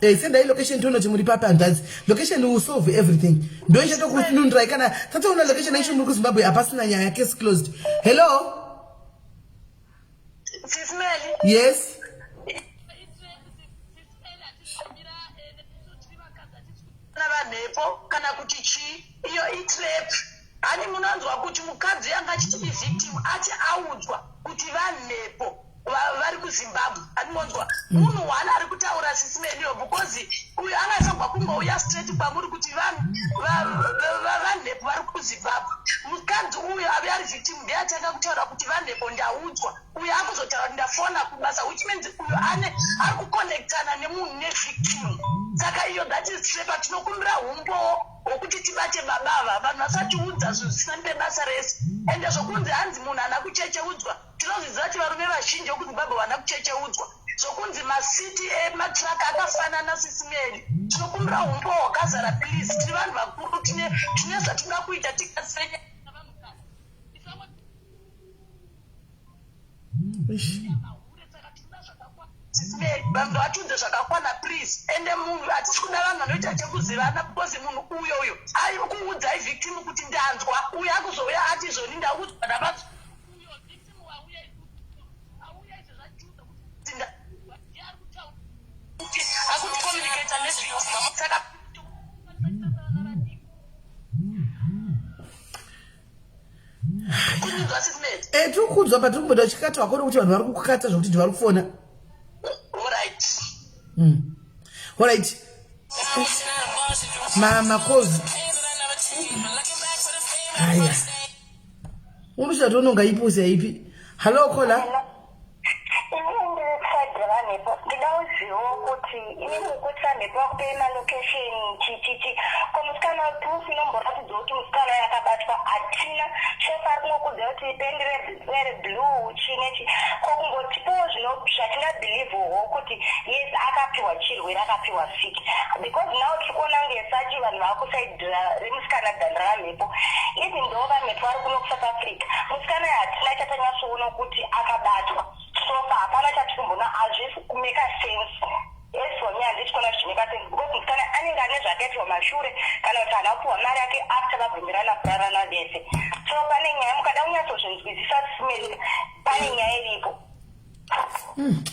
Hey, eh, sendai location tione kuti muri papi hanzvadzi. Location will solve everything. Ndo ichatokunundurai kana tatoona location yacho muri kuZimbabwe hapasina nyaya case closed. Hello?
Sis Melly?
Yes.
Vamhepo kana kuti chii iyo itrap hani munonzwa kuti mukadzi anga achiti ivictim ati audzwa kuti vamhepo vari kuzimbabwe anonzwa mm. munhu one ari kutaura sisi meniyo because uyu angasagwa kungouya straight kwamuri kuti vanhepo vari kuzimbabwe mukadzi uyu ave ari victim ndiye atanga kutaura kuti vanhepo ndaudzwa uyu akuzotaura kuti ndafona kubasa which means uyu ane ari kuconnectana nemunhu nevictim saka iyo that is trepa tinokumbira umbowo hwokuti tibate baba ava vanhu vasatiudza zvinhu zvisina nebasa rese ende zvokunzi hanzi munhu haana kuchecheudzwa Tinozviziva kuti varume vazhinji vekuZimbabwe havana kuchecheudzwa zvokunzi masiti ematruck akafanana sisi Mary. Tinokumbira humbowo hwakazara please. Tiri vanhu vakuru tine tine zvatinoda kuita tikasire nyaya dzavanhukadzi. Sisi Mary, vanhu ngavatiudze zvakakwana please. Ende munhu hatisi kuda vanhu vanoita chekuzivana because munhu uyo uyo ari kuudzai victim kuti ndanzwa uyo akuzouya ati zvoni ndaudzwa navazi
Eh, tiri kukunzwa but tiri kumboita uchikata wako nekuti vanhu vari kukukata zvekuti ndi vari kufona Alright. Mama kozi. Haya. Unochida tononga ipi usiya ipi? Hello caller.
Ini ndiri side revanhepo ndida uzivo kuti ini mukuti vanhepo vakupei malocation chichichi ko musikana proof inomboratidza kuti musikana uyo akabatwa hatina so far kungokuudza kuti pendi reblue chii nechi ko kungotipowo zvino zvatingabhilivhowo kuti yes akapiwa chirwere akapiwa sick because now tiri kuona kunge sachi vanhu vakusaid remusikana than ravamhepo even though vamhepo vari kuno kusouth africa musikana hatina chatanyatsoona kuti akabatwa sofa hapana chatiri kumboona hazvisi kumeka sense as for me handisi kuona zvichimeka sense because musikana anenge ane zvakaitirwa mashure kana kuti haana kupiwa mari yake after vabvumirana kurarana vese so pane nyaya mukada kunyatsozvinzwisisa simeri pane nyaya iripo
mm.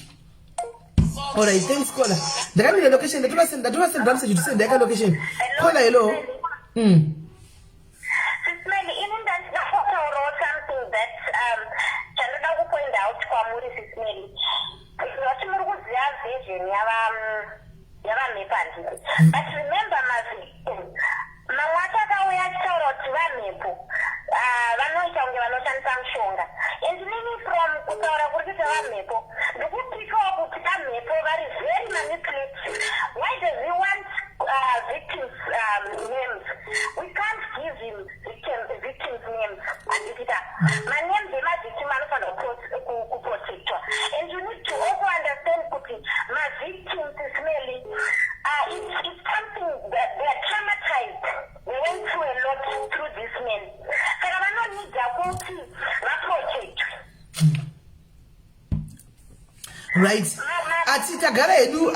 Alright, thanks caller. Ndakamira location, ndatovasend ndatovasend message kuti send yaka location. Caller hello.
Sis Melly, ini ndandida kutaurawo something that um, chandoda kupoint out kwamuri Sis Melly. Vati muri kuziva version yava yavamhepo handiti. But remember mavi Mamwe acho akauya achitaura kuti vamhepo ah, vanoita kunge vanoshandisa mushonga and inini from kutaura kuri kuita vamhepo ndikupikawo kuti vamhepo vari very manipulative why does he want uh, victims um, names we can't give him victim, victims names handiti ta Manames emavictim anofanira kuprotectwa. And you need to also understand kuti mavictims, Smelly, it's something that they are traumatized. They went through a lot through this man. Saka vanonida kuti vaprotectwe.
Right, ati tagara hedu,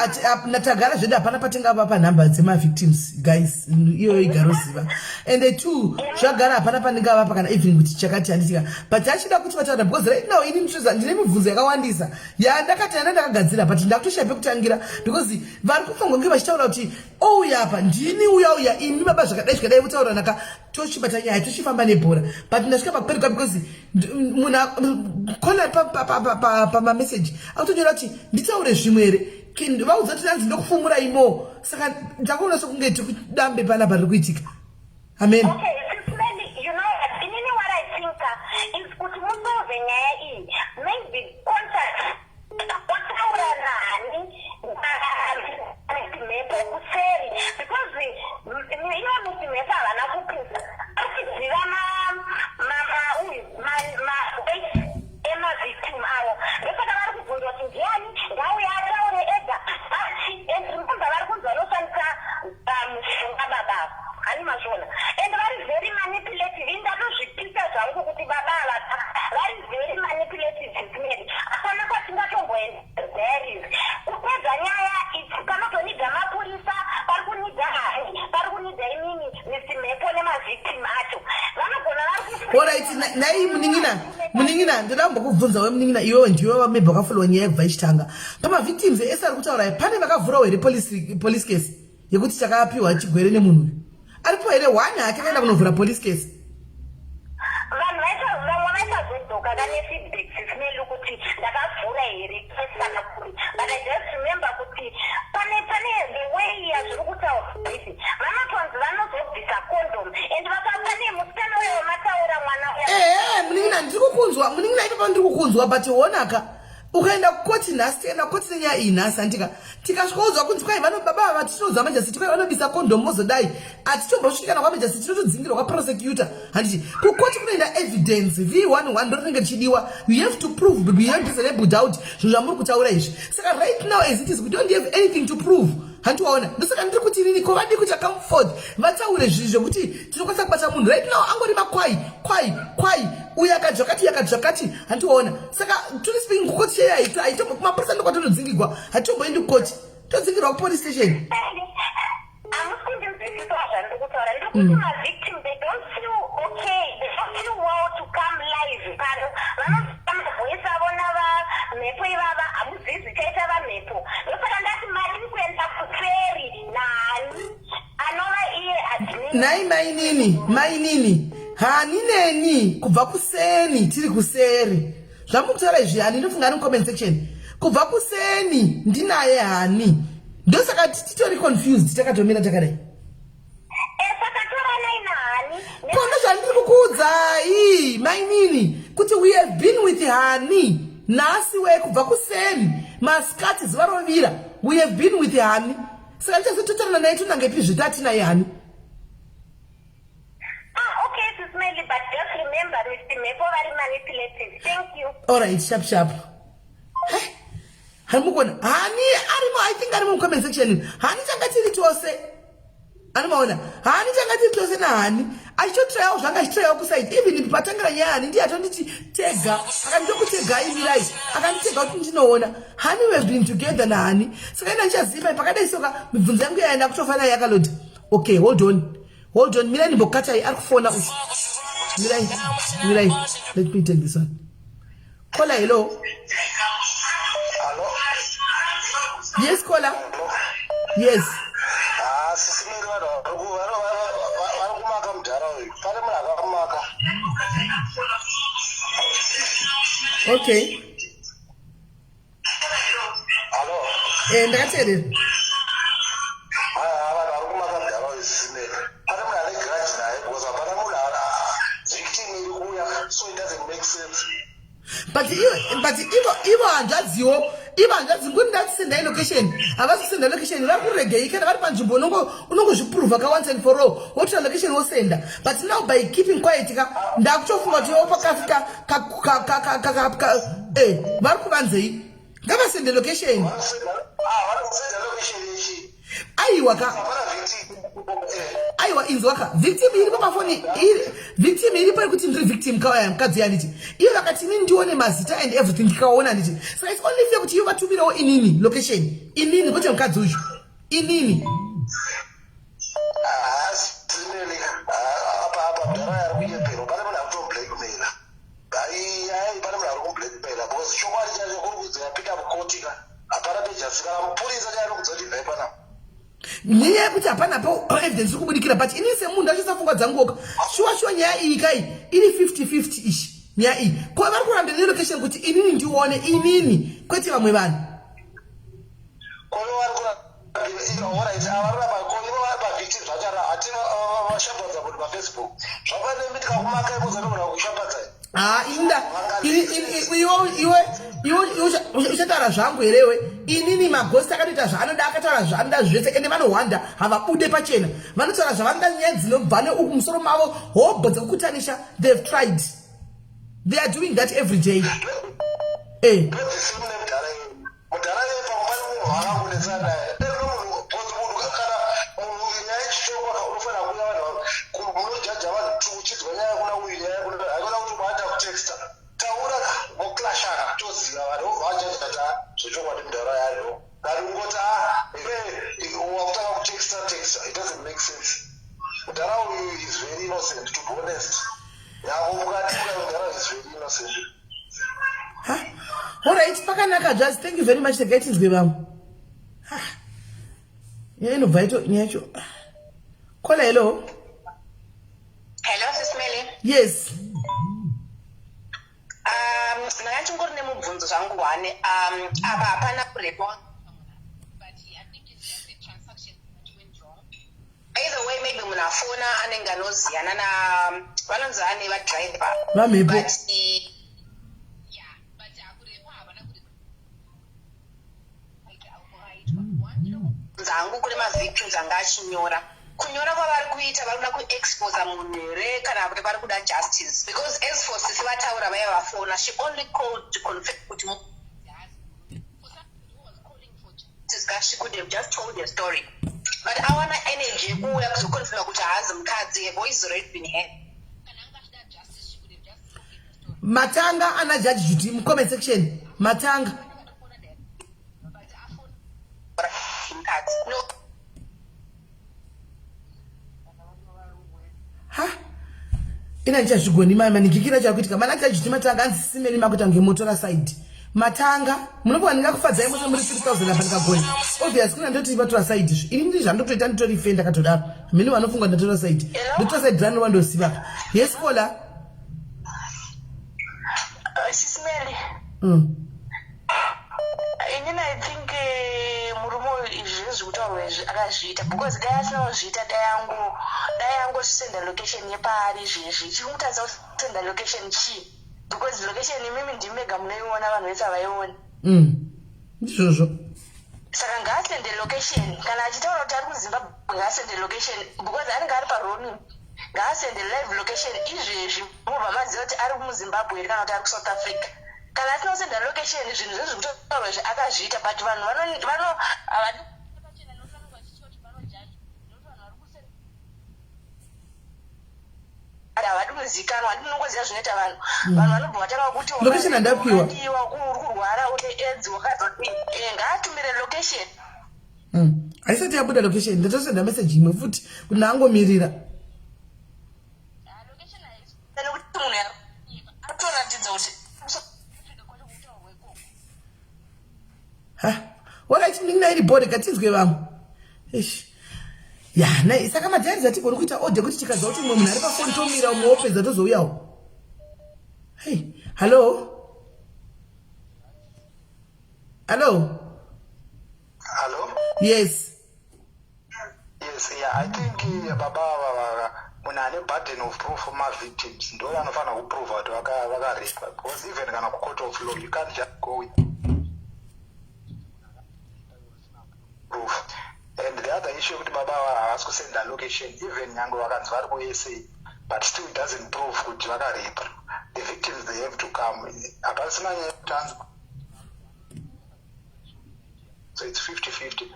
tagara zvedu, hapana patingava panhamba dzemavictims, guys. Iyoyo igaroziva. And two, zvagara hapana pandingavapa kana even kuti chakati, handitika. But achida kuti vataura, because right now ini ndine mibvunzo yakawandisa yandakati yanda ndakagadzira, but ndakutoshaya pekutangira, because vari kufanirwa kunge vachitaura kuti ouya apa, ndini uya uya, imi baba, zvakadai zvakadai, votaura naka, tochibata nyaya, tochifamba nebhora. But ndasvika pakupereka because munhu kona pamameseji akutonyora kuti nditaure zvimwe here, vaudza kuti anzi ndokufumura imo. Saka ndakaona sekunge tikudambe panapa riri kuitika. Amen.
Okay, Sis Melly, you know what? Inini what I think is kuti musolve nyaya iyi, maybe contact wataura nani mhepo kuseri, because ivo misi mhepo havana kupusa, achiziva uyu mavoice emavictim avo. Ndosaka vari kubvunzwa kuti ndiani, ngauya ataure ega. Achi and remember, vari kunzi vanoshandisa mushonga baba avo, hani mazviona? And vari very manipulative. Ini ndatozvipisa zvangu kuti baba ava vari very manipulative. Zimeri hapana kwatingatomboenda. There is kupedza nyaya, panotonidza mapurisa, pari kunidza hani, pari kunidza imini misi mhepo nemavictim acho vanogona vari.
Alright, nai munin'ina, munin'ina, ndoda kumbokubvunza we munin'ina, iwewe ndiwe wamebva wakafollowa nyaya kubva ichitanga. Pamavictims ese ari kutaura, pane vakavhurawo here police case yekuti takapiwa chigwere nemunhu uyu? Aripo here one hake akaenda kunovhura police case?
Vanhu vaita, vamwe vaisazodzoka kane feedback, sisimeli, kuti ndakavhura here case kana kuri. But I just remember kuti pane the way yazviri kutaura isi, vanotonzi vanozobvisa condom and pane musikana uyo wamataura, mwana uya.
Ehe, munin'ina, ndiri kukunzwa munin'ina, ipapo ndiri kukunzwa. But honaka, ukaenda kukoti nhasi, tikaenda kukoti nenyaya iyi nhasi, handika, tikasvikoudzwa kunzi kwai vano baba ava, tinoudza majasi kwai vanobisa kondomu, vozodai, hatitombosviki kana kwamajasi, tinotodzingirwa kwaprosecutor, handiti? Kukoti kunoenda evidence v11, ndo rinenge richidiwa. You have to prove beyond reasonable doubt zvinhu zvamuri kutaura izvi. Saka right now as it is, we don't have anything to prove, handiwaona? Ndosaka ndiri kuti inini ko vadii kuti come forth vataure zvinhu zvekuti tinokwanisa kubata munhu. Right now angori makwai kwai kwai, uyu akati zvakati, uyu akati zvakati, handiwaona? Saka truly speaking, kukoti cheye haitombo, kumapurisa ndokwatonodzingirwa, hatitomboendi kukoti, todzingirwa kupolice station.
Hamusi kundinzwisisa zvandiri kutaura. Ndiri kuti mavictim, they don't feel okay, they don't feel well to come live pano. Vanoziva mavoice avo navamhepo ivava, hamuzivi zvichaita vamhepo. Ndosaka ndati madini kuenda kuseri nani anova iye admin.
Nai mainini, mainini, hani neni kubva kuseni tiri kuseri, zvamukutaura izvi, hani ndofunga ari mucomment section. Kubva kuseni ndinaye hani, ndosaka titori confused, takatomira takadai.
Saka toranai nahani.
Kondo zvandiri kukuudzai mainini, kuti we have been with hani nhasi we kubva kuseni, masikati, zuva rovira, we have been with hani. Saka tichazototarana naye tonangepi zvetatinaye hani?
Ah, okay, Sis Melly, but just remember, Mr. Mhepo vari manipulative. Thank you.
Alright, sharp sharp. Hani mukona hani arimo, I think arimo mucomment section. Hani tanga tiri tose, anomaona hani tanga tiri tose nahani, achitotrayawo zvanga achitrayawo kuside. Even patangira nyaya, hani ndiye atonditi tega, akanditokutegai, mirai, akanditega kuti ndinoona hani. We have been together nahani. Saka ina ndichaziva pakadai soka mibvunzo yangu yaenda kutofanira yakalodi. Okay, hold on, hold on, mirai ndimbokatai, ari kufona uyu. Mirai, mirai, let me take this one. Caller, hello.
Hello?
Yes, caller, yes.
Ah, sisimiri, vanhu vari kumaka mudhara uyu. Pane munhu akamaka.
Okay.
Hello?
Eh, ndakateerera.
Ah, vanhu vari kumaka mudhara uyu, sisimiri. Pane munhu ane grudge naye, because hapana munhu victim iri kuuya, so it doesn't make sense.
But ivo, but ivo hanzvadziwo. Ivo hanzvadzi ngoni ndati sendai location. Havasi kusenda location, vari kuregei kana vari panzvimbo unongozviprova ka once and for all. Wotora location wosenda. But now by keeping quiet ka ndakutofunga kuti yopa kafi ka ka ka ka ka ka eh vari kuvanzei? Ngavasende location. Aiwa ka aiwa inzwa ka victim iripo pafoni victim iripo yekuti ndiri victim kawaya mukadzi yanditi iyo vakati inini ndione mazita and everything ndikaona nditi saka it's only fair kuti iyo vatumirewo inini location inini kwete mukadzi uyu inini. Nyaya yekuti hapana po evidence iri kubudikira, but inini semunhu ndachisa pfungwa dzanguoka shuwa shuwa nyaya iyi kai iri 50-50 ishi nyaya iyi ko vari kurambira nelocation kuti inini ndione inini kwete vamwe vanhu. Haa inda iwe iwe uchataura zvangu here iwe? Inini magosti akatoita zvaanoda, akataura zvaanoda zvese, ende vanohwanda havabude pachena, vanotaura zvavanoda, nyaya dzinobva neuku musoro mavo hobho dzekukutanisha. They've tried, they are doing that every day. Eh. Alright, pakanaka just thank you very much. Regai tinzwe vamwe. Nyaya inobva yacho nyaya yacho. Kola, hello.
Hello, Sis Melly.
Yes.
Ndanga ndingori nemubvunzo zvangu one. Apa hapana kurepwa. Either way, maybe munhu afona anenge anoziyana na vanonzi ane vadriver.
Vamhepo.
But yeah, but hakurepwa havana kurepwa. Dzangu kune mavictims anga achinyora. Kunyora kwavari kuita vari kuda kuexposa munhu here kana kuti vari kuda justice? Because as for sisi vataura vaya vafona, she only called to confirm kuti she could have just told her story. But awana energy yekuuya kuzoconfirma kuti haazi mukadzi, her voice has already been heard.
Matanga ana Judge Judy mucomment section. Matanga.
No.
Ha? Ina ndichazvigoni mai manikikira chakuitika. Mana Judge Judy matanga anzi simeni makuita kunge motora side. Matanga munokuwa ndingakufadzai mose muri 3000 apa ndikagona. Obvious kuna ndoti vatora side izvi. Ini ndizvo zvandotoita nditori fair ndakatodaro. Mhini vanofunga ndatora side. Ndotora side rano vandosiva. Yes caller.
Sis Melly. Inini I think murume uyu izvi zvese zviri kutaurwa izvi akazviita because dai asina kuzviita dai angosenda location yepaari izvezvi. Chiri kumutadzisa kusenda location chii? Because location imimi ndimi mega munoiona, vanhu vese havaioni.
Ndizvozvo.
Saka ngaasende location kana achitaura kuti ari kuZimbabwe, ngaasende location because anenge ari paroaming. Ngaasende live location izvezvi mobva maziva kuti ari muZimbabwe here kana kuti ari kuSouth Africa. Kana asina kusenda location, zvinhu zvese zviri kutaurwa izvi akazviita, but vanhu vano havadi havadi kuzikanwa, handi munongoziva zvinoita vanhu. Vanhu vanobva vatanga kuti
Location handapiwa.
Wakadiwa, uri kurwara, une AIDS, wakazodii. Ngaatumire location.
Haisati yabuda location, ndatosenda message imwe futi kuti ndaangomirira.
Nekuti munhu atoratidza kuti
Ha, alright, ndinga iri body katinzwe vamwe. Eish. Ya, nai saka madhairi atigoni kuita order kuti tikazwa kuti mumwe munhu ari pafoni tomira umwe wopedza tozouyawo. Hey, hello? Hello?
Hello?
Yes.
Yes, yeah, I think baba ava munhu ane burden of proof ma-victims ndo vanofanira kuprova kuti vakarepwa, because even kana kucourt of law you can't just go with proof. And the other issue yekuti baba ava havasi kusenda location even nyange vakanzi vari kuSA but still it doesn't prove kuti vakarepa. The victims they have to come. Hapasina nyaya yekuti hanzi so it's 50-50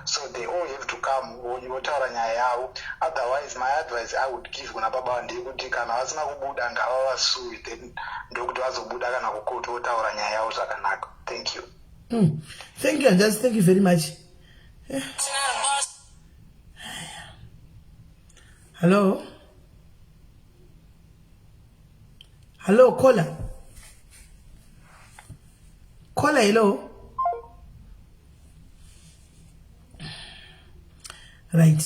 so they all have to come votaura nyaya yavo otherwise my advice i would give kuna baba ndeyekuti kana vasina kubuda ngavavasuwe then ndokuti vazobuda kana kukoti votaura nyaya yavo zvakanaka thank you
mm. thank you anjasi thank you very much eh. Hello hello caller caller hello right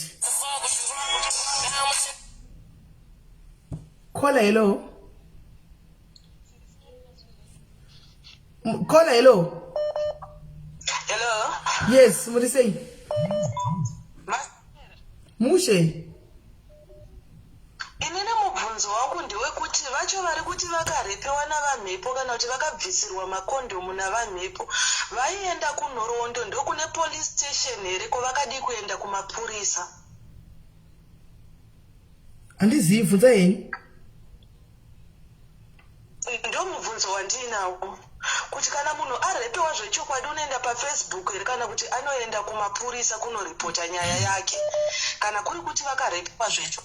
caller hello caller hello
hello
yes muri sei mushe
Inini mubvunzo wangu ndewekuti vacho vari kuti vakarepewa navamhepo kana kuti vakabvisirwa makondomu navamhepo vaienda kunhoroondo ndokune police station here ko vakadii kuenda kumapurisa?
Handizivi, bvunza henyu.
Ndomubvunzo wandiinawo kuti kana munhu arepewa zvechokwadi unoenda pafacebook here kana kuti anoenda kumapurisa kunoripota nyaya yake kana kuri kuti vakarepewa zvecho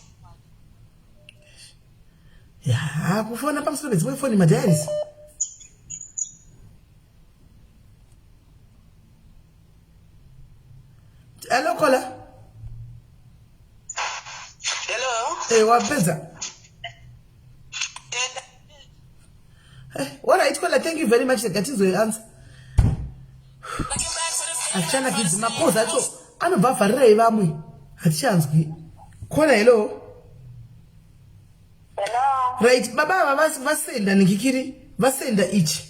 Ya, kufona pamusoro pedzimwe foni madiaries. Hello caller.
Hello.
Eh, wapedza. Eh, all right kola thank you very much rega tinzwe answer hazvichanakidzi makozi acho anobva avharirei vamwe hatichanzwi kola hello right baba ava vasenda nikikiri vasenda ichi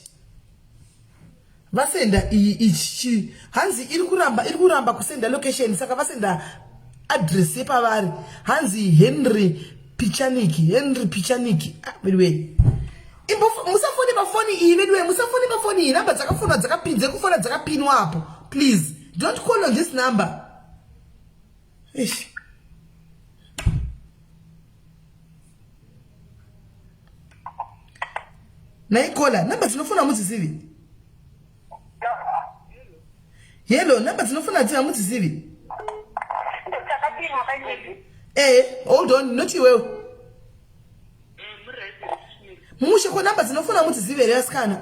vasenda iyi ichi hanzi iri kuramba iri kuramba kusenda location saka vasenda address yepavari hanzi henry pichaniki henry pichaniki ah, veduwee musafone pafoni iyi veduwee musafone pafoni iyi namba dzakafonwa dzakapinze kufona dzakapinwa apo please don't call on this number Eish. Nhai kola namba dzinofona hamudzizivi? Hello, namba dzinofona dzi hamudzizivi? Eh, hold on, not iwewe. Mushe ko namba dzinofona hamudzizivi here asikana?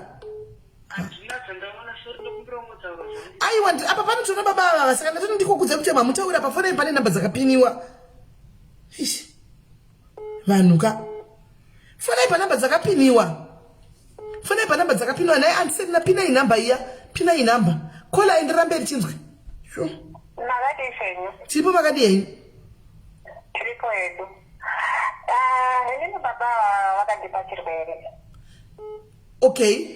Aiwa, apa panotoona baba ava saka ndatoti ndikokudza kuti mamutaura pafonai pane namba dzakapiniwa. Eish. Vanhu ka. Fonai panamba dzakapiniwa. Fonai panamba dzakapiniwa naye andiseni pinai namba iya. Pinai namba. Kola enderera mberi tinzwe. Sure.
Makadii zvenyu?
Tiripo makadii henyu?
Tiripo hedu. Ah, inini baba vakandipa chirwere.
Okay.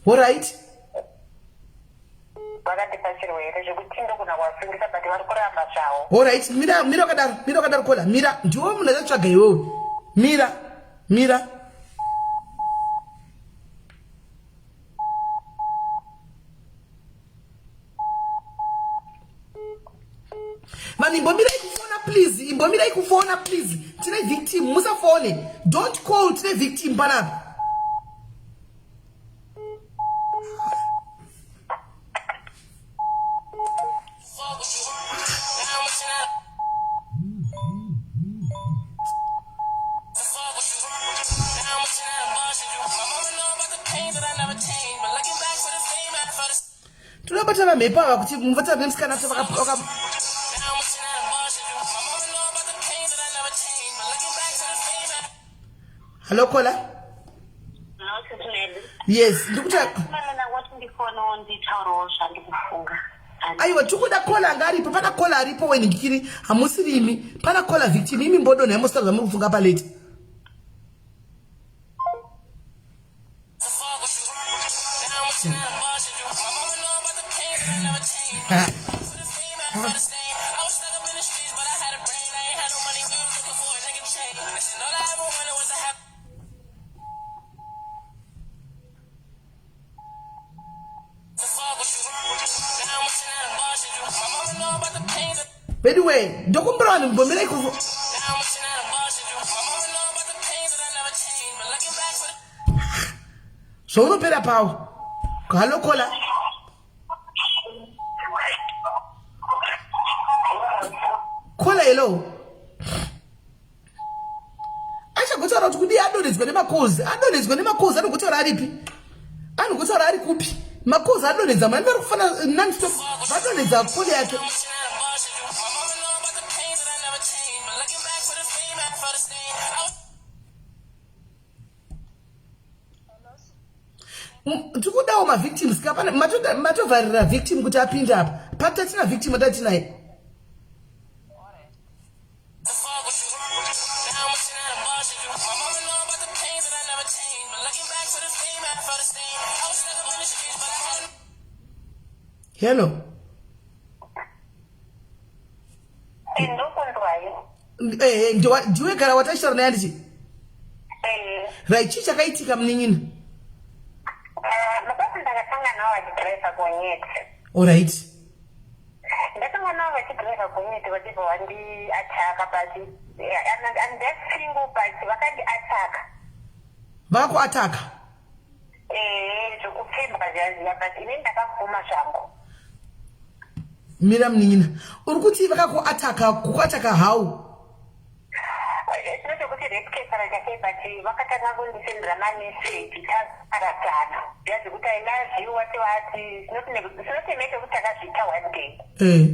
All right.
Vakandipa chirwere zvekuti ndogona kuvasungisa but vari kuramba zvavo.
Alright, mira mira wakadaro, mira wakadaro kola, mira. Ndiwe munhu achatsvaga iwewe. Mira. Mira. Vanhu imbomirai kufona please, imbomirai kufona please. Tine victim, musafone. Don't call tine victim panapa. Tinobata vamhepo ava kuti muvata vemusikana vaka Hello caller. Yes, ndikuti aiwa tikuda kola anga aripo pana kola aripo wenhingikiri hamusiri imi pana kola victim imi mbodonha imosita zvamuri kufunga paleti Veduwe ndokumbira vanhu mbomirai kuvo zvaunopera pawo. Hello caller. Caller hello. Achagotaura kuti kudii adonhedzwa nemakozi adonhedzwa nemakozi anogotaura aripi anogotaura ari kupi makozi adonhedza mani vari kufana nonstop vadonhedza kole yake. Tikudawo mavictims kapana matovharira victim kuti apinde apa patatina victim atatinaye. Hello. Eh, ndiwe gara watachitaura naye andichi?
Eh.
Right, chii chakaitika munin'ina?
Mabasa ndakatanga nawo achidriver gonyeti.
Alright.
Ndakanga navo vachidriver gonyeti vachibva vandiataka but I'm just single but vakandiataka.
Vakuataka?
Eh, zvekupfimbwa zviya zviya but ini ndakabvuma zvangu.
Mira munin'ina, uri kuti vakakuataka, kukuataka how?
It's not kuti rape case kana chakei but vakatanga kundisendera mameseji takaradzana zviya zvekuti I love you wati wati it's not a matter yekuti takazviita one day.
Eh.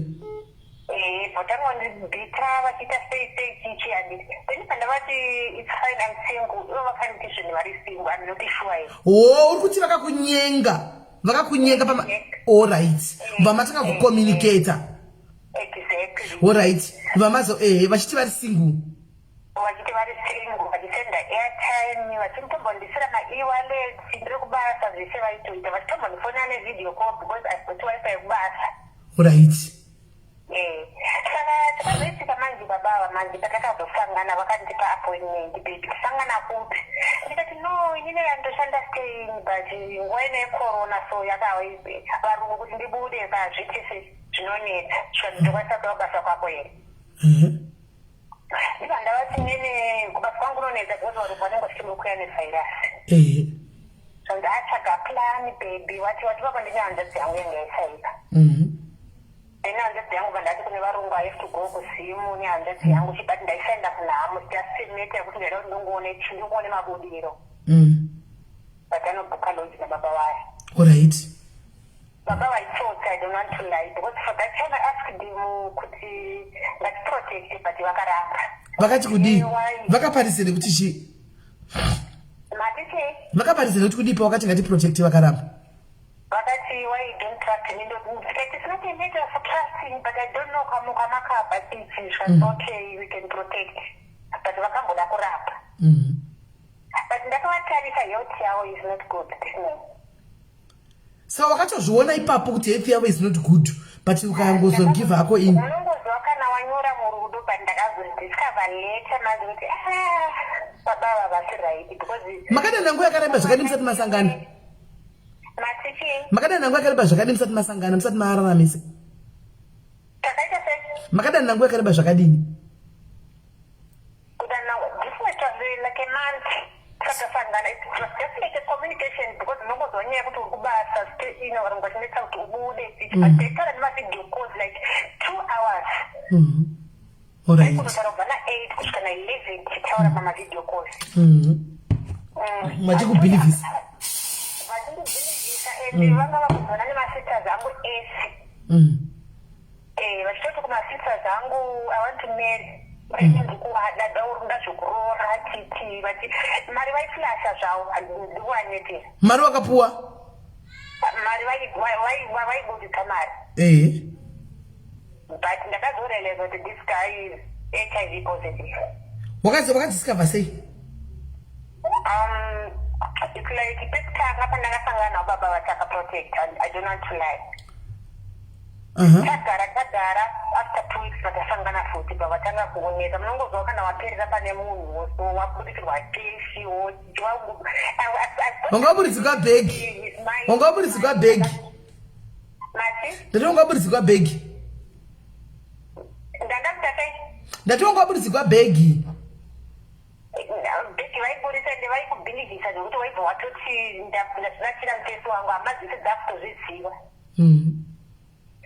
Eh, votanga kundibhita vachiita sei sei chichi handiti then pandavati it's fine I'm single ivo vakanditi zvinhu vari single I'm not sure here.
Oh, uri kuti vakakunyenga vakakunyenga pama alright bva matanga kucommunicata.
Exactly.
Alright bva mazo eh vachiti vari single.
Vachiti vari single vachisenda airtime vachitombondisira ma-ewallet ndiri kubasa zvese vaitoita vachitombondifonera nevideo call because I've got wifi yekubasa.
Alright.
Eh, saka chakazoitika manje baba ava manje patakazosangana vakandipa appointment baby tisangana kupi ndikati no inini yandoshanda staying but nguva ino yecorona so yakava varungu kuti ndibude kazvitisi zvinonetsa zvikanzi ndokwanisa kuya kubasa kwako here ndibva ndavati nini kubasa kwangu kunonetsa because varungu vanenge vachiti muri kuya nevhairasi zvanzi atsvaga plan baby wati wati baba ndine hanzvadzi yangu yanga yashaika then hanzvadzi yangu vandati kune varungu i have to go kuzimu nehanzvadzi yangu chibati ndaisaenda kunhamo just matter yekuti ndaida kuti ndingoone chi ndingoone mabudiro but anobhuka lodge nababa vaya.
Alright.
Baba vaitsotsi I don't want to lie because for that time I asked him kuti ngatiprotecte but vakaramba.
Vakati kudii? Vakaparisire kuti chii?
Mati chii?
Vakaparisire kuti kudii pavakati ngatiprotecte vakaramba?
Vakati why you don't trust me? Ndikati it's not a matter of trusting but I don't know kwamakabva chichi zvikanzi okay we can protect but vakamboda kuramba. But ndakavatarisa health yavo is not good this man.
Saka wakatozviona ipapo kuti health yavo is not good but ukangozogive hako in.
Unongoziva kana wanyura murudo but ndakazodiscover later manje kuti ah baba ava vasi right because
Makadana nguva yakareba zvakadii musati masangana?
Mati chii?
Makadana nguva yakareba zvakadii musati masangana musati mararamise?
Takaita sei?
Makadana nguva yakareba zvakadini?
Kudana this was like a month tisati tasangana. It was just like a communication because unongonzwa nyaya yekuti uri kubasa ino varungu vachinetsa kuti ubude but taitaura nemavideo calls like 2 hours.
Alright.
Kunotaura kubva na8 kusvika na11 tichitaura pamavideo calls.
Vachikubhilivhisa.
Vachindibhilivhisa and vanga vakuzona nemasisters angu ese. Vachitoti kumasisters angu I want to marry. Ndikuada ndauri ndazvekuroora titi vati mari vaiflasha zvavo ndikuvanetera.
Mari wakapuwa?
Mari vaibuditsa mari. But ndakazorealize kuti this guy is HIV positive.
Wakadiscover sei?
It's like pekutanga pandakasangana navo baba vataka protect and I don't want to lie. Tagara tagara after 2 weeks vatasangana futi pavatanga kuoneka munongozwa kana waperera pane munhu so waburikirwa keshi
wanga waburitsirwa bhegi wanga waburitsirwa bhegi
Mati?
Ndati wanga waburitsirwa bhegi. Ndati wanga waburitsigwa bhegi.
Bhegi vaiburitsa ende vaikubhilivhisa zvekuti waibva watoti ndazvinatira mutesi wangu hama dzese dzakutozviziva.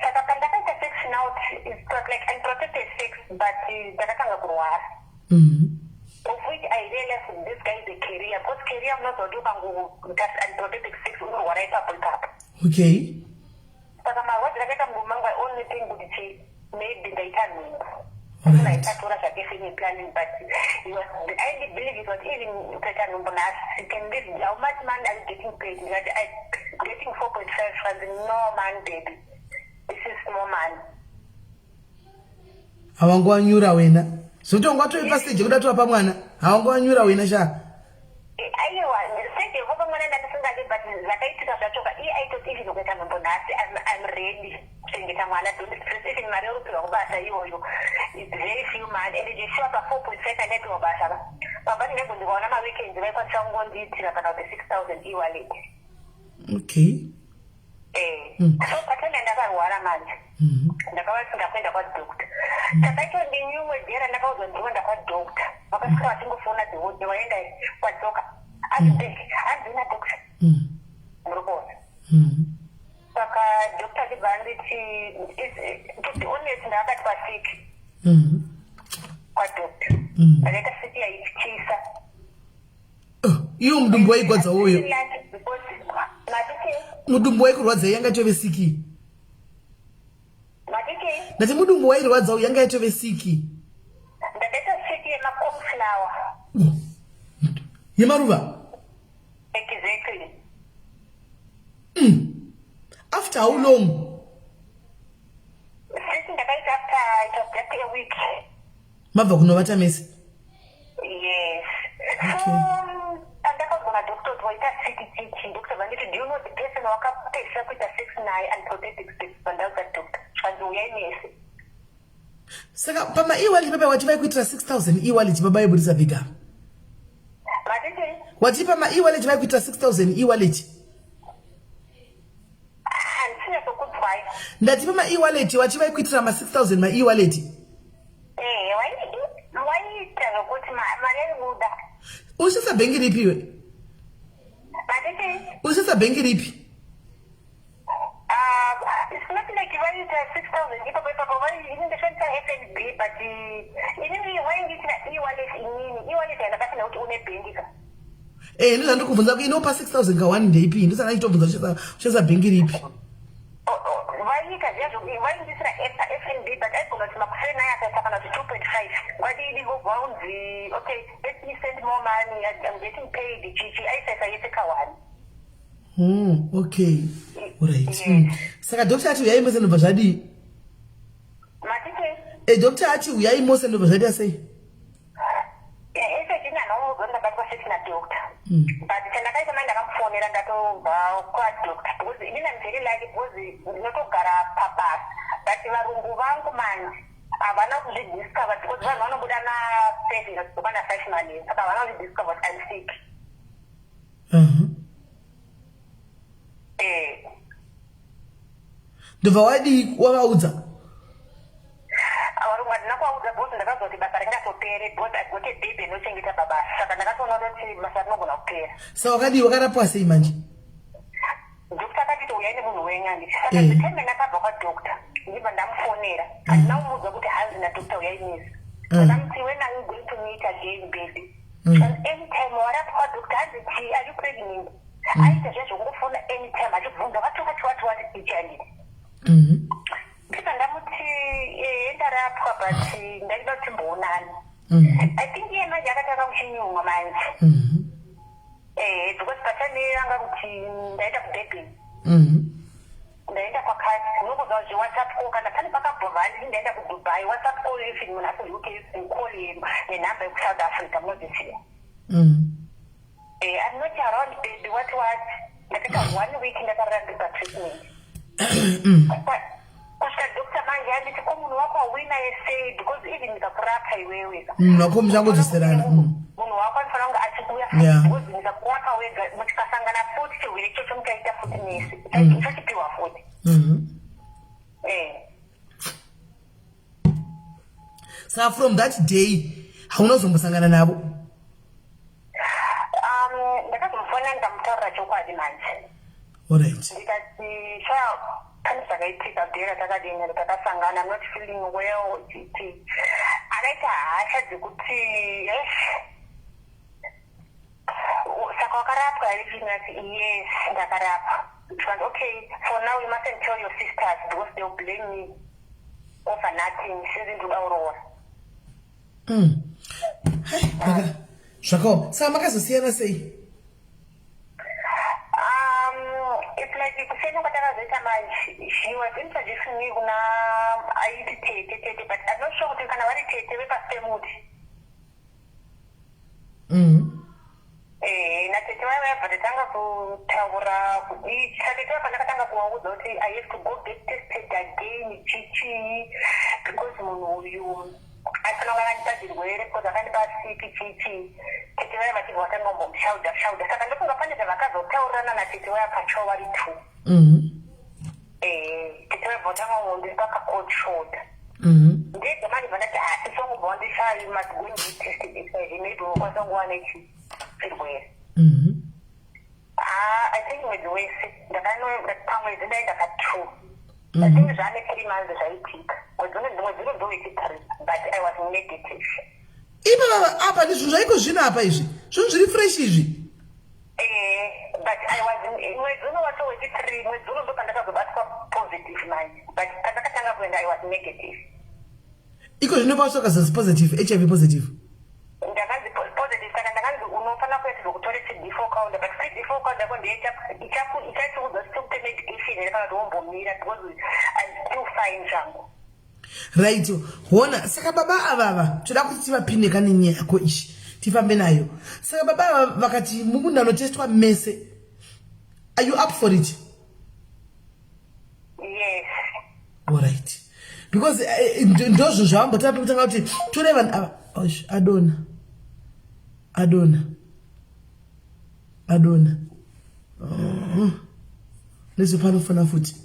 Saka pandakaita sex now it was like unprotected sex but ndakatanga kurwara. Of which I realized this guy is a carrier because carrier munoziva kuti ukangoita unprotected sex unorwara ipapo ipapo.
Okay.
Saka marwadziro akaita murume wangu I only think kuti chi maybe ndaita nhumbu. Munhu aisatora zvake family planning but he was I believe it was even ukaita nhumbu nhasi you can live how much money are you getting paid ndikati I getting 4.5 zvikanzi no man baby this is small money.
Hawangu wanyura wena zvekuti wanga watove pastage yekuda tovapa mwana hawangu wanyura wena shaa.
Aiwa stage yekupa mwana ndandisingadi but zvakaitika zvacho ka iye aitoti even ukaita nhumbu nhasi I'm, I'm ready kuchengeta mwana don't stress even mari yekupiwa kubasa iyoyo it's very few money and jeshuwa pa 4.5 andaipiwa basa ka pamba ndinenge ndikaona maweekends vaikwanisa kungondiitira kana kuti 6000 e-wallet.
Okay.
Eh, so patanga ndakarwara manje ndakava singakuenda kwadoctor takaitondinyu wedera ndakaudzwa ndinoenda kwadoctor vakasvika vachingofona the whole day waenda kwadzoka hanzi hanzi na doctor muri kuona. Saka doctor achibva anditi to be honest ndakabatwa sick kwadoctor ndakaita sick yaityisa.
Oh, iwo mudumbu waigwadza uyo.
Because matiti
Mudumbu waikurwadza yanga itove sick.
Matiti
Ndati mudumbu wairwadza uyu yanga itove sick.
Ndakaita sick yemacornflower.
Oh, yemaruva.
Exactly.
After how long?
Sick ndakaita after it was just a week.
Mabva kunovata mese?
Yes. So andakaudzwa nadoctor kuti waita sick chichi doctor vanditi, "Do you know the person wakapedzisa kuita sex naye, unprotected sex?" Vandaudza doctor zvanzi uyai mese.
Saka pama e-wallet papa wati vaikuitira 6000 e-wallet baba yebudisa bhega?
Matiti
Wati pama e-wallet vaikuitira 6000 e-wallet?
Handisinyatsokudzwai.
Ndati pama e-wallet wati vaikuitira ma 6000 ma e-wallet?
Ehe, waiita zvokuti mari yaibuda.
Usisa bhengi ripi iwe?
Matiti
Usisa bhengi ripi?
It's not like vaiita 6000 ipapo ipapo ini ndoshandisa FNB but inini vaindiitira e-wallet inini e-wallet yandakasina kuti une bhengi ka.
Eh, ndozvandiri kubvunza kuti inopa 6000 ka one ndeipi ndosaka ndichitobvunza ushandisa bhengi ripi.
Vaiita zviya vaindisira FNB but aigona kuti makuseni ayo akaisa kana kuti 2.5 kwadidi vobva unzi, "Okay, let me send more money, I'm getting paid," chichi aisaisa yese ka1.
Okay, alright. Saka doctor ati uyai mose ndobva zvadii?
Matiti
E, doctor ati uyai mose ndobva zvaita sei?
Ese chinanoudzwa ndabatwa sex nadoctor but chandakaita mai ndakamufonera ndatobva kwadoctor because inini am very lucky because ndinotogara pabasa but varungu vangu manje havana kuzvidiscover because vanhu vanobuda na7 ndodzoka na5 manheru saka havana kuzvidiscover kuti I'm sick. Eh.
Ndobva wadii wavaudza?
Varungu handina kuvaudza because ndakazwa kuti basa ringatopere because I got a baby inochengeta pabasa saka ndakatoona kuti basa rinogona kupera.
Saka wakadii wakarapwa sei manje?
Doctor akatiti uyai nemunhu wenyu anditi saka the time ndakabva kwadoctor ndibva ndamufonera handina kumuudza kuti hanzi nadoctor uyai mese. Ndakamuti, "When are you going to meet again, baby?" And anytime warapwa doctor hanzi chi are you pregnant aita zviya zvokungofona anytime achibvunza wati wati wati wati ichi anditi ndibva ndamuti ehe ndarapwa but ndaida kuti timboonana. I think iye manje akatanga kuchinyumwa manje because patime anga kuti ndaenda kuDurban ndaenda kwakati unongoziva zveWhatsApp call kana pane pakabhovha handiti ndaenda kuDubai WhatsApp call if munhu ari kuUK call nenhamba yekuSouth Africa munozisiya. I'm not around, baby, what what ndakaita one week ndakarara ndiri patreatment kusvika doctor manje anditi ko munhu wako hauinaye sei because even ndikakurapa iwewe
Munhu wako muchangodzoserana.
Munhu wako anofanira kunge achikuya because ndikakurapa wega tikasangana futi chirwere ichocho muchaita futi mese uchachipiwa futi. Eh.
Saka from that day hauna kuzombosangana navo?
Ndakazomufona ndikamutaurira chokwadi manje.
Alright.
Ndikati sha, pane zvakaitika dhera, takadini, takasangana, I'm not feeling well, chiti akaita hasha dzekuti yes, saka wakarapwa here? Ndikati yes, ndakarapwa. Ndikanzi okay, for now you mustn't tell your sisters because they'll blame me over nothing since ndinoda kuroora.
Hai, zvakaoma. Saka makazosiyana sei?
It's like kusiyana kwatakazoita manje, she was introducing me kuna aiti tete tete, but I'm not sure kuti kana vari tete vepasi pemuti. Natete vaya vayabva tatanga kutaura, satete vabva ndakatanga kuvaudza kuti I have to go get tested again, chichii, because munhu uyu aifanira kunge akandipa zvirwere because akandipa siki, chichii. Tete vaya vachibva vatanga kumbomushaudha shaudha, saka ndofunga pane zvavakazotaurirana natete vaya pacho vari two. Tete vabva vatanga kungondipa kacold shoulder. Ndega manje bva ndati hatisongobva wandisha, you must go and get tested HIV, maybe unokwanisa kungowana ichi chirwere. Ah, I think mwedzi wese pamwedzi ndaenda ka2. I think zvane 3 months zvaitika, mwedzi uno ndowechithree, but I was negative.
Ipa baba, apa ndi zvinhu zvaiko zvino apa izvi, zvinhu zviri fresh izvi.
But I was mwedzi uno wacho wechithree, mwedzi uno ndo pandakazobatwa positive manje, but pandakatanga kuenda I was negative.
Iko zvino pasvaka positive, HIV positive?
Ndakanzi positive, saka ndakanzi unofanira kuya kutore CD4 count, but CD4 count yako ndiye ichatiudza kuti tikupe medication here kana kuti wombomira, because I'm still fine zvangu.
Right, hona, saka baba avava toda kuti tivapinde kane nyaya yako ishi, tifambe nayo. Saka baba ava vakati mukundanotestwa mese, are you up for it?
Yes.
Alright, because ndozvo zvavambotava pekutanga kuti tore vanhu ava. Osh, adona, adona, adona. Oh. Nezopanofona futi.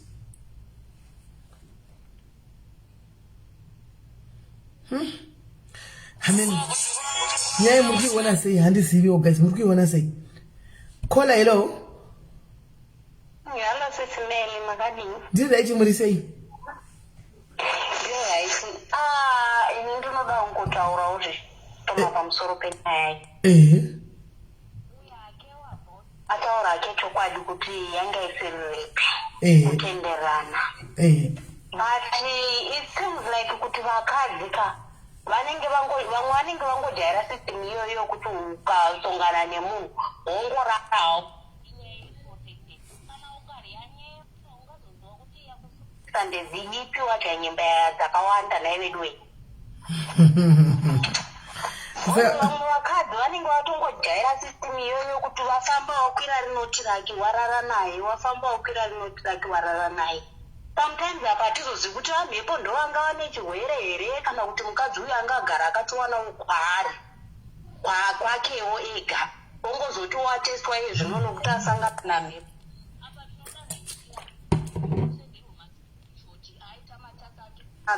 Amen. Nyaya muri kuiona sei? Handiziviwo guys, muri kuiona sei? Caller, hello.
Hello Sisi Meli, makadini?
Ndiri right, muri sei?
Ndiri right. Ah, ini ndinoda kungotaurawo zvitoma pamusoro penyaya iyi. Ataura hake chokwadi kuti yanga isiri rape. Kutenderana. But it seems like kuti vakadzi ka vanenge vango vamwe vanenge vangojaira system iyoyo yokuti ukasongana nemunhu wongorarawo. Sandedziipi wadya nyemba dzakawanda nhai vedu wei? Vamwe vakadzi vanenge vatongojaira system iyoyo kuti wafamba wakwira rino tiraki warara naye, wafamba wakwira rino tiraki warara naye. Sometimes apa hatizozivi kuti vamhepo ndovanga vane chirwere here kana kuti mukadzi uyu anga agara akatowanawo kwaari kwakewo ega, ongozoti watestwa iye zvino nokuti asangana namhepo.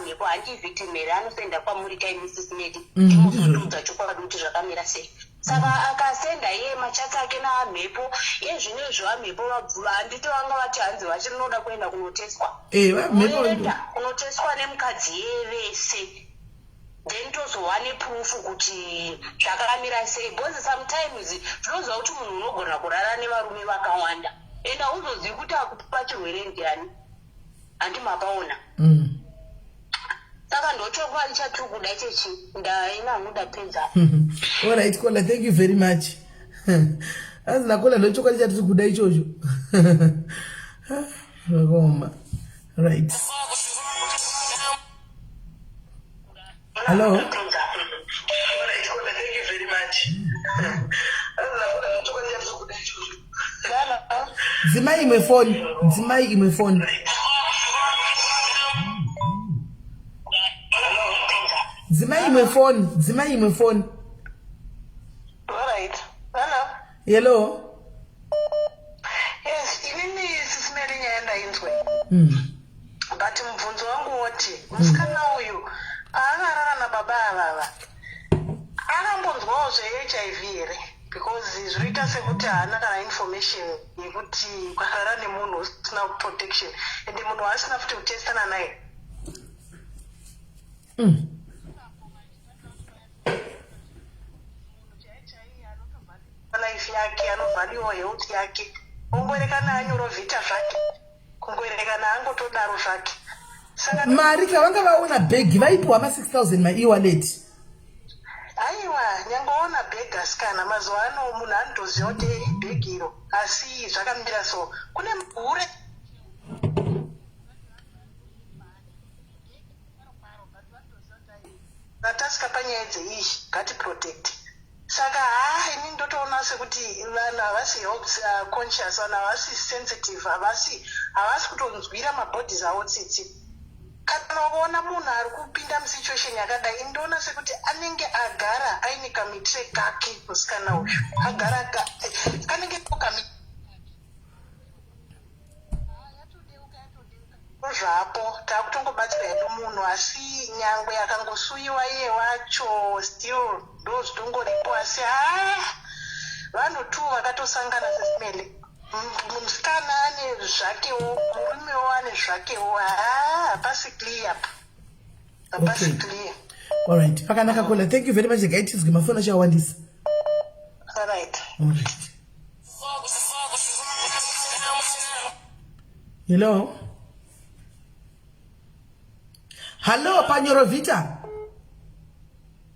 Mhepo handi victim here? Anosenda kwamuri kaimi Sisi Meli. Ndimotoudza chokwadi kuti zvakamira sei. Saka akasenda iye machats ake naamhepo iye zvino izvo amhepo handiti vanga vati hanzi vachinoda kuenda kunotestwa?
Vamhepo.
Voenda kunotestwa nemukadzi iye vese, then tozowa neproof kuti zvakamira sei, because sometimes tinoziva kuti munhu unogona kurara nevarume vakawanda and hauzozivi kuti akupa chirwere ndiani, handi mapaona? Saka ndochokwadi chatiri kuda chechi ndaina hangu, ndapedza.
Alright caller, thank you very much. Azina caller, ndochokwadi chatiri kuda ichocho, zvakaoma. Right, hello. Alright, caller, thank you very much. Azina caller, dzimai imwe foni, dzimai imwe foni, dzimai imwe foni, dzimai imwe foni.
Alright. Hello.
Hello.
Yes, inini Sisi Meli nyaya ndainzwe. But mubvunzo wangu woti musikana uyu aakarara nababa baba avava akambonzwawo zvehiv here because zvinoita sekuti haana kana information yekuti ukarara nemunhu usina protection ende munhu waasina futi kutestana naye mm. life yake anovhaliwa health yake ongoerekana anyorovhita zvake kungoerekana angotodaro zvake
saka mari ka vanga vaona bhegi vaipiwa ma 6000 maewallet
aiwa nyange waona bhegi asikana mazuva ano munhu anotoziva kuti ibhegi iro asi zvakamira so kune hure Ratasvika panyaya dzeiyi ngatiprotect saka haa ini ndotoona sekuti vanhu havasi health uh, conscious vanhu havasi sensitive havasi havasi kutonzwira mabodies avo tsitsi kana ukaona munhu ari kupinda musituation yakadai ini ndoona sekuti anenge agara aine kamitire kake musikana uyu agara kanenge kami Zvapo takutongobatsira hedu munhu asi nyangwe akangosuiwa iye wacho still ndozvitongoripo asi haa vanhu two vakatosangana sesimele musikana ane zvakewo murumewo ane zvakewo haa hapasi clear apa hapasi
okay.
clear
alright pakanaka kola thank you very much regai tizwe mafoni achawandisa
alright
alright Hello. Hello, Panyorovita.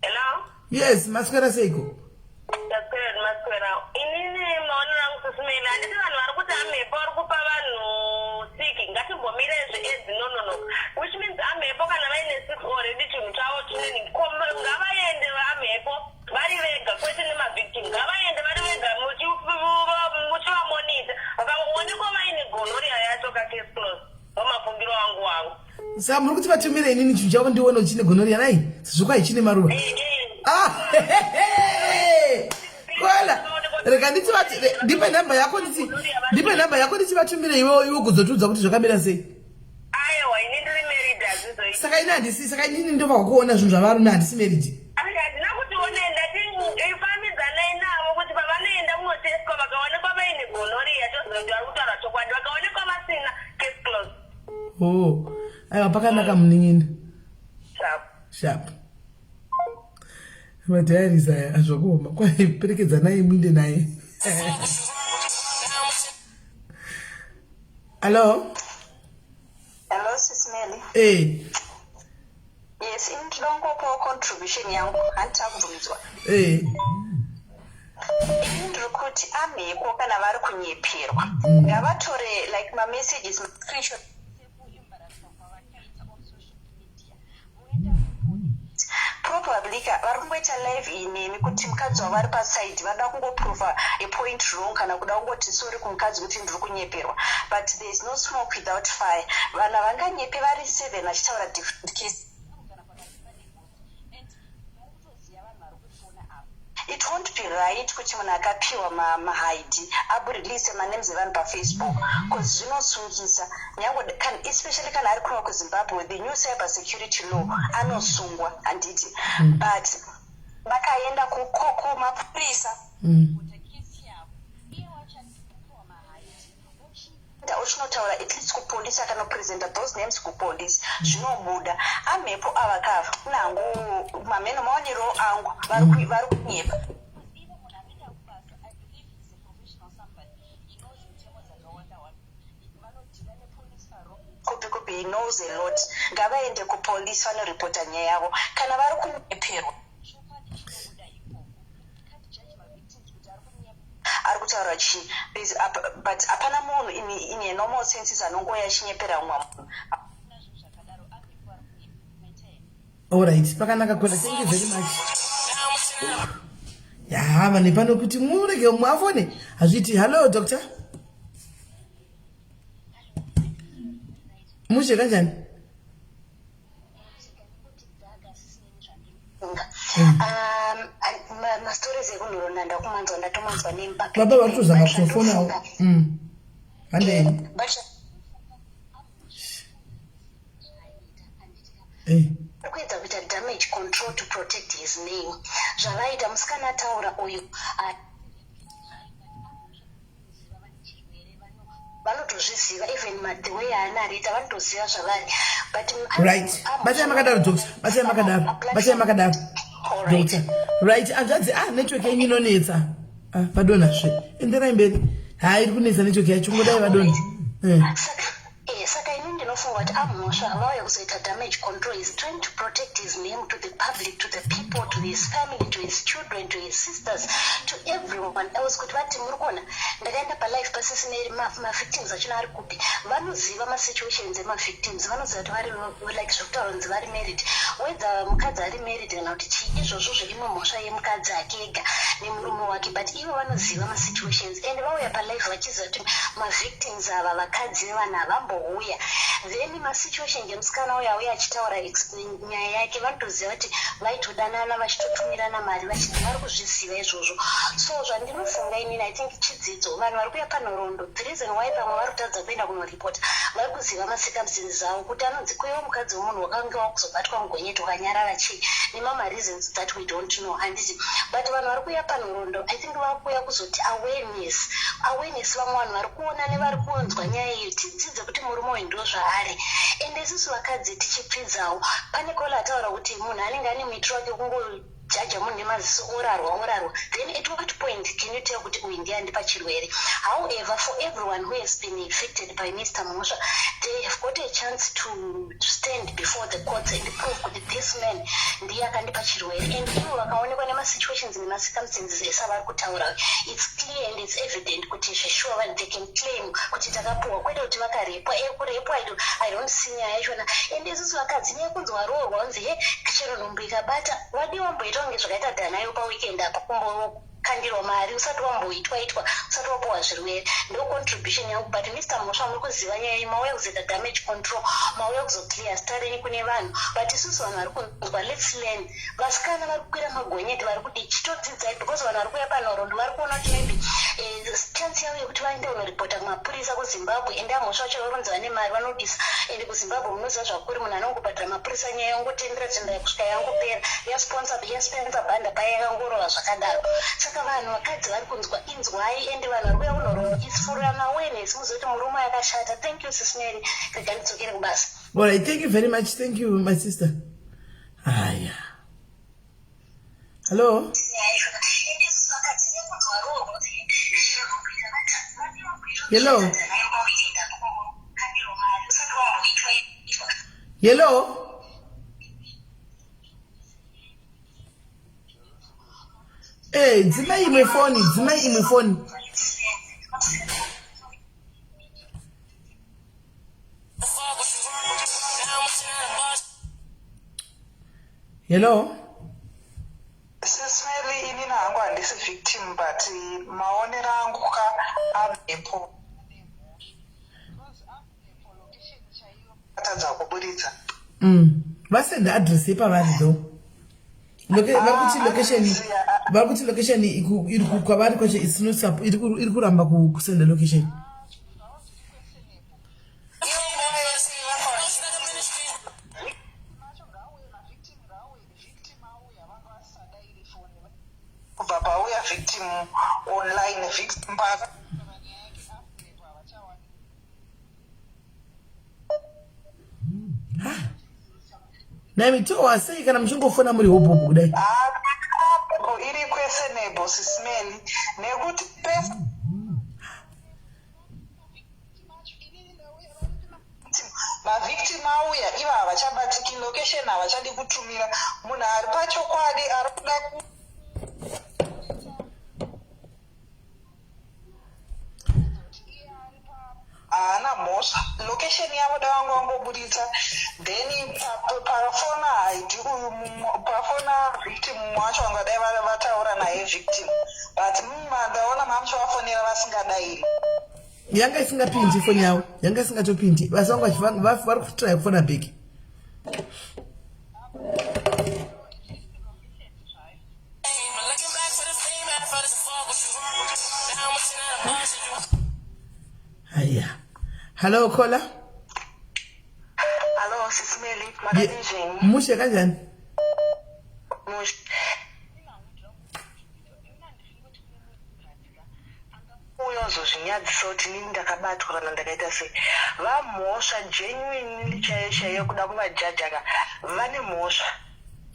Hello.
Yes, maswera seiko?
Taswera maswera. Inini maonero angu sisimela handiti vanhu vari kuti amhepo vari kupa vanhu sick ngatimbomire zveaids no no no which means amhepo kana vaine sick already chinhu chavo chineni ngavaende amhepo vari vega kwete nemavictim ngavaende vari vega muchivamonita vakangoonekwa vaine gonoria yacho kacase close ndomafungiro angu wangu
sa muri kuti vatumire inini chinhu chavo ndione kuti chine gonoria nai sezvo kwai chine maruva
eh, eh.
ah, kola rega nditi ndipe nhamba yako nditi ndipe nhamba yako ndichivatumire iwe iwe kuzotiudza kuti zvakamira sei
Aiwa ini ndiri married hazvizoiti.
Saka ini handisi saka inini ndobva kuona zvinhu zvavarume handisi married.
Handina kuti onai ndati ifambidzanai navo kuti pavanoenda kunotestwa vakaonekwa vaine gonorrhea toziva kuti vari kutaura chokwadi vakaonekwa vasina case closed.
Oh, aiwa pakanaka munin'ina.
Sharp.
Sharp. Madiaries aya azvakuoma kwai perekedzanai muinde naye. Hello.
Hello, Sis Melly.
Hey.
Yes, ini ndinongopawo contribution yangu handiti akubvumidzwa.
Hey.
Ini ndiri kuti amheko kana vari kunyeperwa ngavatore like mamessages mascreenshot probably ka vari kungoita live iyi nemi kuti mukadzi wavo ari paside vanoda kungoprova a point wrong kana kuda kungoti sorry kumukadzi kuti ndiri kunyeperwa but there is no smoke without fire vanhu havanganyepe vari seven vachitaura different case It won't be right kuti munhu akapiwa ma maID aburelease manames evanhu pafacebook bcause zvinosungisa nyangwe kan, especially kana ari kuno kuzimbabwe the new cyber security law anosungwa handiti mm. but vakaenda kumapurisa mm. Enda uchinotaura at least kupolice akanopresenta those names kupolice zvinobuda amhepo ava kava nangu mamheno maonero angu vari kunyepa kupi kupi he knows a lot ngavaende kupolice vanoripota nyaya yavo kana vari kunyeperwa ari kutaura chii but hapana munhu in, in a normal senses anongouya achinyepera umwe munhu
Alright, pakanaka kwena. Thank you very much. Ya, vane pano kuti murege mumwe afone. Hazviiti. Hello, doctor. Mushe kanjani?
Um, mastories ekunhorona ndakumanzwa ndatomanzwa nemba
baba vari kutozama kutofonawo mm. handei eh.
kuedza kuita damage control to protect his name. Zvavaita musikana ataura uyu vanotozviziva even the way aanarita vanotoziva zvavari but
right batai makadaro doctor batai makadaro batai makadaro doctor right hanzvadzi ah network yenyu inonetsa ah, vadonha zve enderai mberi haa iri kunetsa network yacho ngodai vadonha
eh. Eh, saka ini ndinofunga kuti amhosva vauya kuzoita damage control is trying to protect his name to the public to the people to his family to his children to his sisters to everyone else kuti vati muri kuona ndakaenda palife pasisineri mavictims achona ari kupi vanoziva masituations emavictims vanoziva kuti vari like zvekutaura kunzi vari married whether mukadzi ari married kana kuti chii izvozvo zveimwe mhosva yemukadzi ake ega nemurume wake but ivo vanoziva masituations and vauya palife vachiziva kuti mavictims ava vakadzi vevanhu havambouya then masituation emusikana uyo auya achitaura nyaya yake vanotoziva kuti vaitodanana vachitotumirana mari vachiti vari kuzviziva izvozvo so zvandinofunga inini i think chidzidzo vanhu vari kuya panhoroondo the reason why pamwe vari kutadza kuenda kunoripota vari kuziva macircumstances avo kuti anonzi kuyewo mukadzi wemunhu wakange wakuzobatwa mugonyeti wakanyarara chii nemama reasons that we don't know handiti but vanhu vari kuuya panhoroondo i think vakuuya kuzoti awareness awareness vamwe vanhu vari kuona nevari kunzwa nyaya iyo tidzidze kuti murume uyu ndo zvaari ende isusu vakadzi tichipfidzawo pane kola ataura kuti munhu anenge ane muitiro wake kungo jaja munhu nemaziso orarwa orarwa then at what point can you tell kuti uyu ndiye andipa chirwere however for everyone who has been infected by mr mhosva they have got a chance to stand before the courts and prove kuti this man ndiye akandipa chirwere and ivo vakaonekwa nemasituations nemacircumstances ese avari kutaura its clear and its evident kuti zveshuwa vanhu they can claim kuti takapuwa kwete kuti vakarepwa e kurepwa i don't see nyaya yachona and isusu vakadzi nyaya kunzi waroorwa unzi he chero nhumbu ikabata wadii wamboita kunge zvakaita dhanayo paweekend apa kumbokandirwa mari usati wamboitwa itwa usati wapuwa zvirwere ndo contribution yangu but mr mhosva muri kuziva nyaya yenyu mauya kuzoita damage control mauya kuzoclear zita renyu kune vanhu but isusu vanhu vari kunzwa lets learn vasikana vari kukwira magonyeti vari kudii chitodzidzai because vanhu vari kuuya panhoroondo vari kuona kuti maybe eh, chance yavo yekuti vaende kunoripota kumapurisa kuzimbabwe ende amhosva vacho varonzi vane mari vanodisa ende kuzimbabwe munoziva zvakuri munhu anongobhadhara mapurisa nyaya yongotendera tendera kusvika yangopera yasponsa yaspensa bhanda paya yakangorova zvakadaro saka vanhu vakadzi vari kunzwa inzwai ende vanhu vari kuuya kunhoroondo its for an awareness muzive kuti murume yakashata thank you sis mary rega ndidzokere kubasa
Alright, thank you very much. Thank you, my sister. Aya. Hello? Hello? Hello? Hey, eh, dzimai imwe foni, dzimai imwe foni. Hello?
Sis Melly, inini hangu handisi victim but maonero angu ka amhepo atadza kuburitsa.
Vasenda address yepavari though. Vakuti location vakuti location iri kwavari kwacho it's not iri kuramba kusenda location.
Kubva pauya victim online victim pa
Naimi towa sei kana muchingofona muri hobhobho kudai?
Iri kwese nebo sisimeli nekuti pese mavictim auya ivo havachabatiki location havachadi kutumira munhu ari pachokwadi ari kuda ku haana mhosva location yavo da vanga vangoburitsa then pafona haidi uyu pafona victim mumwe wacho vangadai vataura naye victim but ndaona mamuchivafonera vasingadairi
yanga isingapindi foni yavo yanga isingatopindi basi vanga vari kutraya kufona bheki haya hallo caller
hallo sisimeli
Makadii zvenyu?
Mushe kanjani?
Mushe. Uye ozozvinyadzisa kuti inini ndakabatwa kana ndakaita sei. Vamhosva genuinely chaiyo chaiyo kuda kuvajaja ka vane mhosva.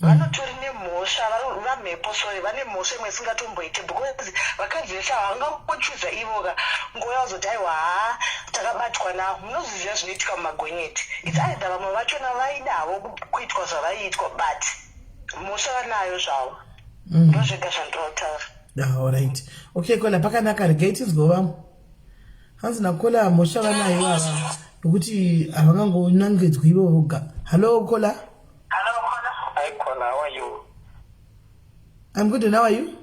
Vanotori nemhosva vamhepo sorry vane mhosva imwe isingatomboite because vakadzi vese ava vangangochuza ivoka nguva yavazoti aiwa haa takabatwa now munozviziva zvinoitika mumagonyeti its either vamwe vachona vaidavo kuitwa zvavaiitwa but mhosva vanayo zvavo ndozvega zvandinoda kutaura.
Alright. Okay Kola pakanaka regai tinzwe vamwe. Hanzi naKola mhosva vanayo ava nokuti havangangonangedzwi ivo voga. Hello Kola.
Hello Kola. Hi Kola, how are you?
I'm good and how are you?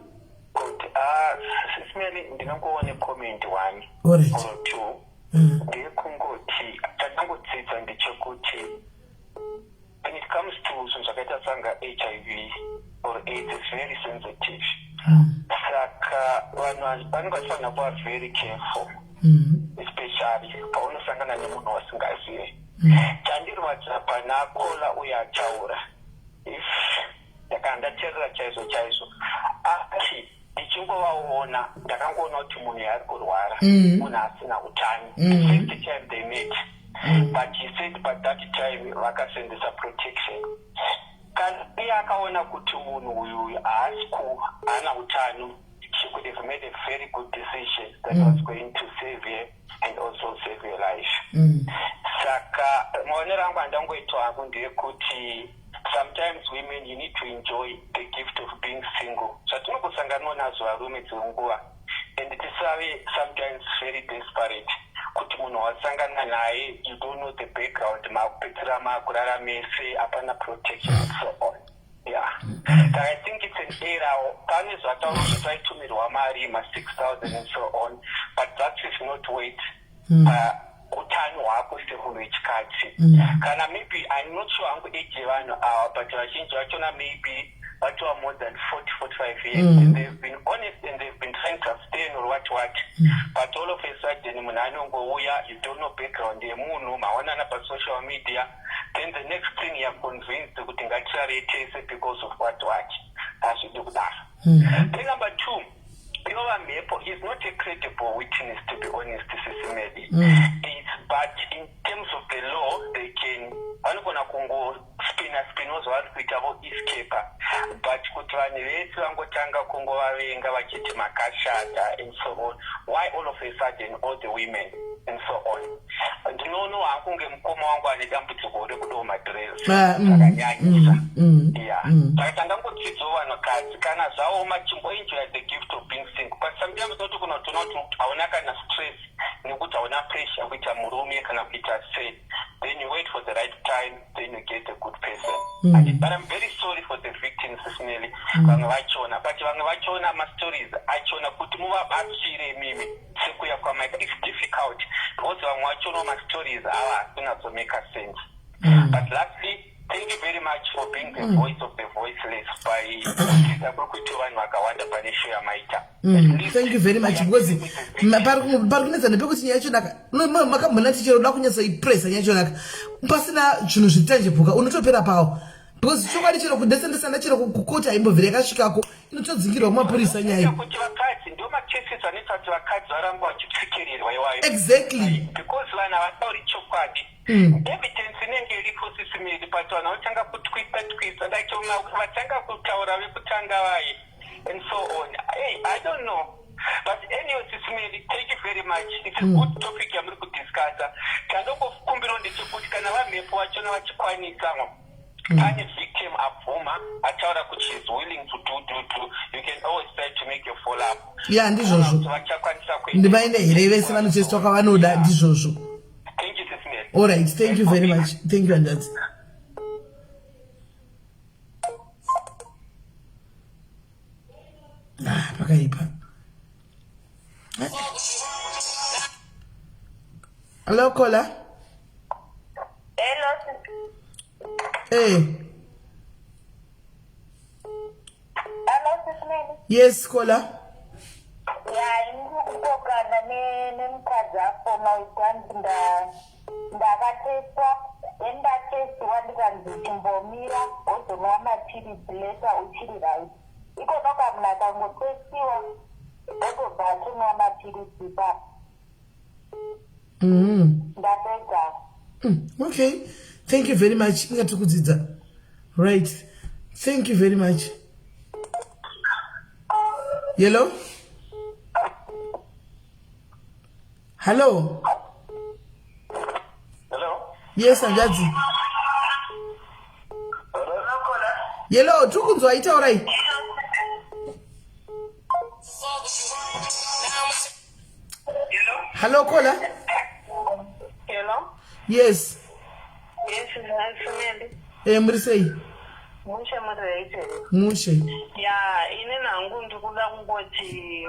Good. Sis Mary, ndinongoone comment one
Alright.
or two. Ndeyekungoti chandangodzidza ndechekuti when it comes to zvinhu zvakaita sanga HIV or AIDS is very sensitive. Saka vanhu vanenge vachifanira kuva very careful. Especially paunosangana nemunhu wasingazive. Chandirwadza pana Kola uyo ataura if ndakanga ndaterera chaizvo chaizvo ati ndichingovaona ndakangoona kuti munhu yaari kurwara munhu asina utano the first time they met but he said but that time vakasendesa protection kana iye akaona kuti munhu uyu uyu haasi ku haana utano she could have made a very good decision that was going to save her and also save your life. Saka maonero angu andangoitwa hangu ndeyekuti sometimes women you need to enjoy the gift of being single. Zvatinongosanganwa nazvo varume dzimwe nguva and tisave sometimes very desperate kuti munhu wasangana naye you don't know the background makupedzisira makurara mese hapana protection and so on. Yeah. Saka I think it's an error. Pane zvataurwa kuti vaitumirwa mari ma 6000 and so on but that is not weight utano hwako semunhu wechikadzi. Kana maybe I'm not sure hangu age yevanhu ava but vazhinji vachona maybe vatova more than 40 45 years and they've been honest and they've been trying to abstain or what what but all of a sudden munhu anongouya you don't know background yemunhu maonana pasocial media then the next thing you're convinced kuti ngatirare tese because of what what hazvidi kudaro. Then number two, inova mhepo is not a credible witness to be honest Sisi Melly. It's but in terms of the law they can vanogona kungospina spina zvavari kuita voescaper but kuti vanhu vese vangotanga kungovavenga vachiti makashata and so on why all of a sudden all the women and so on. Ndinoonawo hangu kunge mukoma wangu ane dambudziko rekudawo madhirezi zvakanyanyisa. Yeah. Saka tangangodzidzawo vanhukadzi kana zvaoma chimboenjoya the gift of being single but sometimes unotogona kutoona kuti hauna kana stress nekuti hauna pressure kuita murume kana kuita sei then you wait for the right time then you get a good person. But I'm very sorry for the victims Sis Melly vamwe vachona but vamwe vachona mastories achona kuti muvabatsire imimi sekuya kwamaita it's difficult because vamwe vachona mastories ava haasi kunyatsomeka sense. But lastly thank you very much for being the voice of the voiceless by kuita kuri kuitwa vanhu vakawanda pane show yamaita.
Thank you very much because pari kunetsa ndepekuti nyaya yacho naka makambona tichero uda kunyatsoipresa nyaya yacho naka pasina zvinhu zviri tangible unotopera pawo because chokwadi chero kudesendesana chero kukoti haimbobvira yakasvikako inotodzingirwa kumapurisa nyaya iyi.
Kuti vakadzi ndo macases anoita kuti vakadzi varamba vachitsikirirwa iwayo. Because vanhu havatauri chokwadi. Evidence inenge iripo Sisi Melly but vanhu vanotanga kutwista twista like vatanga kutaura vekutanga vaye and so on. Hey, I don't know. But anyway, Sisi Melly, thank you very much. It's a good topic yamuri kudiscussa. Chandokumbirawo ndechekuti kana vamhepo vachona vachikwanisa pane victim abvuma ataura kuti she's willing to do do do you can always try to make a follow up.
Ya, ndizvozvo.
Kuti vachakwanisa kuenda.
Ndivaende here vese vanotestwa kwavanoda ndizvozvo.
Thank you, Sis Melly.
All right, thank you very much. Thank you, Anjadzi. Ah, pakaipa. Hello, caller.
Hello.
Hey.
Hello, Sis Melly.
Yes, caller.
Ya, ndapokana nemukadzi afona utanzi ndakatestwa then ndatestiwa ndikanzi chimbomira wozonwa mapiritsi later uchiri right. Ikonoka munhu akangotestiwa otobva atonwa mapiritsi ipapo. Ndapedza.
Okay, thank you very much. Inga tiri kudzidza. Right, thank you very much. Hello, hello.
Hello.
Yes, hanzvadzi. Hello, tiri kunzwa, itaurai. Hello, caller.
Hello.
Yes.
Yes, Simende.
Eh, muri sei?
Mushe, muri right here?
Mushe.
Ya, ini nangu ndikuda kungoti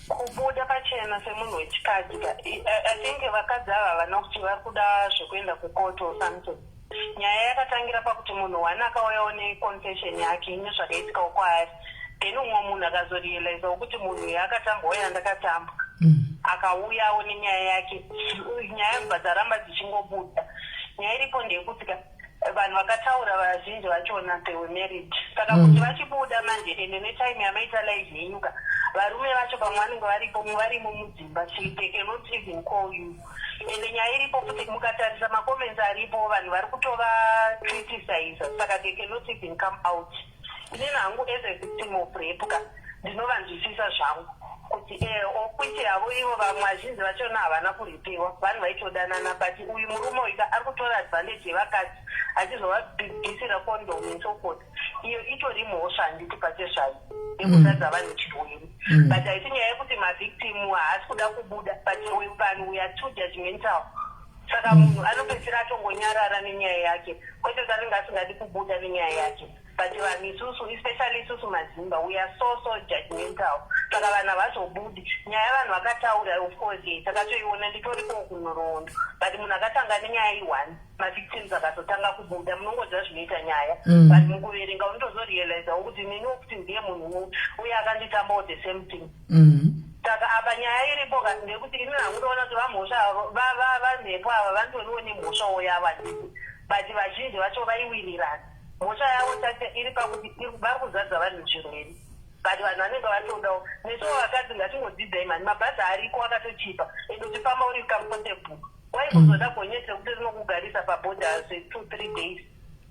kubuda pachena semunhu wechikadzi ka. I think vakadzi ava havana kuti vari kuda zvekuenda kucourt or something. Nyaya yakatangira pakuti munhu one akauyawo neconfession yake nezvakaitikawo kwaari, then umwe munhu akazorealizawo kuti munhu uyu akatambwa uye andakatambwa, akauyawo nenyaya yake. Nyaya bva dzaramba dzichingobuda. Nyaya iripo ndeyekuti ka, vanhu vakataura vazhinji vachona they were married, saka kuti vachibuda manje, ende netime yamaita live yenyu ka, varume vacho pamwe vanenge varipo, varimo mudzimba, they cannot even call you. Ende nyaya iripo futi, mukatarisa macomments aripo, vanhu vari kutova criticiza, saka they cannot even come out. Inini hangu as a victim of rape ka, ndinovanzwisisa zvangu kuti okuti havo ivo vamwe vazhinji vachona havana kuripiwa, vanhu vaitodanana, but uyu murume uyu ka ari kutora advantage yevakadzi achizovabvisira condom and so forth. Iyo itori mhosva, handiti, pachezvayo yekuzadza vanhu chirwere? But haisi nyaya yekuti mavictim haasi kuda kubuda, but vanhu, we are too judgmental, saka munhu anopedzisira atongonyarara nenyaya yake, kwete kuti anenge asingadi kubuda nenyaya yake, but vanhu isusu, especially isusu maZimba, we are so so judgmental, saka vanhu havazobudi nyaya. Vanhu vakataura, of course, takatoiona, nditoriko kunhoroondo, but munhu akatanga nenyaya i1, mavictims akazotanga kubuda. Munongoziva zvinoita nyaya. But mukuverenga unotozorealizawo kuti neniwo kuti ndiye munhu uye akanditambawo the same thing. Saka apa nyaya iripo ka ndeyekuti ini hangu ndoona kuti vamhosva vamhepo ava vanotoriwo nemhosvawo yavo, handiti? But vazhinji vacho vaiwirirana. Mhosva yavo chate iri pakuti vari kuzadza vanhu zvirwere, but vanhu vanenge vatodawo. Nesuwo vakadzi ngatingodzidzai mani, mabhazi ariko akatochipa, ende uchifamba uri comfortable. Waikuzoda gonyeti rekuti rinokugarisa pabhodha zve2 3 days?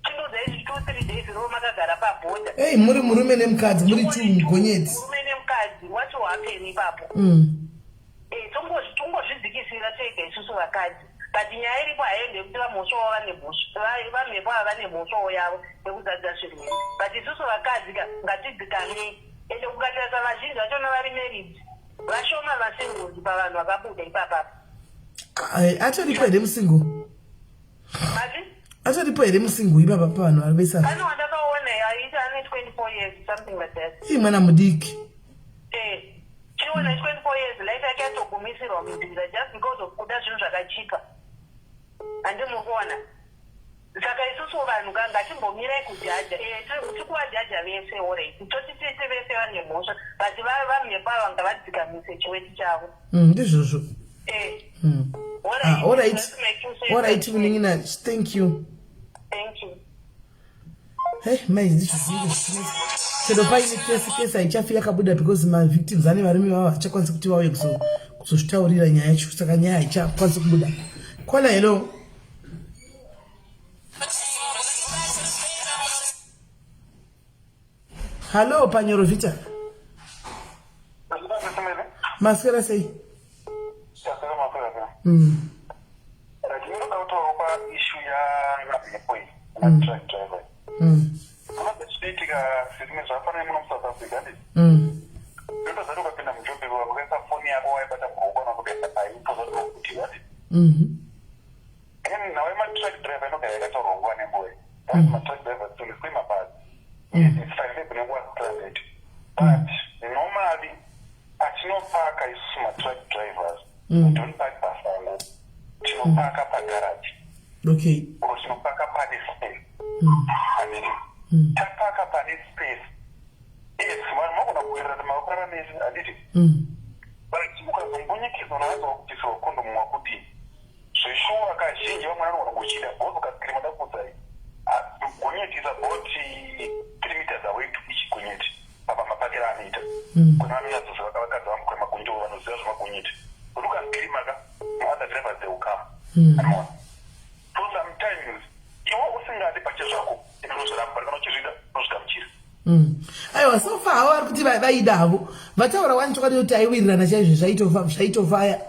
Chindudza izvi, 2 3 days ro makagara pabhodha.
Ei, muri murume nemukadzi, muri two mugonyeti.
Murume nemukadzi wacho hapeni ipapo. Tongozvidzikisira tega isusu vakadzi, but nyaya iripo hayo ndeyekuti vamhosvawo vane mhosva, vamhepo ava vane mhosvawo yavo yekuzadza zvirwere, but isusu vakadzi ka ngatidzikamei. Ende kukatarisa vazhinji vachona vari married, vashoma vasingles pavanhu vakabuda ipapapa.
Atoripo here musingle?
Mati?
Atoripo here musingle ipapa pavanhu vari vese ava?
Pane wandakaona aiti ane 24 years, something like that.
Ii, mwana mudiki.
Chiona, 24 years, life yake yatogumisirwa munzira just because of kuda zvinhu zvakachipa, handi muri kuona? Saka isusu vanhu ka ngatimbomirai kujaja. Tikuvajaja vese, alright, toti tese vese vane mhosva, but vamhepo ava ngavadzikamise chiweti chavo.
Ndizvozvo. Ah, alright.
That's my two cents.
Alright, munin'ina, thank you.
Thank you.
Hey, mai, ndizvo zvinenge zvichinetsa chero paine kesi. Kesi haichafi yakabuda because mavictims ane varume vavo, hachakwanisi kuti vauye kuzozvitaurira nyaya yacho, saka nyaya haichakwanisi kubuda. Kwana, hello. Hallo, panyoro vita. Maswera sei?
Ndinoda kutaura paissue yavamhepo iyi, matruck driver. Unoziva chinoitika, zvimwe zvafanana muno muSouth Africa, handiti? Ndotozati ukapinda muJoburg, ukaisa foni yako waibata muruoko kana kukaisa paipo, zvatinokuti handiti? Then nhau yematruck driver inogara yakataurwa nguva nenguva iyi. But matruck driver tsoniswe mabhazi. Yes, it's fine, maybe nenguva stranded, but normally atinopaka isusu matruck drivers, we don't park pasango, tinopaka pagaraji or tinopaka pane space, handiti? Tapaka pane space, yes, vanhu vagona kuwirirana makurara mese, handiti?
Uchizoona wanzi wakupisirwa kondomu wakudii zveshuwa kazhinji vamwe vanogona kuchida because ukascreama ndakuudzai gonyeti is about 3 meters away to each gonyeti apa mapakiro anoita mm. kune vanonyatsoziva vakadzi vangu kwemagonyeti or vanoziva zvemagonyeti kuti ukascreama ka maother drivers they will come mm. anoona so sometimes iwe usingadi pachezvako ende unozviramba but kana uchizvida unozvigamuchira
mm. aiwa so far havo vari kuti vaida havo vataura wani chokwadi kuti aiwirirana chaizvo zvaitofaya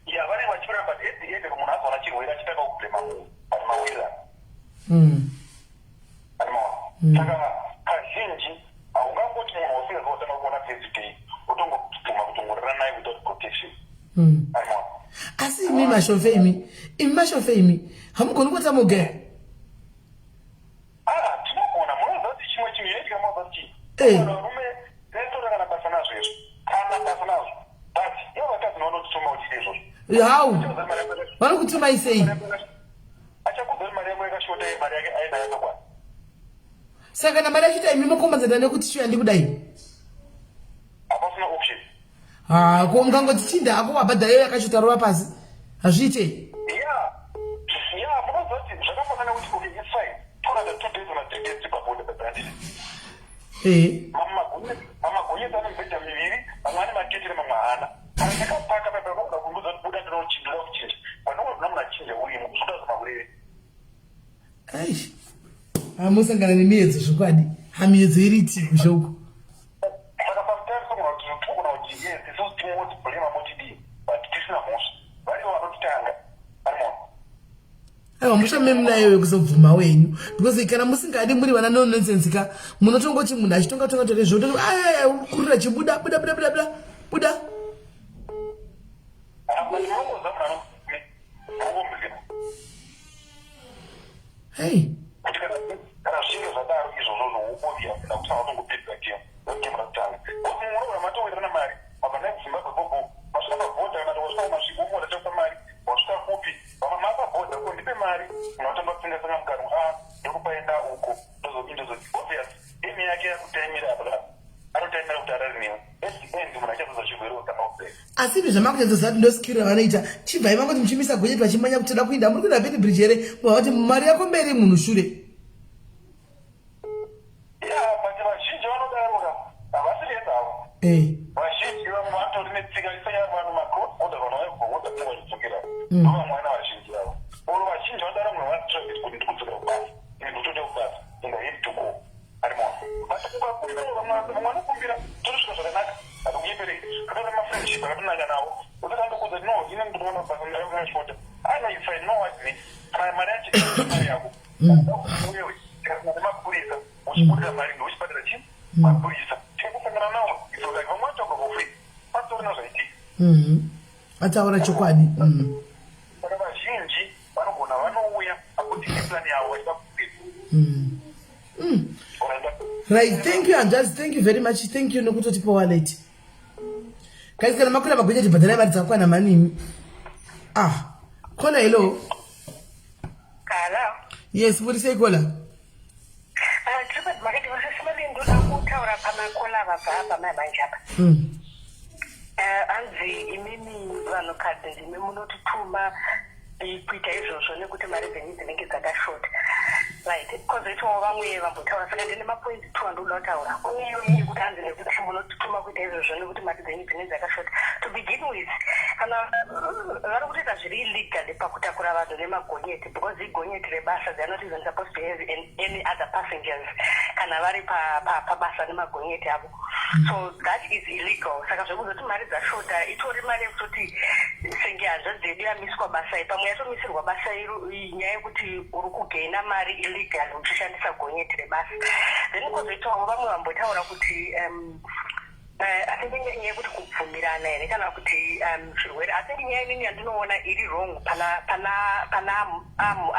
ya vanenge vachiwirirana but at the end munhu azoona chirwere achitanga kublema munhu but mawirirana
mm.
animaona mm. saka kazhinji haungangoti munhu wasingazi watanga kuona first day otongobvuma kutongorera naye without protection
mm.
animaona
asi imi mashofe imi imi mashofe imi hamugoni kuita moga
Ah, tinogona munoziva kuti chimwe chinhu chaitika munoziva kuti chii
Eh.
vanhu varume taitora kana basa nazvo izvo kana basa nazvo but ivo vakadzi vanotituma kuti izvozvo
how vanokutumai sei
achakuudza kuti mari yako yakashota iye mari yake ainayo yakakwana
saka kana mari yachita imi mokombadzana nekuti chiuya ndikudai
hapasina option
ha ko ungangoti chinda hako wabhadhara iyo yakashota rova pasi hazviite
ya ya munoziva kuti zvakafanana kuti okay it's fine toratha 2 days ona 3 days tibabonde bhabrandini
ee
mamagonyeti ane mibhedha miviri mamwe ane maketire mamwe haana kana ndakapaka pepa vanoda kundiudza kuti buda ndinochinja ndoda kuchinja panongoona munhu achinja urimo zvoda zvamaureve
Aish. Hamusangana nemiedzo zvokwadi. Hamiedzo iri tiku zvoko.
Saka sometimes unogona kuti togona kuti yes isusu tingoti blame motidii but tisina mhosva. Varivo vanotitanga. Arimona.
Aiwa mhosva me munayo yekuzobvuma wenyu because kana musingadi muri vana no nonsense ka munotongoti munhu achitonga tonga tonga zvoto aya kurira chibuda buda buda buda buda buda. Hey.
Kuti kana kana zvinge zvadaro izvozvo zvoubovia kuda kuti vatongopedza game game rakutanga. Kuti munoona matowirirana mari mabva naye kuZimbabwe gogo masvika pabhodha kana kuti wasvika kumasvingo umoda chakupa mari wasvika kupi vamwe mapabhodha ko ndipe mari munhu atanga kutsenga tsenga mukanwa a ah, ndokupaenda uko ndozodii ndozodii obvious game yake yakutaimira apa anotaimira kuti arare newe at the end munhu achazoza chirwere otanga kupedza
Asi imi zvamakunyatsoziva kuti ndoskill ravanoita chibvai mangoti muchimisa gonyeti vachimanya kuti toda kuinda muri kuenda Beitbridge here mobva vati mari yako mberi munhu shure.
Yeah, but vazhinji vanodaro ka havasi vese havo.
Eh.
Vazhinji vamwe vanotori netsika isanya vanhu macross border vanouya kubva border kunenge vachidzokera.
Mm.
Ndovamwe vana vazhinji avo. Or vazhinji vanodaro munhu vanotraffic kuti ndikudzokera kubasa. Ine ndikutoenda kubasa and I have to go. Ari munhu. But ukakumbira vamwe vamwe vanokumbira tonosvika zvakanaka. Handikunyeperei. Akatora mafriendship akatonanga nawo. Usati andokuudza no ini ndinoona basa ndakashota. I know if I know what me. Kana mari yacho mari yako. Wewe tikasina nemapurisa uchibudira mari ndochibhadhara chii? Mapurisa. Tikakusangana nawo it's like vamwe vanotaura for free. Pasitorina zvaitika.
Ataura chokwadi.
Saka vazhinji vanogona vanouya akuti neplan yavo vachida kupedza.
Right, thank you hanzvadzi, thank you very much, thank you nekutotipa wallet. Guys, kana makwira magonyeti bhadharai mari dzakakwana manini. Ah, Kola hello.
Hello.
Yes, muri sei Kola?
Ah, tiri makati vasisi ndoda kutaura pamakola vabva apa mai manje apa. Eh, hanzi imimi vanhukadzi ndimi munotituma kuita izvozvo nekuti mari dzenyu dzinenge dzakashota right kozoitawo vamwe vambotaura saka ndine mapoints two andinoda kutaura kune iyoyi yekuti hanzi nekuti munotituma kuita izvozvo nekuti mari dzenyu dzinenge dzakashota to begin with kana vari kutoita zviri illegally pakutakura vanhu nemagonyeti because igonyeti rebasa they are not even supposed to have any other passengers kana vari pabasa nemagonyeti avo so that is illegal saka zvekuzoti mari dzashota itori mari yekutoti senge hanzvadzi yedu yamiswa basa iyi pamwe yatomisirwa basa iro nyaya yekuti uri kugaina mari illegal uchishandisa gonyeti rebasa then kwozoitawo vamwe vambotaura kuti um, I think inyaya yekuti kubvumirana here kana kuti chirwere. I think nyaya inini yandinoona iri wrong pana pana pana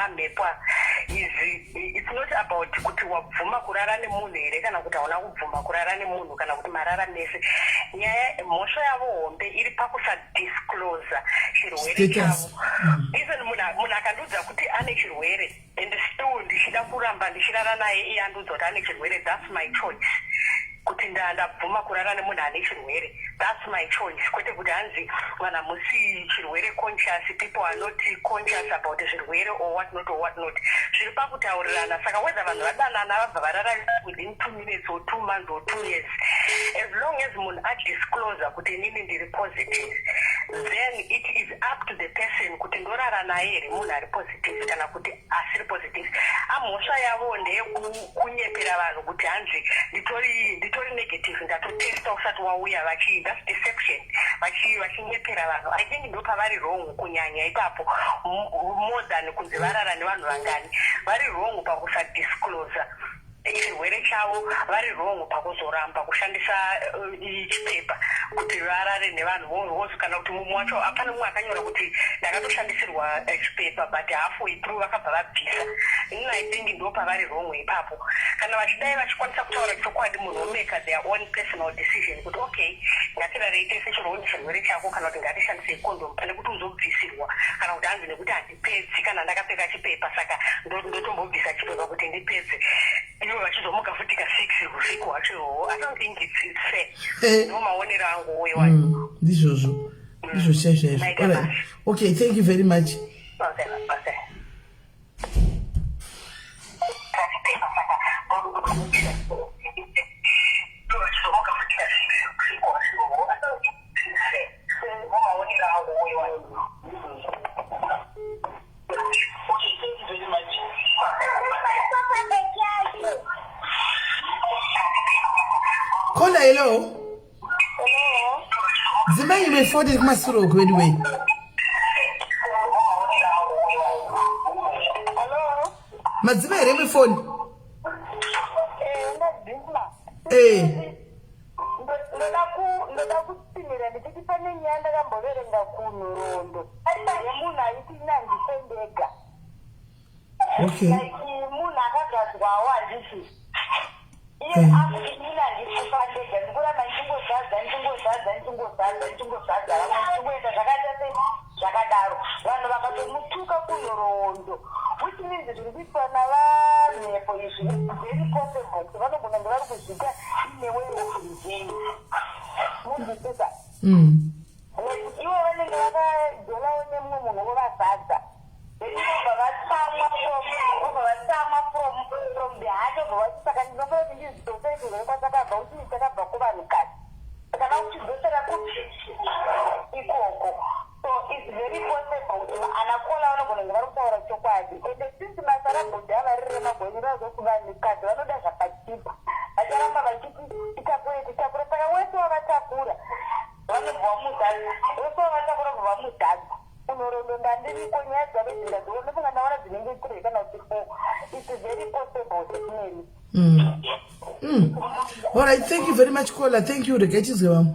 amhepwa is it's not about kuti wabvuma kurara nemunhu here kana kuti hauna kubvuma kurara nemunhu kana kuti marara mese. Nyaya mhosva yavo hombe iri pakusadiscloser chirwere chavo. Even munhu akandiudza kuti ane chirwere and still ndichida kuramba ndichirara naye iye andiudza kuti ane chirwere, that's my choice. Kuti kuti ndabvuma kurara nemunhu ane chirwere that's my choice kwete kuti hanzi vanhu hamusi chirwere conscious people are not conscious about zvirwere or what not or what not zviri pakutaurirana saka whether vanhu vadanana vabva varara within two minutes or two months or two years as long as munhu adiscloser kuti inini ndiri positive then it is up to the person kuti ndorara naye here munhu ari positive kana kuti asiri positive amhosva yavo ndeyekunyepera vanhu kuti hanzi nditori nditori negative ndatotesta usati wauya vachi thats deception vachinyepera vanhu i think ndopavari wrong kunyanya ipapo more than kunzi varara nevanhu vangani vari wrong pakusadiscloser chirwere chavo vari wrong pakuzoramba kushandisa eh, chipepa kuti varare nevanhu vozi kana kuti mumwe wacho apane mumwe akanyora kuti ndakatoshandisirwa eh, chipepa but halfway through vakabva vabvisa inini i think ndo pavari wrong ipapo kana vachidai vachikwanisa kutaura chokwadi munhu omeka their own personal decision kuti okay ngatirarei tese chirwere chirwere chako kana kuti ngatishandisei condom pane kuti uzobvisirwa kana kuti hanzi nekuti handipedzi kana ndakapfeka chipepa saka ndotombobvisa chipepa kuti ndipedze ivo vachizomuka futi ka6 usiku hwacho ihoho i don't think it's, it's fair eh. ndo maonero angu uyo
mm, ndizvozvo ndizvo chaizvo chaizvo okay thank you very much
okay, okay.
Kola hello. Dzimai imwe foni iri kumasure uku anyway. Madzimai here imwe foni? Eh.
Ndoda kutsinhira ndichiti pane nyaya ndakamboverenga kunhoroondo yemunhu aiti ini handife ndega.
Okay.
Like munhu akagadzwawo handiti iye
mm.
akuti inini handikufa ndega ndikuramba ndichingozadza ndichingozadza ndichingozadza ndichingozadza vamwe ndichingoenda zvakaita se zvakadaro vanhu vakatomutuka kunhoroondo which means zviri kuitwa navamhepo izvi very possible kuti vanogona kunge vari kuzviita in a way of revenge munzwisisa
mm.
Like ivo vanenge vakajolawo nemumwe munhu vovazadza then vobva vatsamwa from vobva vatsamwa from from the heart vobva vati saka ndinofanira kuti ndizidzosere chirwere kwatakabva kuti takabva kuvanhukadzi saka vakuchidzosera kupi ikoko so its very possible kuti ana kola vanogona kunge vari kutaura chokwadi ende since basa rabhodhi ava riri remagonye vazoti vanhukadzi vanoda zvakachipa vacharamba vachiti titakure titakure saka wese wavatakura Vanobva vamuzadza wese wavatakura bva vamuzadza kunhoroondo ndandiriko nyaya dzave dzingadziona ndofunga ndaona dzinenge three kana kuti four its very possible setineni
mm. mm. all right thank you very much caller thank you regai tizwe vamwe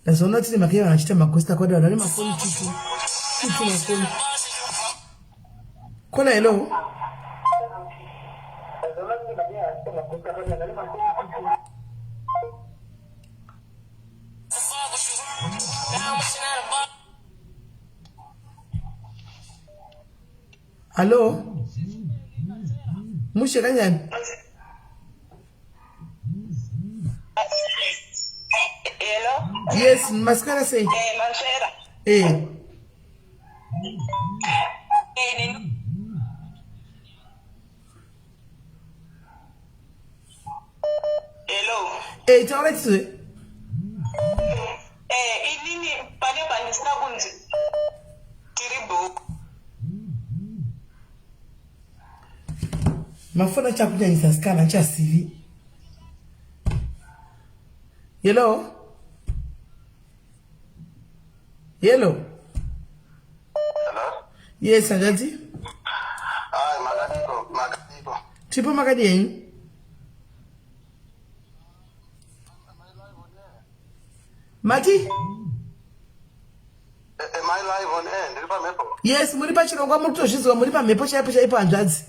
ndazoona tine mhaka yevanhu vachiita magosti akawanda vanhu vane mafoni tutu tutu mafoni kola hello hallo mushe kanjani
Hello?
Yes, maswera sei?
Eh, maswera.
Eh.
Eh, Hello.
Eh, taura tizwe.
Eh, inini pane pandisina kunzi tiri bhuku.
Mafoni achakunyanyisa sikana achazivi. Hello? Hello?
Hello?
Yes, hanzvadzi.
Hi, makadiko, makadiko.
Tipo makadi henyu? Mati?
Am I live on air? Ndiri pamhepo.
Yes, muri pachirongwa muri kutozvinzwa muri pamhepo chaipo chaipo hanzvadzi.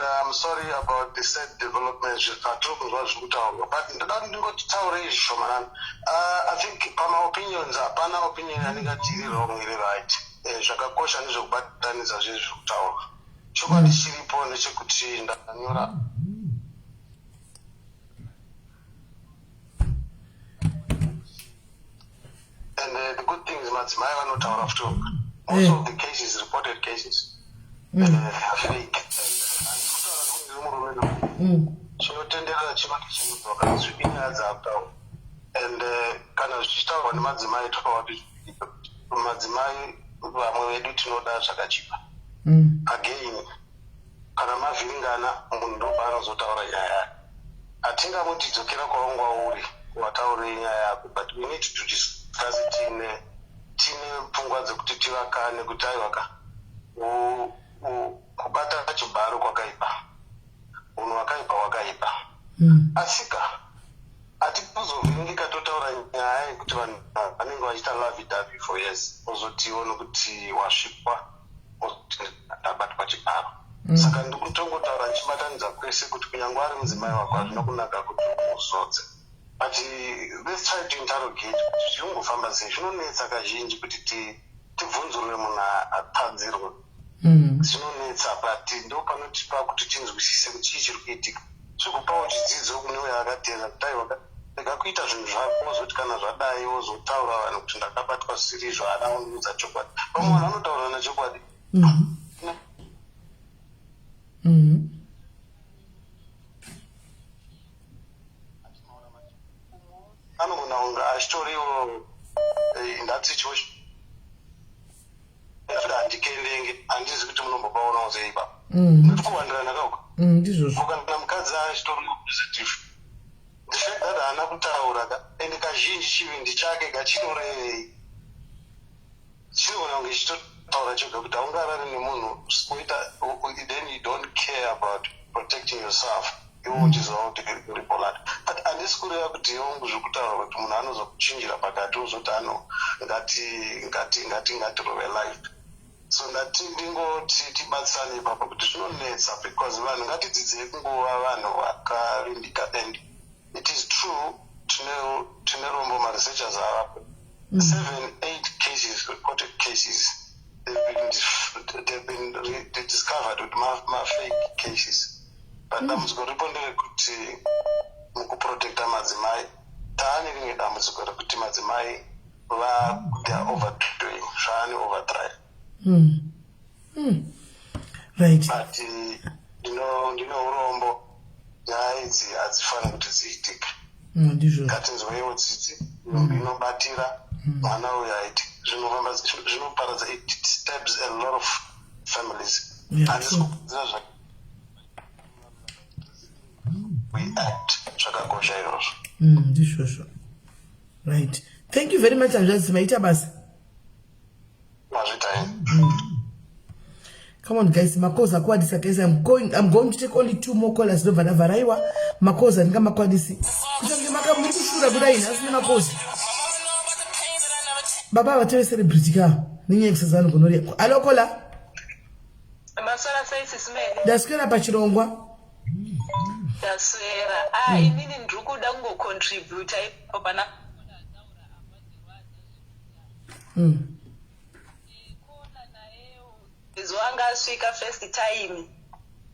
I'm sorry about the sad development zvatiri kunzwa zviri kutaurwa, but ndoda kuti ndingoti taurei zvishomanana. I think pamaopinions hapana opinion yaningati iri wrong, iri right. Zvakakosha ndezvekubatanidza zvinhu zviri kutaurwa. Chokwadi chiripo ndechekuti ndanyora and the good thing is madzimai vanotaura futi. Most of the cases, reported cases, fake. And murume chinotenderera chinoti chinodzoka inyaya dzaakutaura, and kana zvichitaurwa nemadzimai, tofawa kuti madzimai vamwe vedu tinoda zvakachipa. Again, kana mavhiringana, munhu ndopaanozotaura nyaya yake. Hatingamuti dzokera kwaunga uri wataurei nyaya yako, but we need to discuss it tine pfungwa dzekuti tivakane kuti aiwaka, kubata chibharo kwakaipa, unhu hwakaipa hwakaipa. Asika hatikuzovhiringika totaura nyaya yekuti vanhu vanenge vachiita lovey dovey for years, ozotiwo nokuti wasvipwa ozoti ndabatwa chibharo. Saka ndikutongotaura ndichibatanidza kwese kuti kunyange ari mudzimai wako, hazvina kunaka kuti uzodze, but let's try to interrogate kuti zvinongofamba sei. Zvinonetsa kazhinji kuti tibvunzurure munhu atadzirwe. Zvinonetsa, but ndo panotipa kuti tinzwisise kuti chii chiri kuitika, zvikupawo chidzidzo kune uyo akateera kuti aiwa, rega kuita zvinhu zvako wozoti kana zvadai wozotaura vanhu kuti ndakabatwa zvisiri izvo, haana kundiudza chokwadi. Vamwe vanhu vanotaura nachokwadi. Anogona kunge achitoriwo in that situation. Handikendenge, handizi kuti munombopaonawo sei baba. Nekuti kuwandirana kauko.
Ndizvozvo.
Kana mukadzi achitori positive, the fact that haana kutaura ka, ende kazhinji chivindi chake kachinorevei, chinogona kunge chichitotaura choga kuti haungarari nemunhu oita, then you don't care about protecting yourself, iwe uchiziva kuti uri polite. But handisi kureva kuti hongu, zviri kutaura kuti munhu anozokuchinjira pakati ozoti ano ngati ngati ngati ngatirove life. So ndati ndingoti tibatsirane ipapo kuti zvinonetsa, because vanhu ngatidzidzei kungova vanhu vakavimbika. And it is true, tine rombo, maresearchers avapo, seven eight cases, reported cases, they've been discovered with mafake cases. But dambudziko riripo nderekuti mukuprotecta madzimai, taane rimwe dambudziko rekuti madzimai they are overdoing, zvaane overdrive.
Right.
But ndino urombo, nyaya idzi hadzifaniri kuti dziitike.
Ndizvozvo.
Ngatinzweiwo tsitsi inobatira mwana uyu aiti zvinofamba zvinoparadza, it disturbs a lot of families. Handisi kukudzira zva we act, zvakakosha izvozvo.
Ndizvozvo. Right, thank you very much, hanzvadzi, maita basa.
Mazvita.
Come on guys, macalls akuwadisa. Guys, I'm going to take only two more callers, ndobva ndavharaiwa. Macalls andingamakwanisi kutange muri kushura kudai nhasi nemacalls. Baba vatove celebrity ka nenyaya yekusazana gonorrhea. Hello caller.
Maswera sei, Sis Melly?
Ndaswera pachirongwa.
Ndaswera. Ah, inini ndiri kuda kungocontributa ipo pana Zuva anga asvika first time,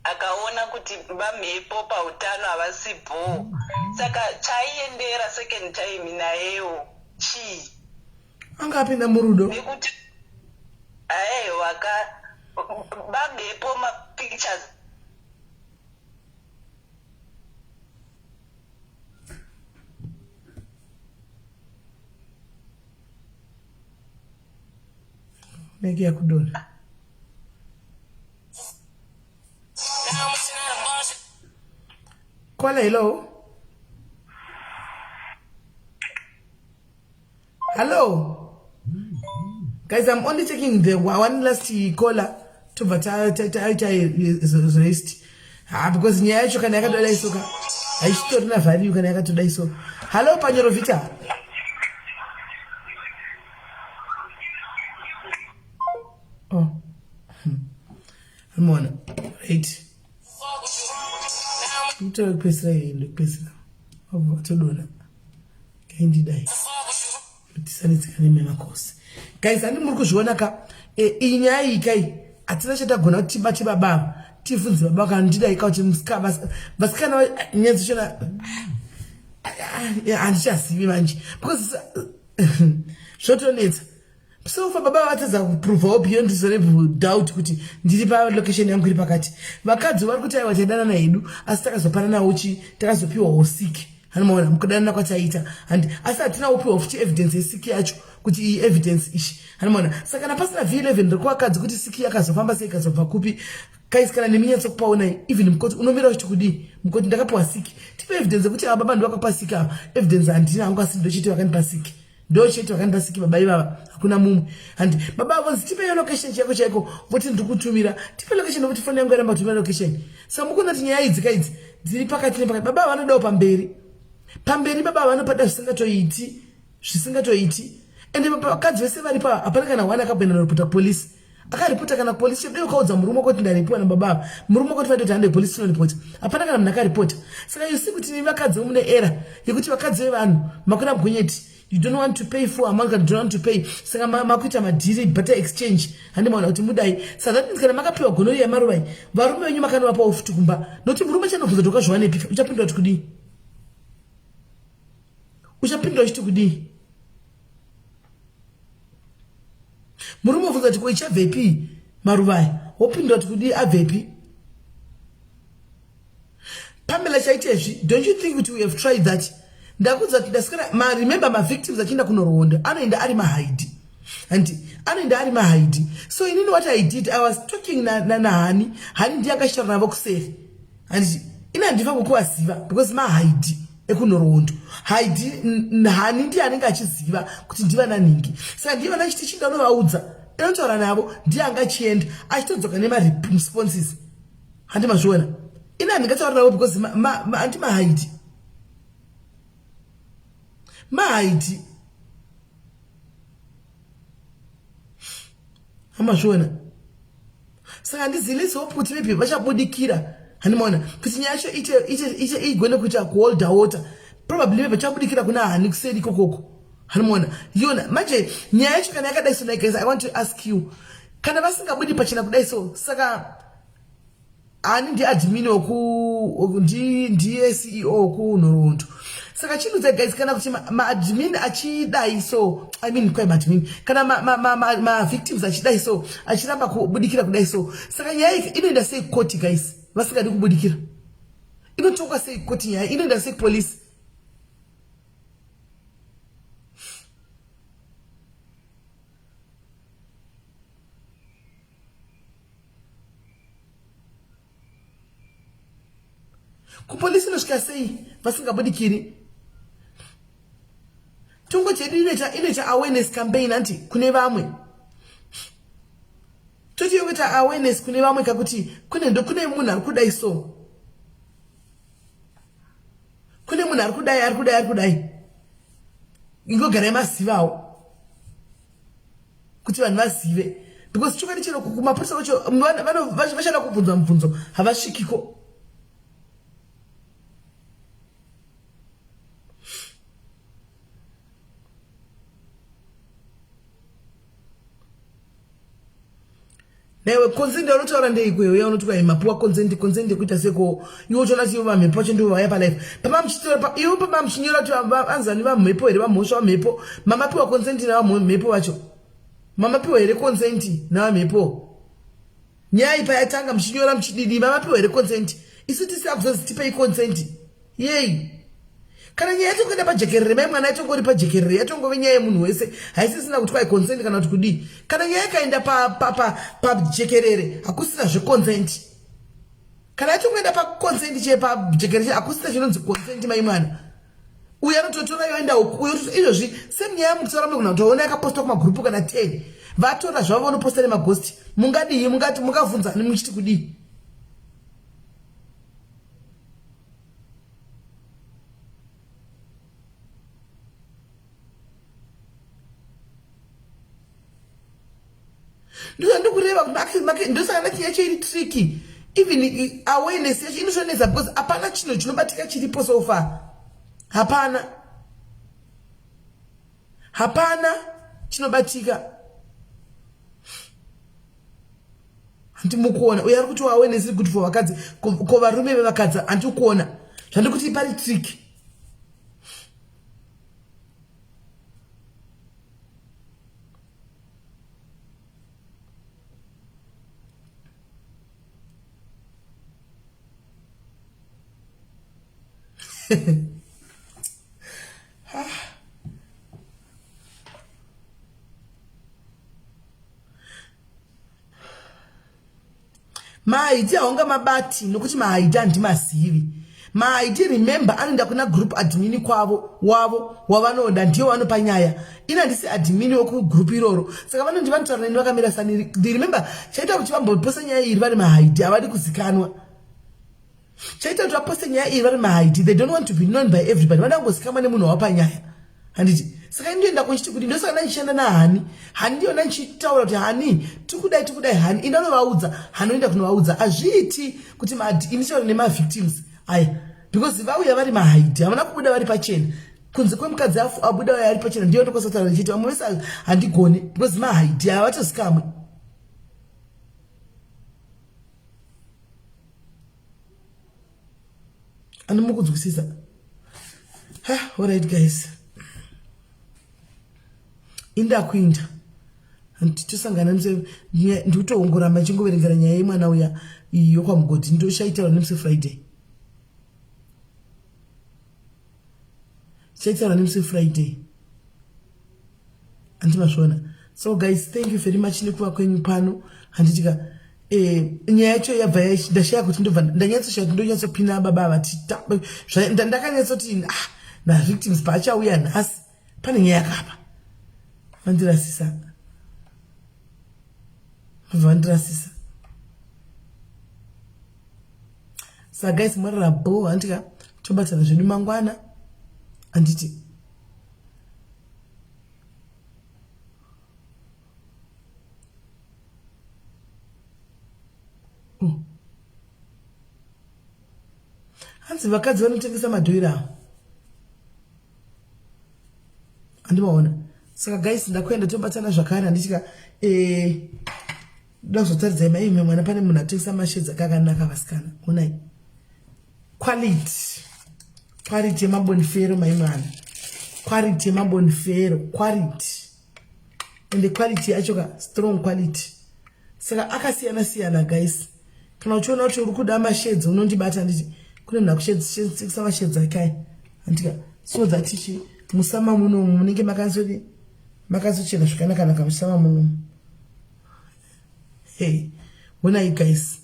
akaona kuti vamhepo pautano havasi bhoo, saka chaiendera second time nayewo chii?
Anga apinda murudo.
Nekuti aiwa ka, vamhepo mapictures
Nenge yakudonha. Caller, hello. Hello. Guys, I'm only taking the one last caller tobva taita rest. Ha, because nyaya yacho kana yakatodai so ka, haichitorina value kana yakatodai so. Hello, Panyorovita. Oh. Mona. Right. Ndikutora kupedzisira iyi ndikupedzisira. Vabva vatodona. Kaindidai. Tisanetseka nememakosi. Guys, handi muri kuzviona ka e, iyi nyaya iyi kai hatina chatagona kuti tibate baba ava tivhunze baba kana ndidai ka kuti vasikana nyaya dzachona handichazivi manje because zvotonetsa so fa baba vatadza kuprovawo beyond reasonable doubt kuti ndiri palocation yangu iri pakati vakadzi vari kuti aiwa taidanana hedu asi takazopananawo chi takazopiwawo siki hanomaona mukudanana kwataiita handi asi hatina upiwa futi evidence yesiki yacho kuti iyi evidence ishi hanomaona saka kana pasina v11 rekuvakadzi kuti siki yakazofamba sei ikazobva kupi kaisi kana neminyatsokupaonai even mukoti unomira uchiti kudii mukoti ndakapiwa siki tipe evidence yekuti ava baba ndovakapa siki ava evidence handina hangu asi ndochiti vakandipa siki ndochete vakandipa siki baba ivava hakuna mumwe handi baba vonzi tipe location chaiko chaiko voti ndiri kutumira tipe location nokuti foni yangu yaramba kutumira location saka mukuona kuti nyaya idzi ka idzi dziri pakati nepakati baba vanodawo pamberi pamberi baba vanopada zvisingatoiti zvisingatoiti ende vakadzi vese varipo hapana kana one akaboenda noripota kupolisi akaripota kana kupolisi chedei ukaudza murume kuti ndaripiwa nababa ava murume kuti vaitoti hande polisi tinoripota hapana kana munhu akaripota saka you see kuti vakadzi mune era yekuti vakadzi vevanhu makuna gonyeti you don't want to pay for amount kana don't want to pay saka makuita madhiri butter exchange handi maona kuti mudai saka that means kana makapiwa gonori yamaruvai varume venyu makanovapawo futi kumba nokuti murume chanobvunza kuti wakazviwanepi uchapindura kuti kudii uchapindura uchiti kudii murume obvunza kuti ko ichabvepi maruva aya wopindura kuti kudii abvepi pamela chaitezvi don't you think kuti we have tried that ndakudza kuti ndasikana ma remember mavictims achienda kunoroonda anoenda ari mahaidi and anoenda ari mahaidi so inini what i did i was talking nahani na, na hani ndiye akashara navo kuseri handiti ini handifanirwi kuvaziva because mahaidi ekunhoroondo haidi hani ndiye anenge achiziva kuti ndivana nhingi saka ndiye vana chiti chinda unovaudza inotaura navo ndiye anga achienda achitodzoka nemaresponses handi mazviona ini handingataura navo because handi mahaidi mahaidi hamazviona saka handizivi let's hope kuti maybe vachabudikira handimaona kuti nyaya yacho ite igone kuita kuholda water probably maybe vachabudikira kuna hani kuseri ikokoko handimaona yona manje nyaya yacho kana yakadai so guys i want to ask you kana vasingabudi pachena kudai so saka Ani ndi admin woku ndi ndiye CEO wokunhoroondo. Saka chinhu dza guys kana kuti maadmin ma achidai so I mean kwai maadmin kana ma, ma, ma, ma, ma victims achidai so achiramba kubudikira kudai so saka nyaya iyi inoenda sei kukoti guys vasingadi kubudikira inotongwa sei kukoti nyaya inoenda sei kupolice kupolisi inosvika sei vasingabudikiri tongoti yedu inoita inoita awareness campaign anti kune vamwe toti yokuita awareness kune vamwe kakuti kune ndokune munhu ari kudai so kune munhu ari kudai ari kudai ari kudai ingogarai mazivawo kuti vanhu vazive because chokwadi chero kumapurisa kwacho vachada kubvunzwa mubvunzo havasvikiko Newe consent yaunotaura ndeiko iwe yaunoti kwai mapuwa consent consent yekuita seko iwe uchiona kuti ivo vamhepo vacho ndivo vauya palife pama muchitora pa iwe pama muchinyora kuti vanzani vamhepo here vamhosva vamhepo mamapiwa consent navamhepo vacho mamapiwa here consent navamhepo nyaya ipa yatanga muchinyora muchididi mamapiwa here consent isu tisina kuzonzi tipei consent yei kana nyaya yatongoenda pajekerere mai mwana yatongori pajekerere yatongove nyaya yemunhu wese haisisina kuti kwai consent kana kuti kudii kana nyaya ikaenda pajekerere pa, pa hakusina zveconsent kana yatongoenda paconsent che pajekerere hakusina chinonzi consent mai mwana uyo anototora yoenda uyo izvozvi same nyaya mukutaura munogona kutoona yakapostwa kumagurupu kana 10 vatora zvavo vanoposta nemagosti mungadii mungati mungavhunzani muchiti kudii ndozvandikureva ndosaka ndati yacho iri tricky Even awareness yacho inotonetsa because hapana chinhu chinobatika chiripo so far. Hapana. Hapana chinobatika. Hanti mukuona uyo ari kuti awareness iri good for vakadzi ko varume vevakadzi hanti kuona zvandikuti pari trick. Mahaiti haunga mabati nokuti mahaiti handimazivi. Mahaiti remember anoenda kuna group admin kwavo wavo wavanoda ndiyo vanopa nyaya. Ini handisi admin wekugroup iroro saka vanondi vanotaura neni vakamira sani. Remember chaita kuti vamboposa nyaya iri vari mahaiti havadi kuzikanwa. Chaita kuti vaposte nyaya iyi vari mahaiti they don't want to be known by everybody vanoda kungozikanwa nemunhu wavapa nyaya handiti. Saka indoenda kuchiti kuti ndosaka ndachishanda nahani hani ndiyo ndichitaura kuti hani tikudai tikudai hani ini ndanovaudza hani oenda kunovaudza. Hazviiti kuti initaura nemavictims aya because vauya vari mahaiti havana kubuda vari pachena kunze kwemukadzi abuda uya ari pachena ndiyo ndokosataura ndichiti vamwe vese handigone because mahaiti havatozikamwe. Anomukudzwisisa. Ha, alright guys. Inda kuinda. Tosangana ndikutoongoramba ndichingoverengera nyaya yemwana uya yokwamugodhi ndoshaitaura nemusi Friday. Chaitaura nemusi Friday. Handimazviona. So guys, thank you very much nekuva kwenyu pano. Handitika nyaya yacho yabva ndashaya kuti ndobva ndanyatsoshaya kuti ndonyatsopina baba vati ndakanyatsoti na victims paachauya nhasi pane nyaya yakapa. Vandirasisa. Vandirasisa. Saka guys mwarara bho handika tobatana zvedu mangwana. Handiti. Hanzi vakadzi vanotengesa madhoira avo. Handimaona. Saka guys ndakuenda tobatana zvakare handitika ndoda kuzotaridzai maime mwana pane munhu atengesa mashedzi akakanaka vasikana. Onai. Quality. Quality yemabonifero mai mwana. Quality yemabonifero, quality. And the quality yacho ka strong quality. Saka akasiyana siyana guys. Kana uchiona kuti uri kuda mashedzi unondibata handiti kune munhu akushedzisa mashedzi ake aya. Handika so that ichi musama munomu munenge makanzodi makazochena zvakanaka musama munomu. Hey, honai guys.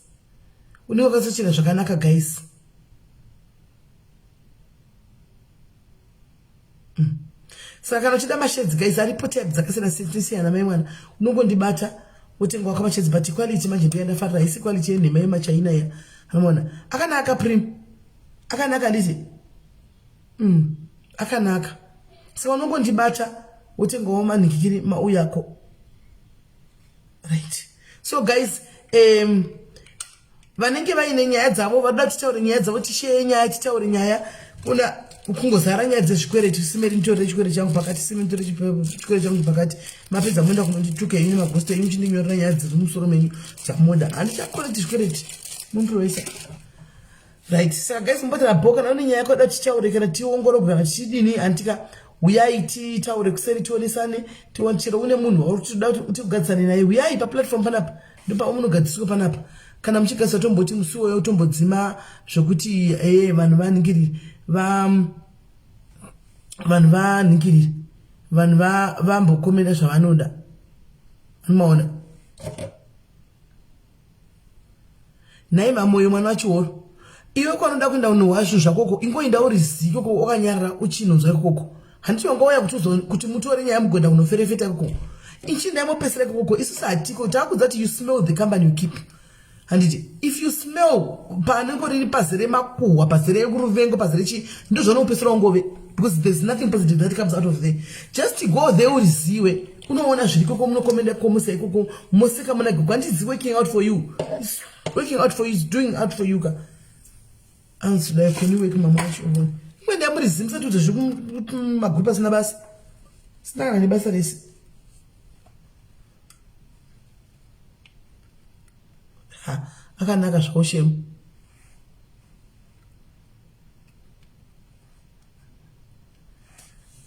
Unenge wakazochena zvakanaka guys. Saka kana uchida mashedzi guys aripo type dzakasiyana siyana mai mwana unongondibata wotenga wako mashedzi but quality manje ndiyo yandafarira haisi quality yenhema yemachina iya. Unoona akanaka prim akanaka handiti akanaka. Saka unongondibata wotengawo manhikikiri mauya ako. Right. So guys vanenge vaine nyaya dzavo vanoda titaure nyaya dzavo tisheye nyaya titaure nyaya kuna kungozara nyaya dzezvikwereti simeri nditore chikwereti changu pakati simeri nditore chikwereti changu pakati mapedza moenda kunondituka ini magosto enyu muchindinyorera nyaya dziri mumusoro menyu dzamoda handichakoreti zvikwereti mundiroisa. Right. Saka guys mubata bho kana une nyaya yako da tichaure kana tiongorogwe kana tichidini antika uyai titaure kuseri tionesane tione chero une munhu wauri kutoda kuti utigadzisane naye uyai paplatform panapa ndopamunogadziswa panapa kana muchigadzisa tomboti musi uwoyo tombodzima zvekuti vanhu vaningirire vanhu vaningirire vanhu vambokomera zvavanoda. Unomaona? Nhai mamoyo mwana waChihoro iwe kwanoda kuenda unohwa zvinhu zvakoko ingoenda uri zii ikoko wakanyarara uchinonzwa ikoko handiti wanga wauya kuti mutore nyaya mugoenda kunoferefeta ikoko ichiendai mopesera ikoko isusu hatiko takudza kuti you smell the company you keep. Handiti if you smell panenge riri pazere makuhwa pazere ruvengo pazere chii ndozvaunopesera ungove because there's nothing positive that comes out of there. Just go there uriziwe. Unoona zviri ikoko munokomenda komusa ikoko moseka muna gogo handizi working out for you. It's working out for you, it's doing out for you ka. Anzi dai kuni work mama wacho uone. Mwende muri zimu sati kuti zviri kumagroup asina basa. Sina kana nebasa rese. Ha, akanaka zvawo shemu.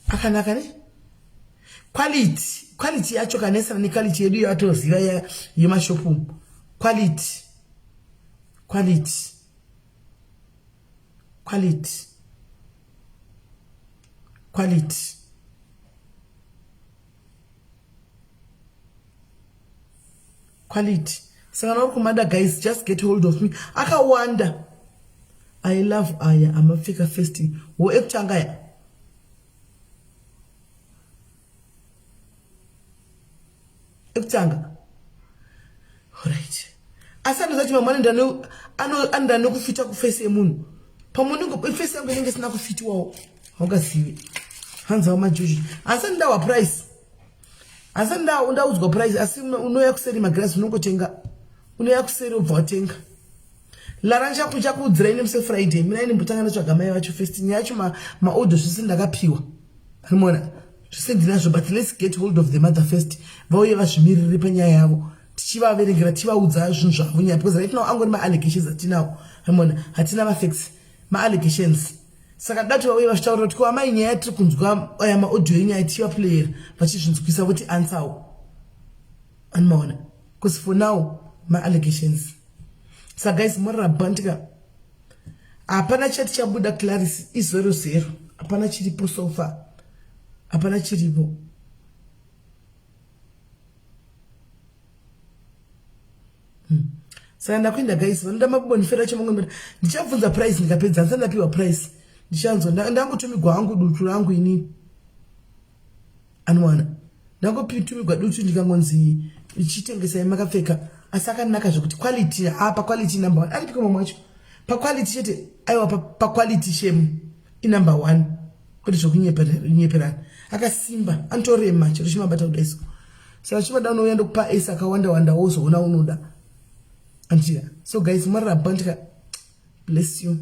Akanaka ne? Quality, quality yacho kanesana nequality yedu yatoziva yemashopu. Quality. Quality. Quality. Quality. Quality. Saka kana uri kumada guys, just get hold of me. Akawanda. I love aya amapfeka first. Wo ekutanga aya. Ekutanga. Alright. Asi anozati mamwe anoenda nekufita kuface yemunhu. Pamwe unenge face yangu inenge isina kufitiwawo. Haungazivi. Hanzi wa majuju. Asi ndawa price. Asi ndaudzwa price asi unouya kuseri magirazi unongotenga. Unouya kuseri wobva watenga. Lara ndichakuudzira ini musi Friday. Mina ini mbotanga ndatsvaga mai vacho first. Nyaya yacho maaudio zvese ndakapiwa. Rimona zvese ndinazvo but let's get hold of the mother first. Vauye vazvimirire panyaya yavo. Tichivaverengera tichivaudza zvinhu zvavo nyaya because right now angori ma-allegations atinawo. Rimona hatina ma-facts. Ma-allegations. Saka dati vauye vachitaura kuti ko amai nyaya yatiri kunzwa aya maaudio enyaya tichivaplayera vachizvinzwisa voti answerwo. Anomaona? Because for now ma-allegations. Sa guys morabandika hapana chati chabuda Clarice izero zero hapana chiripo so far hapana chiripo Saka ndakuenda guys vanoda mabonifera acho mamwe ndichabvunza price ndikapedza handisati ndapiwa price ndichanzwa ndangotumigwa hangu dutu rangu inini anowana ndangotumigwa dutu ndikangonzi ichitengesai makapfeka asi akanaka zvekuti quality apa quality number one aripiko mamwe acho paquality chete aiwa paquality shame inumber one kwete zvekunyeperana akasimba anotorema chero chimabata kudai so saka chimada unouya ndokupa ace akawanda wanda wozoona unoda andira so guys marabandika bless you.